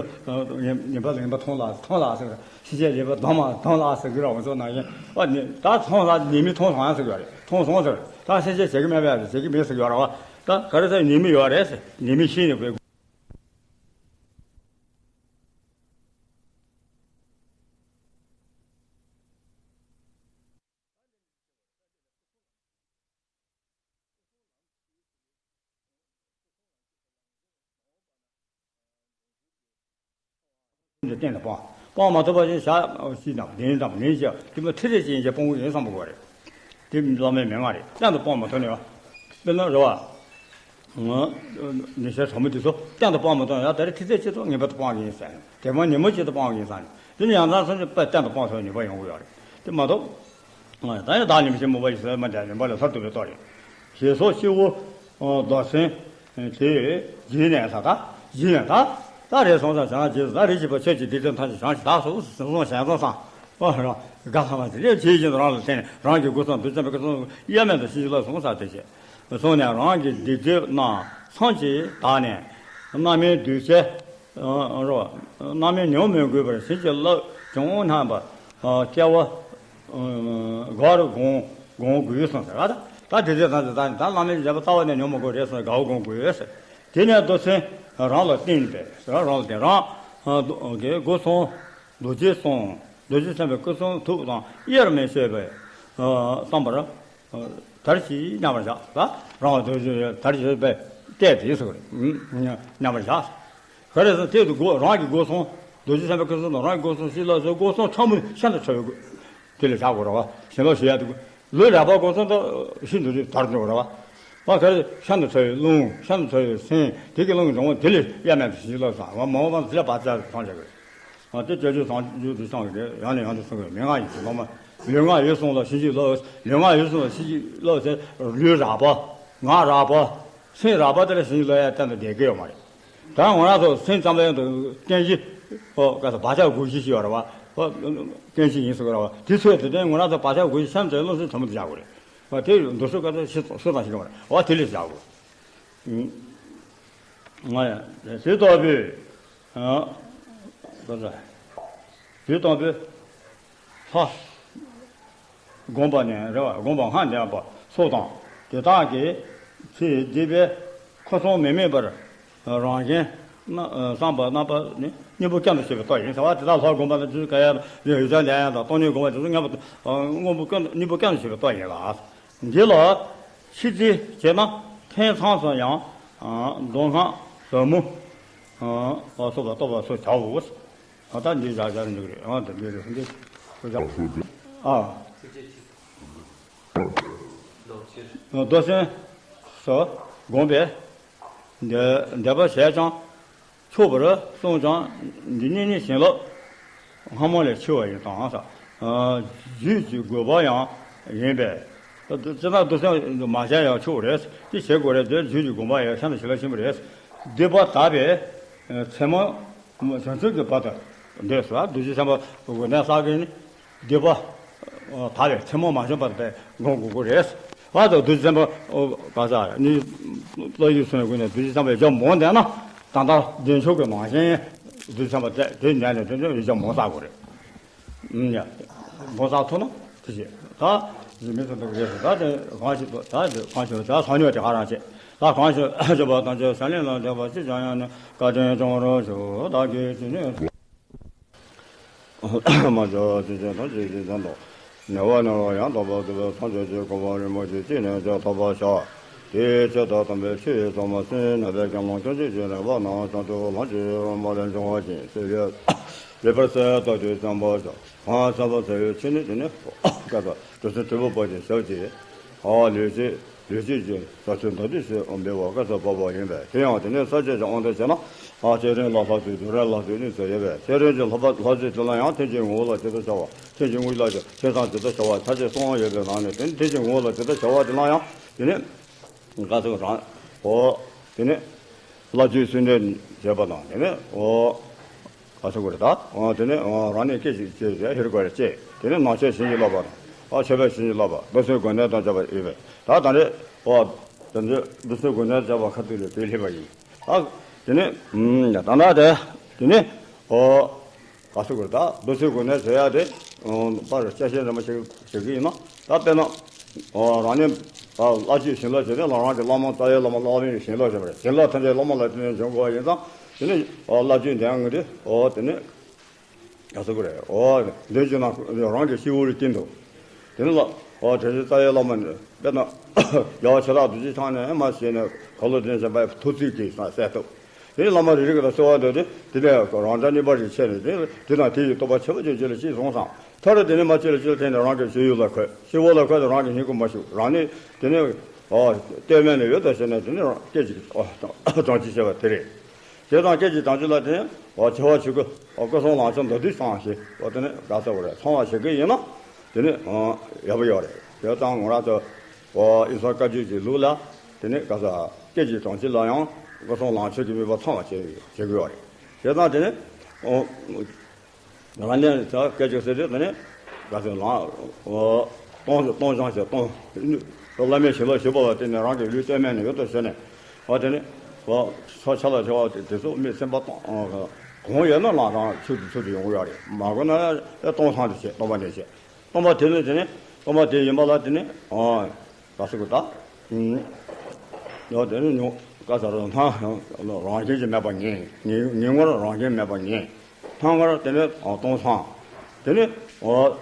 ཉེས་པ་མཐོང་ལ་མཐོང་ལ་ཟེར། ཕྱིན་ཆད་ཉེས་པ་སྡོམ་མ་སྡོམ་ལ་ཟེར་གི་ར་འོང་ཚོ་ན་ཡིན་པ་ནི་ད་མཐོང་ལ་ཉེས་མིན་མཐོང་སོང་ཡང་ཟེར་གི་ར་རེད། མཐོང་སོང་ཟེར། ད་ཕྱིན་ཆད་བྱེད་གི་མེད་པ་ཡ་བྱེད་གི་མེད་ཟེར་གི་ཡོད་ར་བ། ད་ག་རེ་ཟེར་ཉེས་མིན་ཡོད་རེད་ཟེར་ཉེས་མིན་ཤེས་ནས་དགོས། གཏན་དུ་སྤོང་། སྤོང་མ་ཐུབ་པ་ཞིག་བྱ་ཞིག་དང་ལྡན་དང་ལེན་བྱ་དེ་མོ་ཐེ་ཚེ་ཅན་གྱིས་སྤོང་གི་ཡིན་བསམ་པ་དགོས་རེད། དེ་བླ་མའི་མན་ངག་རེད། གཏན་དུ་སྤོང་མ་ཐུབ་ནས་བ། དཔེར་ན་རེད་བ། ནི་ཤ་ཚ་མོ་དེ་ཚོ་གཏན་དུ་སྤོང་མ་ཐུབ་ཡང་ད་རེས་ཐེ་ཚེ་ཆེ་ཚོ་ངེས་པར་དུ་སྤོང་གི་ཡིན་ཟེར། དེ་མ་ཉིན་མོ་ཆེད་དུ་སྤོང་གི་ཡིན་ཟེར། དེ་ནི་ཡང་ཚང་སོང་ཙང་དཔེ་གཏན་དུ་སྤོང་ཐུབ་ནུས་པ་ཡོང་གི་ཡོད་རེད། དེ་མ་གཏོགས། ད་ཡང་བདག་ཉིད་མི་ཤེས་མུན་པ་ཡི་ཟེར་མ་འདྲ་ཉིན་པ་ལ་ལྷར་ཐུབ་པའི་ལྟོ་རེད། ཞེས་སོགས་སྤྱི་བོ་རྡོར་སེམས་དེ་བགྱིས་ནས་ད་ད་བགྱིས་ནས་ད་ད་རེས་སོང་ཙང་བྱང་རྗེས་སུ་ད་རེས་བགྱིས་པ་ཆོས་ཀྱི་སྡིག་ཅན་ཐམས་ཅད་བྱང་ཞིང་དག་སོགས་སུ་གསུངས་གསུངས་གཞན་གསུངས་སམ། ཨོ་རང་དགའ་ལྷ་མ་དེ་ལས་ཇི་བཞིན་དུ་རང་ལ་བརྟེན་ནས་རང་གི་སྒོ་གསུམ་བདུད་ཅན་པའི་སྐུ་གསུམ་དབྱེར་མེད་དུ་ཞི་བ་ལ་གསུངས་ས་དེ་བྱས། གསུངས་ནས་རང་གི་སྡིག་སྒྲིབ་རྣམས་ཚངས་ཀྱིས་དག་ནས་རྣམ་སྨིན་གདུལ་བྱའི་རོ། རྣམ་སྨིན་ཉོན་མོངས་མོས་གུས་པར་བྱིན་གྱིས་བརླབས་བྱུང་རྣམ་པ། སྐྱེ་བ་དགའ་བར་བསྒོམ་བསྒོམ་དགོས་གསུངས་ཟེར་བ་དང་། ད་དེ་ཚོའི་ཐང་དུ་ད་ད་བླ་མའི་མཛད་པ་ལྟ་བ་ནས་ཉོན་མོངས་གོ་རེད་གསུངས་དགའ་བར་བསྒོམ་དགོས་ཟེར། དེ་ནས་རྡོར་སེམས་རང་ལ་བརྟེན་པས་རང་ལ་བརྟེན་རང་གི་སྒོ་གསུམ་རྡོ་རྗེ་གསུམ་རྡོ་རྗེ་སེམས་དཔའི་སྐུ་གསུང་ཐུགས་དང་དབྱེར་མེད་ཤེས་པས་བསམ་པར། དར་ཞིག་མཉམ་པར་བཞག་ལ། རང་ལ་དོན་ཞིག་དར་ཞིག་པས་བལྟས་ཏེ་ཟེར་བ་རེད། མཉམ་པར་བཞག་ག་རེ་ཟེར་དེ་དུ་སྒོ་རང་གི་སྒོ་གསུམ་རྡོ་རྗེ་སེམས་དཔའི་སྐུ་གསུང་དང་རང་གི་སྒོ་གསུམ་ཤེས་ལ་སོགས་སྒོ་གསུམ་ཕྲ་མོ་ཤིན་ཏུ་ཕྲ་བའི་སྒོ་དེ་ལ་བཞག་དགོས་རེད་བ། ཞེན་ལོག་ཞེས་ཡ་དུ་ལུས་རགས་པ་སྒོ་གསུམ་དུ་ཤིན་ཏུ་དར་འགྲོ་རེད་བ། བ་གར་ཤ་དང་ཚ་བའི་རླུང་། ཤ་དང་ཚ་བའི་སེམས། དེ་གི་རླུང་གི་འབྱུང་བ་དེ་ལས་གཡར་མེད་དུ་ཞིང་ལ་བཟང་བ་མ་འོངས་པ་ཚེ་ལ་བར་ཆད་ཐམས་ཅད་ཀྱི། དེ་སྤྱོད་བྱེད་བཟང་སྤྱོད་དུ་བཤང་གི་རེད། ཡང་ནས་ཡང་དུ་གསུང་གི་མན་ངག་ཡིན་ཞེས་སློབ་མ། ལུས་ངག་ཡིད་གསུམ་ལ་ཞིང་གི་བསླབ། ལུས་ངག་ཡིད་གསུམ་ལ་ཞིང་གི་བསླབ་ཟེར། ལུས་རགས་པ། ངག་རགས་པ། སེམས་རགས་པ་དེ་ལ་ཞིང་གི་བསླབ་ཡ་གཏན་དུ་བསྡད་ཀྱི་ཡོད་མ་རེད། ད་ང་རང་ཚོ་སེམས་ཙམ་པའི་དུ་རྐྱེན་གཞི། ཨོ་ག་ས་བག་ཆགས་དགུག་གཞི་ཞིག་ཡོད་རེད་བ། ཨོ་རྐྱེན་གཞི་ཡིན་ཟེར་གི་རེད་བ། དེ་ཚོས་དེ་དོན་ང་རང་ཚོ་བག་ཆགས་དགུག་གཞི་ཤ་དང་ཚ་བའི་རླུང་སེམས་ཚང་མ་དེ་བཞག་དགོས་རེད་བ། དེ་འདུག་སེ་ག་ཚོད་ཤི་སོང་ཤི་སོང་ཞིག་གི་མ་རེད་བ། དེ་ལས་བཞག་དགོས། ང་ཡང་དེ་ལྟ་བུའི། ཨ་ག་ས་དེ་ལྟ་བུའི་ལྷ། བསྒོམས་པ་ནི་རེད་བ། བསྒོམས་པ་སྔར་འདས་པ་སོགས་དང་དེ་དག་གི་ཚེ་འདས་པའི་ཁ་སོང་མི་དམིགས་པར་རང་བཞིན་སྣང་བ་རྣམ་པ་ནི་གཉེན་པོ་སྐྱབས་འགྲོ་བྱེད་པའི་སྟོབས་ཡིན་ཟེར་བ། དེ་དག་ལྷ་བསྒོམས་པ་ནི་དུས་ག་ཡ་ཡོད་བྱ་འདས་ཡང་དང་སྟོང་ཉིད་བསྒོམས་པ་དེ་ཚོ་མངོན་པ་མངོན་པ་ཀུན་གཉེན་པོ་སྐྱབས་འགྲོ་བྱེད་པའི་སྟོབས་ཡིན་ལ། འདི་ལ་ཤེས་བྱེད་ན་ཐེ་ཚོམ་སོགས་ཡང་མདོ་སྔགས་ཟབ་མོ་སོགས་ལ་རྟོག་པ་སོགས་བྱའོ། ཨ་ད་འདི་བཞག་བཞག་རེ་འཇུག་རེད། ཨ་དེ་འདི་རེད། འདི་ཁོ་བཞག་ཨ། མདོ་སེམས་སུ་བསྒོམས་པས་འདས་པ་ཞེས་ཀྱང་ཆོག་པར་གསུངས་ཀྱང་འདི་གཉིས་ནི་བྱིན་རླབས་སྔ་མ་ལས་ཆེ་བ་ཡིན་དང་། རྒྱུད་ཀྱི་དགོས་པ་ཡང་ཡིན་པས། ཅི་ལྟར་མདོ་སེམས་མ་བྱས་ཡང་ཆོག་རེད། དེ་བྱེད་དགོས་རེད། དེ་རྒྱུད་ཀྱི་དགོངས་པ་ཡང་ཤ་དང་བྱིན་རླབས་ཆེན་པོ་རེད། སྡིག་པ་དག་པས་མཚན་མོ། བྱང་ཆུབ་ཀྱི་བར་དུ་འདོད་ཟེར་བ། རྡོ་རྗེ་སེམས་དཔའ་འོད་ལྡན་ས་གི་ནི་སྡིག་པ་དག་པས་མཚན་མོ་མ་བྱོན་བར་དུ་སྒོམ་དགོས་ཀྱི་རེད། བར་དུ་རྡོ་རྗེ་སེམས་དཔའ་ག་ས་ནི་བློ་ཡིས་གསུངས་ཀུན་ནས་རྡོ་རྗེ་སེམས་དཔའི་རྒྱུད་མང་བསྡད་ན་ད་ལྟ་བདེ་མཆོག་གི་ནང་བཞིན་རྡོ་རྗེ་སེམས་དཔའ་དེ་དེ་ཉན་ནས་དེ་ཚོ་རྒྱུད་མང་བསགས་དགོས་རེད། ཡ། མགོ་བཟའ་ཐུབ་ན་དེ་བྱེད། ད་མི་ཚོ་འདུག་རེད་ཟེར། ད་དེ་གང་ཞིག་འདུག་ད་དེ་གང་ཞིག་ད་སང་ཉིན་དེ་ག་རང་བྱེད། ད་གང་ཞིག་བྱེད་པ་དང་བྱེད་ས་ལེན་ལ་འདེབས་པ་ཅི་བྱ་ཡང་ནི་བཀའ་དྲིན་སྐྱོང་རོགས་ཞུ། བདག་གིས་ཅི་ནུས་མ་བྱ་ཅི་བྱེད་དང་ཅི་བྱེད་ཙམ་དུ་ནུས་པ་ནུས་པ་ཡང་དག་པར་ཐོབ་པའི་ཐམས་ཅད་ཀྱི་གོ་འཕང་རིན་པོ་ཆེ་ཅི་ནས་ཀྱང་ཐོབ་པར་བྱ། དེའི་ཕྱིར་དང་དམ་པའི་ཆོས་ཚང་མ་སེམས་ནུས་པས་ཀྱང་ལོངས་སྤྱོད་ཅི་ཞིག་རིག་པ་རྣམས་བྱང་ཆུབ་ལམ་གྱི་མ་ལས་འབྱུང་བ་ཅན་སེལ་ཡོད། ལེགས་པར་གསལ་བར་རྟོགས་ཏེ་བརྩོན་པར་བྱ། གང་གསལ་བར་གསལ་བའི་ཆོས་ནི་དེ་ནི་བཀའ་སྩལ་དུས་གསུམ་དུས་པ་བར་གྱི་ཞབས་ཀྱིས། ཨ་ལུས་ཅན་ལུས་ཅན་གྱི་ས་ཆུ་མདོ་སྡེ་ཞེས་འབོད་པ་བཀའ་སྩལ་པ་བ་ཡིན་པས། དེ་ཡང་དེ་ནི་ས་བཅད་ཀྱི་དབང་དུ་བྱས་ན། ཨ་སྤྱན་རས་ལ་ལྷ་བཅས་སྒྲུབ་རས་ལ་བཅས་གཉིས་སུ་ཡོད་པས། སྤྱན་རས་ཀྱི་ལྷ་པ་ལྷ་བཅས་དེ་ལ་ཡང་ཐེག་ཆེན་ངོ་བོ་ལ་ཇི་ལྟར་བྱ་བ། ཐེག་ཆེན་ངོ་བོ་ལ་ཇི་ཐེག་དང་ཇི་ལྟར་བྱ་བ་ཐ་ཆད་གསུམ་ཡོད་པའི་ནང་ནས་དེ་ནི་ཐེག་ཆེན་ངོ་བོ་ལ་ཇི་ལྟར་བྱ་བ་དེ་ལ་ཡང་དེ་ནི། བཀའ་སྩལ་རང་། ཨོ། དེ་ནས། བླ་བརྒྱུད་གསུང་འདྲེན་བྱེད་པ་དང་དེ་ནས་ཨོ། ག་ཚོད་དགོས་རེད་ད། ཨོ་དེ་ནས་ཨོ་རང་ནས་སྐད་ཅིག་བྱས་ཏེ་ཧེ་རུ་ཀ་རེ་བྱས། དེ་ནས་ནང་ཆོས་བྱིན་གྱིས་བརླབས་པ་དང་། ཨོ་མཆོད་པས་བྱིན་གྱིས་བརླབས་པ། མདོ་སེམས་དགོས་འདོད་དང་བཅས་པ་ཡོད་པས། ད་ད་རེས་ཨོ། དེ་ནས་མདོ་སེམས་དགོས་འདོད་བཅས་པ་ཁ་ཐུག་ལས་དེ་སླེབས་པ་ཡིན། ཨ། དེ་ནས་ད་ད་དེ་དེ་ནས་ཨོ། ག་ཚོད་དགོས་རེད་ད། མདོ་སེམས་དགོས་འདོད་བྱེད་ཡ་དེ། པར་སྐྱ་ཤེས་རིན་པོ་ཆེ་ཞིག་གི་ཡིན་ན། ད་དཔེར་ན། རང་ཉིད་བླ་བརྒྱུད་བྱིན་རླབས་བྱས་ནས་རང་གི་བླ་མ་རྩ་བའི་བླ་མ་བླ་མའི་བྱིན་རླབས་བྱས་པ་རེད། བྱིན་རླབས་ཐམས་ཅད་བླ་མ་ལ་བརྟེན་ནས་འབྱུང་དགོས་པ་ཡིན་ཙང་། དེ་ནི་བླ་བརྒྱུད་འདི་ཡང་ངེས་ཏེ་ཨོ་དེ་ནི་ག་ཚོད་དགོས་རེད། ཨོ་འདོན་རྒྱུ་ན་རང་གི་སྤྱི་བོ་ལ་བསྟན་འདུག་དེ་ནི་ལ་ཨོ་དེ་བཞིན་རྩ་བའི་བླ་མ་ནི་དཔེར་ན་རྒྱལ་བ་ཤ་སྟག་རྡོ་རྗེ་འཆང་ནས་མར་བྱས་ནས་གོ་ལོ་ལྡན་བྱས་པའི་ཐུགས་བརྩེ་གིས་གསལ་ཐུབ། དེ་ནས་བླ་མ་རེ་རེ་གིས་གསོལ་བ་འདེབས་ཏེ་དེ་ནས་རང་འདྲ་གཉིས་པ་ཞིག་བྱས་ནས་དེ་དེ་དང་དེ་ཡི་རྟོགས་པ་ཆེན་པོ་ཅན་ཅི་ལ་ཅི་གསུངས་སམ། མཐར་དེ་ནས་མར་ཅི་ལ་ཅི་ལ་བརྟེན་ནས་རང་གི་སྤྱི་བོ་ལ་འཁོད། སྤྱི་བོ་ལ་འཁོད་དེ་རང་གི་སྙིང་ཁུང་མ་ཞུགས། རང་ནས་དེ་ནས་ལྟོས་མེད་ནས་ཡོད་དོ་ཞེས་ནས་དེ་ནས་རང་སྐད་ཅིག་དྲང་ཅིག་བྱས་པ་དེ་རེད། དེ་དང་སྐད་ཅིག་དྲང་ཅིག་ལ་དེ་ནས་ཆེ་བ་ཆེ་ཀུན་སྐུ་གསུམ་ལམ་མཆོག་མདོ་སྡེ་ཚང་ཞེས་དེ་ནས་ག་ཚོད་རེད། ཚང་བ་ཞིག་གི་ཡིན་ན་དེ་ནས་ཡག་པོ་ཡོད་རེད། དེ་ཙང་ང་རང་ཚོ་ཨིན་སོང་བཀའ་བརྒྱུད་ཀྱི་ལུགས་ལ་དེ་ནས་ག་ས་སྐད་ཅིག་དྲང་ཅིག་ལ་ཡང་སྐུ་གསུམ་ལམ་མཆོག་གི་དམིགས་པ་ཚང་བ་བྱེད་བྱེད་དགོས་པ་རེད། བྱས་ཙང་དེ་ནས་ང་ནས་ད་སྐད་ཅིག་ཟེར་དུས་དེ་ནས་ག་ཚོད་ལ་སྟོང་སྟོང་སྦྱང་བྱས་སྟོང་བླ་མའི་བྱིན་རླབས་ཞུགས་པ་ལ་བརྟེན་ནས་རང་གི་ལུས་ལྟོས་མེད་ནས་ཡོད་དོ་ཞེས་ནས་ཨ་དེ་ནས་ཕྱག་ཕྱག་ལ་བྱ་བ་དེ་ཚོ་མི་སེམས་པ་གཏོང་གང་ཡོད་ན་ལ་རང་ཚུལ་དུ་ཚུལ་དུ་ཡོང་གི་ཡོད་རེད། མ་དགོས་ན་ཡང་སྟོང་སང་དུ་བྱེད། སྟོང་པ་ནས་བྱེད། སྟོང་པ་དེ་ནི་དེ་ནི་སྟོང་པ་དེ་ཡིན་པ་ལ་དེ་ནི་ཨ་ག་ཟེར་དགོས་ད། ཡང་དེ་ནི་ཉོ་ག་ཟེར་རོ་སྣང་རང་བཞིན་གྱིས་མེད་པ་ཉིད། ཉིད་ཉིད་ངོར་རང་བཞིན་མེད་པ་ཉིད། སྣང་ངོར་དེ་ནི་ཨ་སྟོང་སང་། དེ་ནི་ཨ་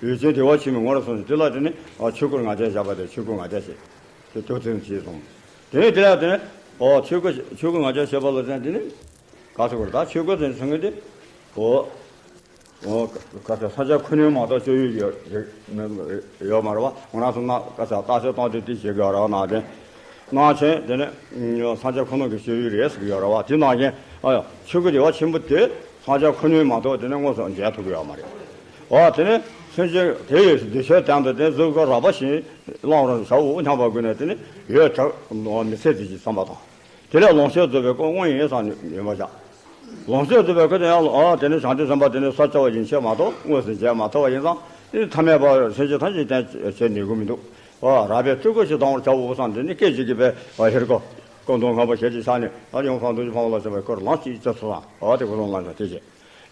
ལུས་ཅན་བདེ་བ་ཆེན་པོའི་ངོར་སོང་ཞིང་དེ་ལ་དེ་ནི་ཨ་ཆོས་སྐུར་ང་རྒྱལ་བཞག་པ་དེ་ཆོས་སྐུར་ང་རྒྱལ་བྱེད། དེ་དུས་ཚོད་ཅིག་སོང་། དེ་ནི་དེ་ལ་དེ་ནི་ཨ་ཆོས་སྐུ་ཆོས་སྐུར་ང་རྒྱལ་བྱེད་པ་ལ་དེ་ནི་དེ་ནི། ག་ཟེར་དགོས་རེད་ད། ཆོས་སྐུ་ཟེར་ཟེར་མཁན་དེ། འོ། འོ། ག་ཟེར་ས་ཆ་ཁོ་ནའི་མ་གཏོགས་སྤྱོད་ཡུལ་ཡོད་ཡོད་ཡོད་མ་རེད་བ། ང་རང་ཚོ་ན་ག་ཟེར་རྟགས་ཤོད་སྟངས་དེ་དེ་བྱེད་དགོས་རེད་བ། ན་དེ། ནང་ཆེན་དེ་ནི་སངས་རྒྱས་ཁོ་ན་གི་སྤྱོད་ཡུལ་རེད་ཟེར་གྱི་ཡོད་རེད་བ། དེ་ནང་བཞིན་ཨ་ཡ་ཆོས་ཀྱི་རེ་བ་ཆེན་པོ་དེ་སངས་རྒྱས་ཁོ་ན་མ་གཏོགས་དེ་ནི་དངོས་སུ་མཇལ་ཐུབ་ཀྱི་ཡོད་མ་རེད། ཨ་དེ་ནི་སེམས་ཅན་དེ་ཡི་འདི་ཆོས་དོན་དུ་དེ་གཟུགས་སྐུ་རགས་པ་བཞིན་བླང་རུང་བྱའོ་སྙམ་པ་ཀུན་ནས་དེ་ནི་ཡོད་དྲག་མི་ཚེ་དེ་ཅིག་བསམ་པ་དང་། དེ་ལས་ལོངས་སྤྱོད་རྫོགས་པའི་སྐུ་དངོས་ཡིན་བསམ་ནས་ཡོད་མ་བཞག་ལོངས་སྤྱོད་རྫོགས་པའི་སྐུ་དེ་ཡང་ཨ་དེ་ནི་བྱང་ཆུབ་སེམས་དཔའ་དེ་ནི་ས་ཆ་བ་ཡིན་ཕྱིར་མ་གཏོགས་དངོས་སུ་མཇལ་མ་ཐུབ་པ་ཡིན་ཙང་དེ་ནི་ཐ་མལ་པ་སེམས་ཅན་ཐམས་ཅད་བསྟེན་བྱེད་ནུས་ཀྱི་མི་འདུག་ཨ་རགས་པས་སྤྲུལ་སྐུ་ཞིག་དང་བྱའོ་བསམ་དེ་ནི་སྐད་ཅིག་གིས་པས་ཨ་ཧེར་ཀོ་སྐུ་མདོག་སྔོན་པོ་ཞལ་གྱི་ཕྱག་ནི་ཨ་ཡོང་ཁང་དུ་ཕང་ལ་སོགས་པའི་སྐུར་ལམ་གཅིག་ཅི་ཚོ་དང་ཨ་དེ་སྐུ་ལམ་ལམ་ཞིག་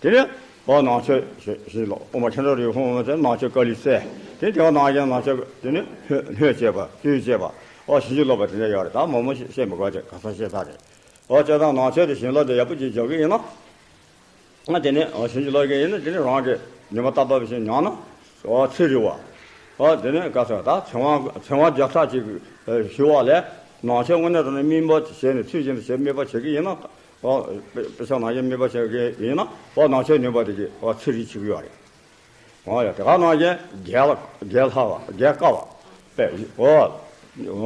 དེ་བྱེད། དེ་ནས་ཨ་ནང་ཆོས་ཞེས་ཞེས་ལོ་དབུ་མ་མཁྱེན་བརྩེ་རིགས་ཕུང་བོ་དེ་ནང་ཆོས་དཀའ་ལས་སེལ། དེ་དེ་བ་ནང་བཞིན་ནང་ཆོས་དེ་ནི་སྣོད་སྣོད་བྱེད་པ་བཅུད་བྱེད་པ་ཨ་ཞིང་ཆེན་ལོག་པ་དེ་འདྲ་ཡོད་རེད། ད་མང་མང་བཤད་མི་དགོས་ཀྱི་ག་ས་བཤད་ས་རེད། ཨ་བྱས་ཙང་ནང་ཆོས་དེ་བྱིན་རླབས་དེ་ཡག་པོ་ཅིག་འཇོག་གི་ཡིན་ན། ཨ་དེ་ནས་ཨ་ཞིང་ཆེན་ལོག་གི་ཡིན་ན་དེ་ནི་རང་གི་ཉི་མ་རྟག་པར་བཞིན་ཉམས་ན་ཨ་ཚེ་རིང་བ། ཨ་དེ་ནས་ག་ས་ད་ཚེ་དབང་ཚེ་དབང་བརྒྱ་ཕྲག་ཅིག་ཞུ་བ་ལས་ནང་ཆོས་དངོས་གནས་དྲང་གནས་སྨིན་པ་བྱས་ནས་ཚུལ་བཞིན་དུ་བྱས་སྨིན་པ་བྱེད་ཀྱི་ཡིན་ན། ཨོ། དཔེ་ཆ་ནང་བཞིན་སྨིན་པ་བྱེད་ཀྱི་ཡིན་ན་ཨོ་ནང་ཆོས་ནུས་པ་དེ་གིས་ཨོ་ཚེ་རིང་བྱེད་ཀྱི་ཡོད་རེད། ཨོ་ཡ་དེ་ག་ནང་བཞིན་རྒྱལ་རྒྱལ་སླ་བ་རྒྱལ་དཀའ་བ་དཔེ་ཨོ་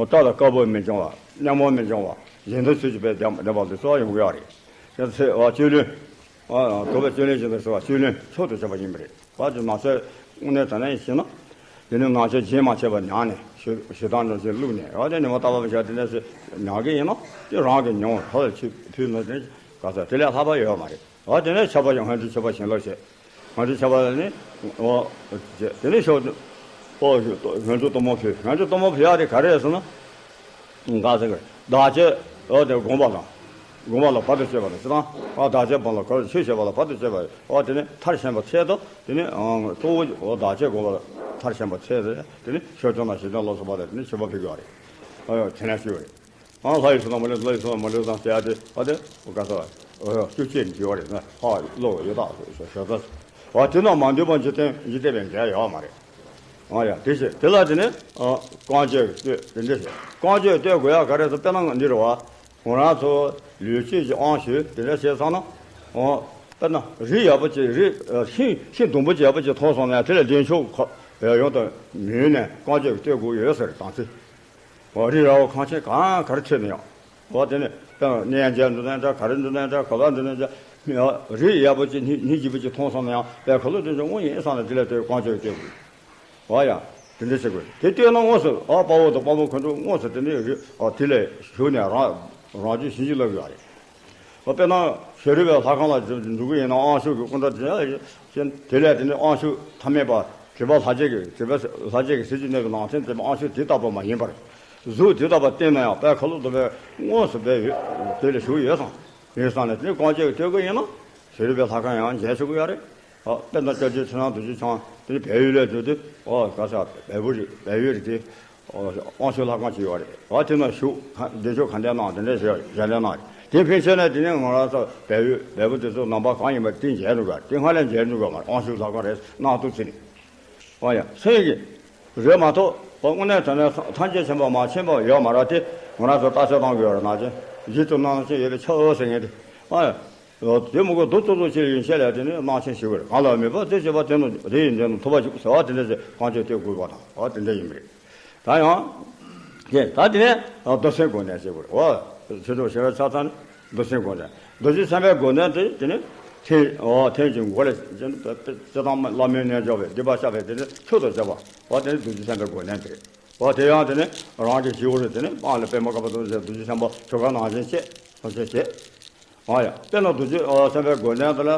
རྟ་ལ་དཀར་པོ་མི་འབྱུང་བ་གཉན་པོ་མི་འབྱུང་བ་གཞན་དོན་སུ་ཞིག་པའི་བདེན་བདེན་པ་འདི་ཚོ་ཡོང་གི་ཡོད་རེད། དེ་ཚེ་ཨོ་བཅུད་ལེན། ཨ་དོགས་པའི་བཅུད་ལེན་བྱེད་པའི་སོ་བ་བཅུད་ལེན་མཆོག་ཏུ་གྱུར་པ་ཡིན་པ་རེད། བ་དེ་ནང་ཆོས་དངོས་གནས་དྲང་གནས་ཤེས་ན། དེ་ནི་ནང་ཆོས་རྗེས་མ་ཆད་པར་ཉམས་ནས་ཞུ་ཞུ་དང་འགྲོ་ཞིང་བླུགས་ནས་ར་དེ་ནི་མ་བཏབ་པ་བྱ་དེ་ནས་ཉམས་ཀྱི་ཡིན་ན་དེ་རང་གི་མྱོང་ཧ་ལ་ཆུ་ཕུལ་ན་དེ་ག་ས་དེ་ལས་ལྷག་པ་ཡོད་མ་རེད། ར་དེ་ནས་ཆོས་པ་ཡང་ཧན་དུ་ཆོས་པ་བྱིན་རླབས་བྱེད། ཧན་དུ་ཆོས་པ་ནི་ཨོ་དེ་ནི་ཤོག་ཨོ་ཧན་དུ་གཏུམ་མོ་ཕུལ་ཧན་དུ་གཏུམ་མོ་ཕུལ་ཡག་དེ་ག་རེ་རེད་ཟེར་ན། འགག་ཟེར་གི་བདག་བསྐྱེད་འོ་དེ་བསྒོམ་པ་དང་། བསྒོམ་པ་ལ་བར་དུ་གཅོད་པ་དང་ཅི་དང་ཨ་བདག་བསྐྱེད་བསྒོམ་ལ་གར་ཆོས་བྱེད་པ་ལ་བར་དུ་གཅོད་པ་འོ་དེ་ནི་མཐར་ཕྱིན་པ་ཚད་དུ་དེ་ནི་གཙོ་བོ་འོ་བདག་བསྐྱེད་བསྒོམ་པ་ལ་མཐར་ཕྱིན་པ་ཚད་དུ་དེ་ནི་ཆོས་སྐྱོང་དང་ཞིང་སྐྱོང་ལ་སོགས་པ་དེ་དེ་ནི་མཆོད་པ་ཕུལ་གི་བ་རེད། ཨ་དེ་ནས་ཞུ་བ་རེད། ཨ་ལྷ་ཡི་ཚོགས་དང་མ་ལུས་ལྷ་ཡི་ཚོགས་དང་མ་ལུས་དང་ཟེར་ཡ་དེ་ཨ་དེ་འོ་ག་ས་བ་ཨོ་བཅུ་གཅིག་འབྱོར་བ་རེད་ན་ཧ་བློ་ཡོད་དག་ཞོ་ད་འོ་དེ་ནང་མ་འདུས་པ་འཇིག་རྟེན་འཇིག་རྟེན་པའི་འགལ་ཡོད་མ་རེད། ཨ་ཡ་དེ་བྱས་དེ་ལ་དེ་ནས་ཨ་རྐང་རྗེས་བསྟོད་དེ་འདྲ་བྱས་རྐང་རྗེས་བསྟོད་དགོས་ཡ་ག་རེ་ཟེར་དཔེར་ན་འདི་རེད་བ། ང་རང་ཚོ་ལུས་སྤྱོད་ཀྱི་དབང་ཞུས་དེ་འདྲ་བྱས་ཙང་ན། ཨ་དཔེར་ན་རི་ཡག་པོ་ཅིག་རི་ཤིང་ཤིང་སྡོང་པོ་ཅིག་ཡག་པོ་ཅིག་མཐོང་སོང་ན་དེ་ལ་བདེ་མཆོག་ཁོ་ཡོང་དུ་མིན་ནས་རྐང་རྗེས་བསྟོད་དགོས་ཡོད་ཟེར་དང་ཚེ། ཨ་རི་ར་བ་ཁང་ཆེན་གང་ག་རེ་ཁྲིད་ན་ཡང་། འོ་དེ་ནས་དཔེར་ན་གནས་མཇལ་འདུག་ན་འདྲ་ག་རེ་འདུག་ན་འདྲ་ག་པར་འདུག་ན་འདྲ་མི་ཨ་རི་ཡག་པོ་ཅིག་སྙིང་སྙིང་རྗེ་པོ་ཅིག་མཐོང་སོང་ན་ཡང་དཔེ་ཁ་ལོ་དེ་ཚོ་དངོས་ཡིན་བསམ་ནས་དེ་ལས་དེ་རྐང་རྗེས་བསྟོད་དགོས། ཨོ་ཡ། དེ་འདྲ་བྱེད་དགོས། དེ་ལྟོས་ན་དངོས་སུ་ཨ་དཔའ་བོ་དང་དཔའ་མོ་ཁོ་ཚོ་དངོས་སུ་དེ་འདྲའི་རི་ཨ་དེ་ལས་ཞུགས་ནས་རང་རང་རྒྱུད་བྱིན་གྱིས་བརླབས་ཡོད་རེད། ཨ་དཔེར་ན་ཤེས་རིག་པའི་ལྷ་ཁང་ལ་འགྲོ་གི་ཡིན་ན་དབང་ཕྱུག་གི་སྐུ་འདྲ་དེ་ལས་དེ་ནས་དབང་ཕྱུག་ཐ་མལ་པ་དྲེགས་པ་ལྷ་རྗེ་གི་དྲེགས་པ་ལྷ་རྗེ་གི་སྲིད་ཞིའི་གནས་ཀྱི་ནང་ཚན་དེ་དབང་ཕྱུག་དེ་ལྟ་བུ་མ་ཡིན་པར། གཟུགས་དེ་ལྟ་བུ་བསྟན་ན་ཡང་དཔལ་ཁ་ལོ་སྡོམ་པའི་དངོས་སུ་སྦས་ཡོད་དེ་ལས་ཞུགས་ཡོད་ཙང་། ཡོད་ཙང་ནས་དེ་རྐང་རྗེས་ཀྱི་བསྟོད་དགོས་ཡིན་ན། ཤེས་རིག་པའི་ལྷ་ཁང་ཡང་མཇལ་ཆོག་གི་ཡོད་རེད། ཨ་དཔེར་ན་སྐྱབས་རྗེ་ཚེ་རིང་རྡོ་རྗེ་འཆང་དེ་བལ་ཡུལ་ལ་འགྲོ་དུས་ཨོ་ག་ས་བལ་པོ་རེད་བལ་ཡུལ་རེད་དེ། ཨོ་དབང་ཕྱུག་ལྷ་ཁང་ཅིག་ཡོད་རེད། ཨ་དེ་ན་བཞུགས་བདེ་མཆོག་ག་འདྲ་གནང་དེ་འདྲ་ཞལ་ཞལ་ལས་གནང་རེད། དེ་ཕན་ཆད་ནས་དེ་ནས་ང་རང་ཚོ་བལ་ཡུལ་བལ་པོ་དེ་ཚོ་ནང་པ་གང་ཡིན་པ་དེ་མཇལ་འགྲོ་ག་དེ་སྔ་ལས་མཇལ་འགྲོ་ག་མ་རེད། དབང་ཕྱུག་ལྷ་ཁང་རེད་གནང་ཐུབ་ཚེ་ནི། ཨོ་ཡ་སེམས་ཀྱི་རེད་མ་གཏོགས་ཨོ་དངོས་གནས་དྲང་གནས་ཐམས་ཅད་མཁྱེན་པ་མ་མཁྱེན་པ་ཡོད་མ་རེད་དེ། ང་རང་ཚོ་བརྟག་དཔྱད་གཏོང་དགོས་ཡོད་རེད་ནང་ཆེན་ཡིད་དུ་སྣང་ཆེན་ཡོད་པའི་ཆ་འོད་ཟེར་མཁན་དེ། ཨོ་ཡ། དེ་མི་དགོས་འདུག་ཙོག་ཙོག་ཅིག་ཡིན་ཤས་ལས་དེ་ནི་སྣང་ཆེན་ཞིག་རེད། གང་ལ་མེད་པ་དེ་བྱེད་པ་དེ་ནི་དེ་ཡིན་དེ་ནི་ཐོབ་པ་བཅུག་ཟེར་བ་དེ་འདྲ་ཞིག་གང་བྱས་དེ་དགོས་པ་དང་ཨོ་དེ་འདྲ་ཡིན་པ་རེད། ད་ཡང་། དེ་ད་དེ་ནས་རྡོར་སེམས་སྒོ་ནས་བྱེད་དགོས་རེད། ཨོ། ཆོས་གྲོགས་ཞེ་བའི་ཆ་ཚང་ནི་རྡོར་སེམས་སྒོ་ནས་རྡོ་རྗེ་སེམས་དཔའི་སྒོ་ནས་དེ་དེ་ནི་ཐེམ་ཨོ་ཐེམ་གྱི་མགོ་ལས་སྤྱི་བཏང་བླ་མའི་རྣལ་འབྱོར་བས་སྡིག་པ་བཤགས་པས་དེ་ནི་མཆོག་ཏུ་གྱུར་པ་ཨོ་དེ་ནི་རྡོ་རྗེ་སེམས་དཔའི་སྒོ་ནས་དེ་རེད། ཨོ་དེ་ཡང་དེ་ནི་རང་གི་སྤྱི་བོ་རུ་དེ་ནི་དཔང་ལ་པདྨ་དཀར་པོ་རྡོ་རྗེ་རྡོ་རྗེ་སེམས་དཔའ་ཆོ་ག་ནང་བཞིན་བྱེད་ཐམས་ཅད་བྱེད། ཨ་ཡ། དཔེར་ན་རྡོ་རྗེ་ཨ་སེམས་དཔའི་སྒོ་ནས་དེ་ལ་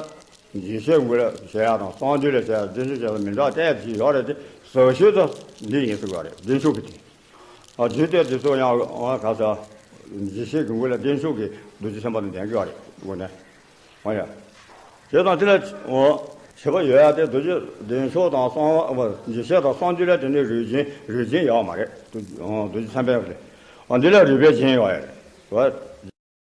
འཇིགས་བྱེད་དགོས་ལ་བྱེད་ཡ་དང་གསང་འདུས་ལ་བྱེད་ཡ་བདེ་མཆོག་བྱེད་ཡ་མི་འདྲ་ལྟས་ཅིག་ཡོད་རེད་དེ་ཟབ་ཤོས་དེ་འདི་ཡིན་ཟེར་བ་རེད། བདེ་མཆོག་གི་དེ། ཨ་འཇིགས་བྱེད་དེ་ཚོ་ཡང་ཨ་ག་ས། འཇིགས་བྱེད་ཀྱི་དགོས་ལ་བདེ་མཆོག་གི་རྡོ་རྗེ་སེམས་དཔའ་དང་ལྡན་གྱི་ཡོད་རེད་སྒོ་ནས། ཨ་ཡ། དེ་དང་དེ་ལ་ཨོ། བྱེད་པ་ཡོད་ཡ་དེ་རྡོ་རྗེ་བདེ་མཆོག་དང་གསང་བ་འཇིགས་བྱེད་དང་གསང་འདུས་ལ་དེ་ནི་རིགས་ཅན་རིགས་ཅན་ཡོད་མ་རེད། རྡོ་རྗེ་སེམས་དཔའ་རེད། ཨ་འདི་ལ་རིགས་པའི་རྒྱན་ཡོད་ཡ་རེད།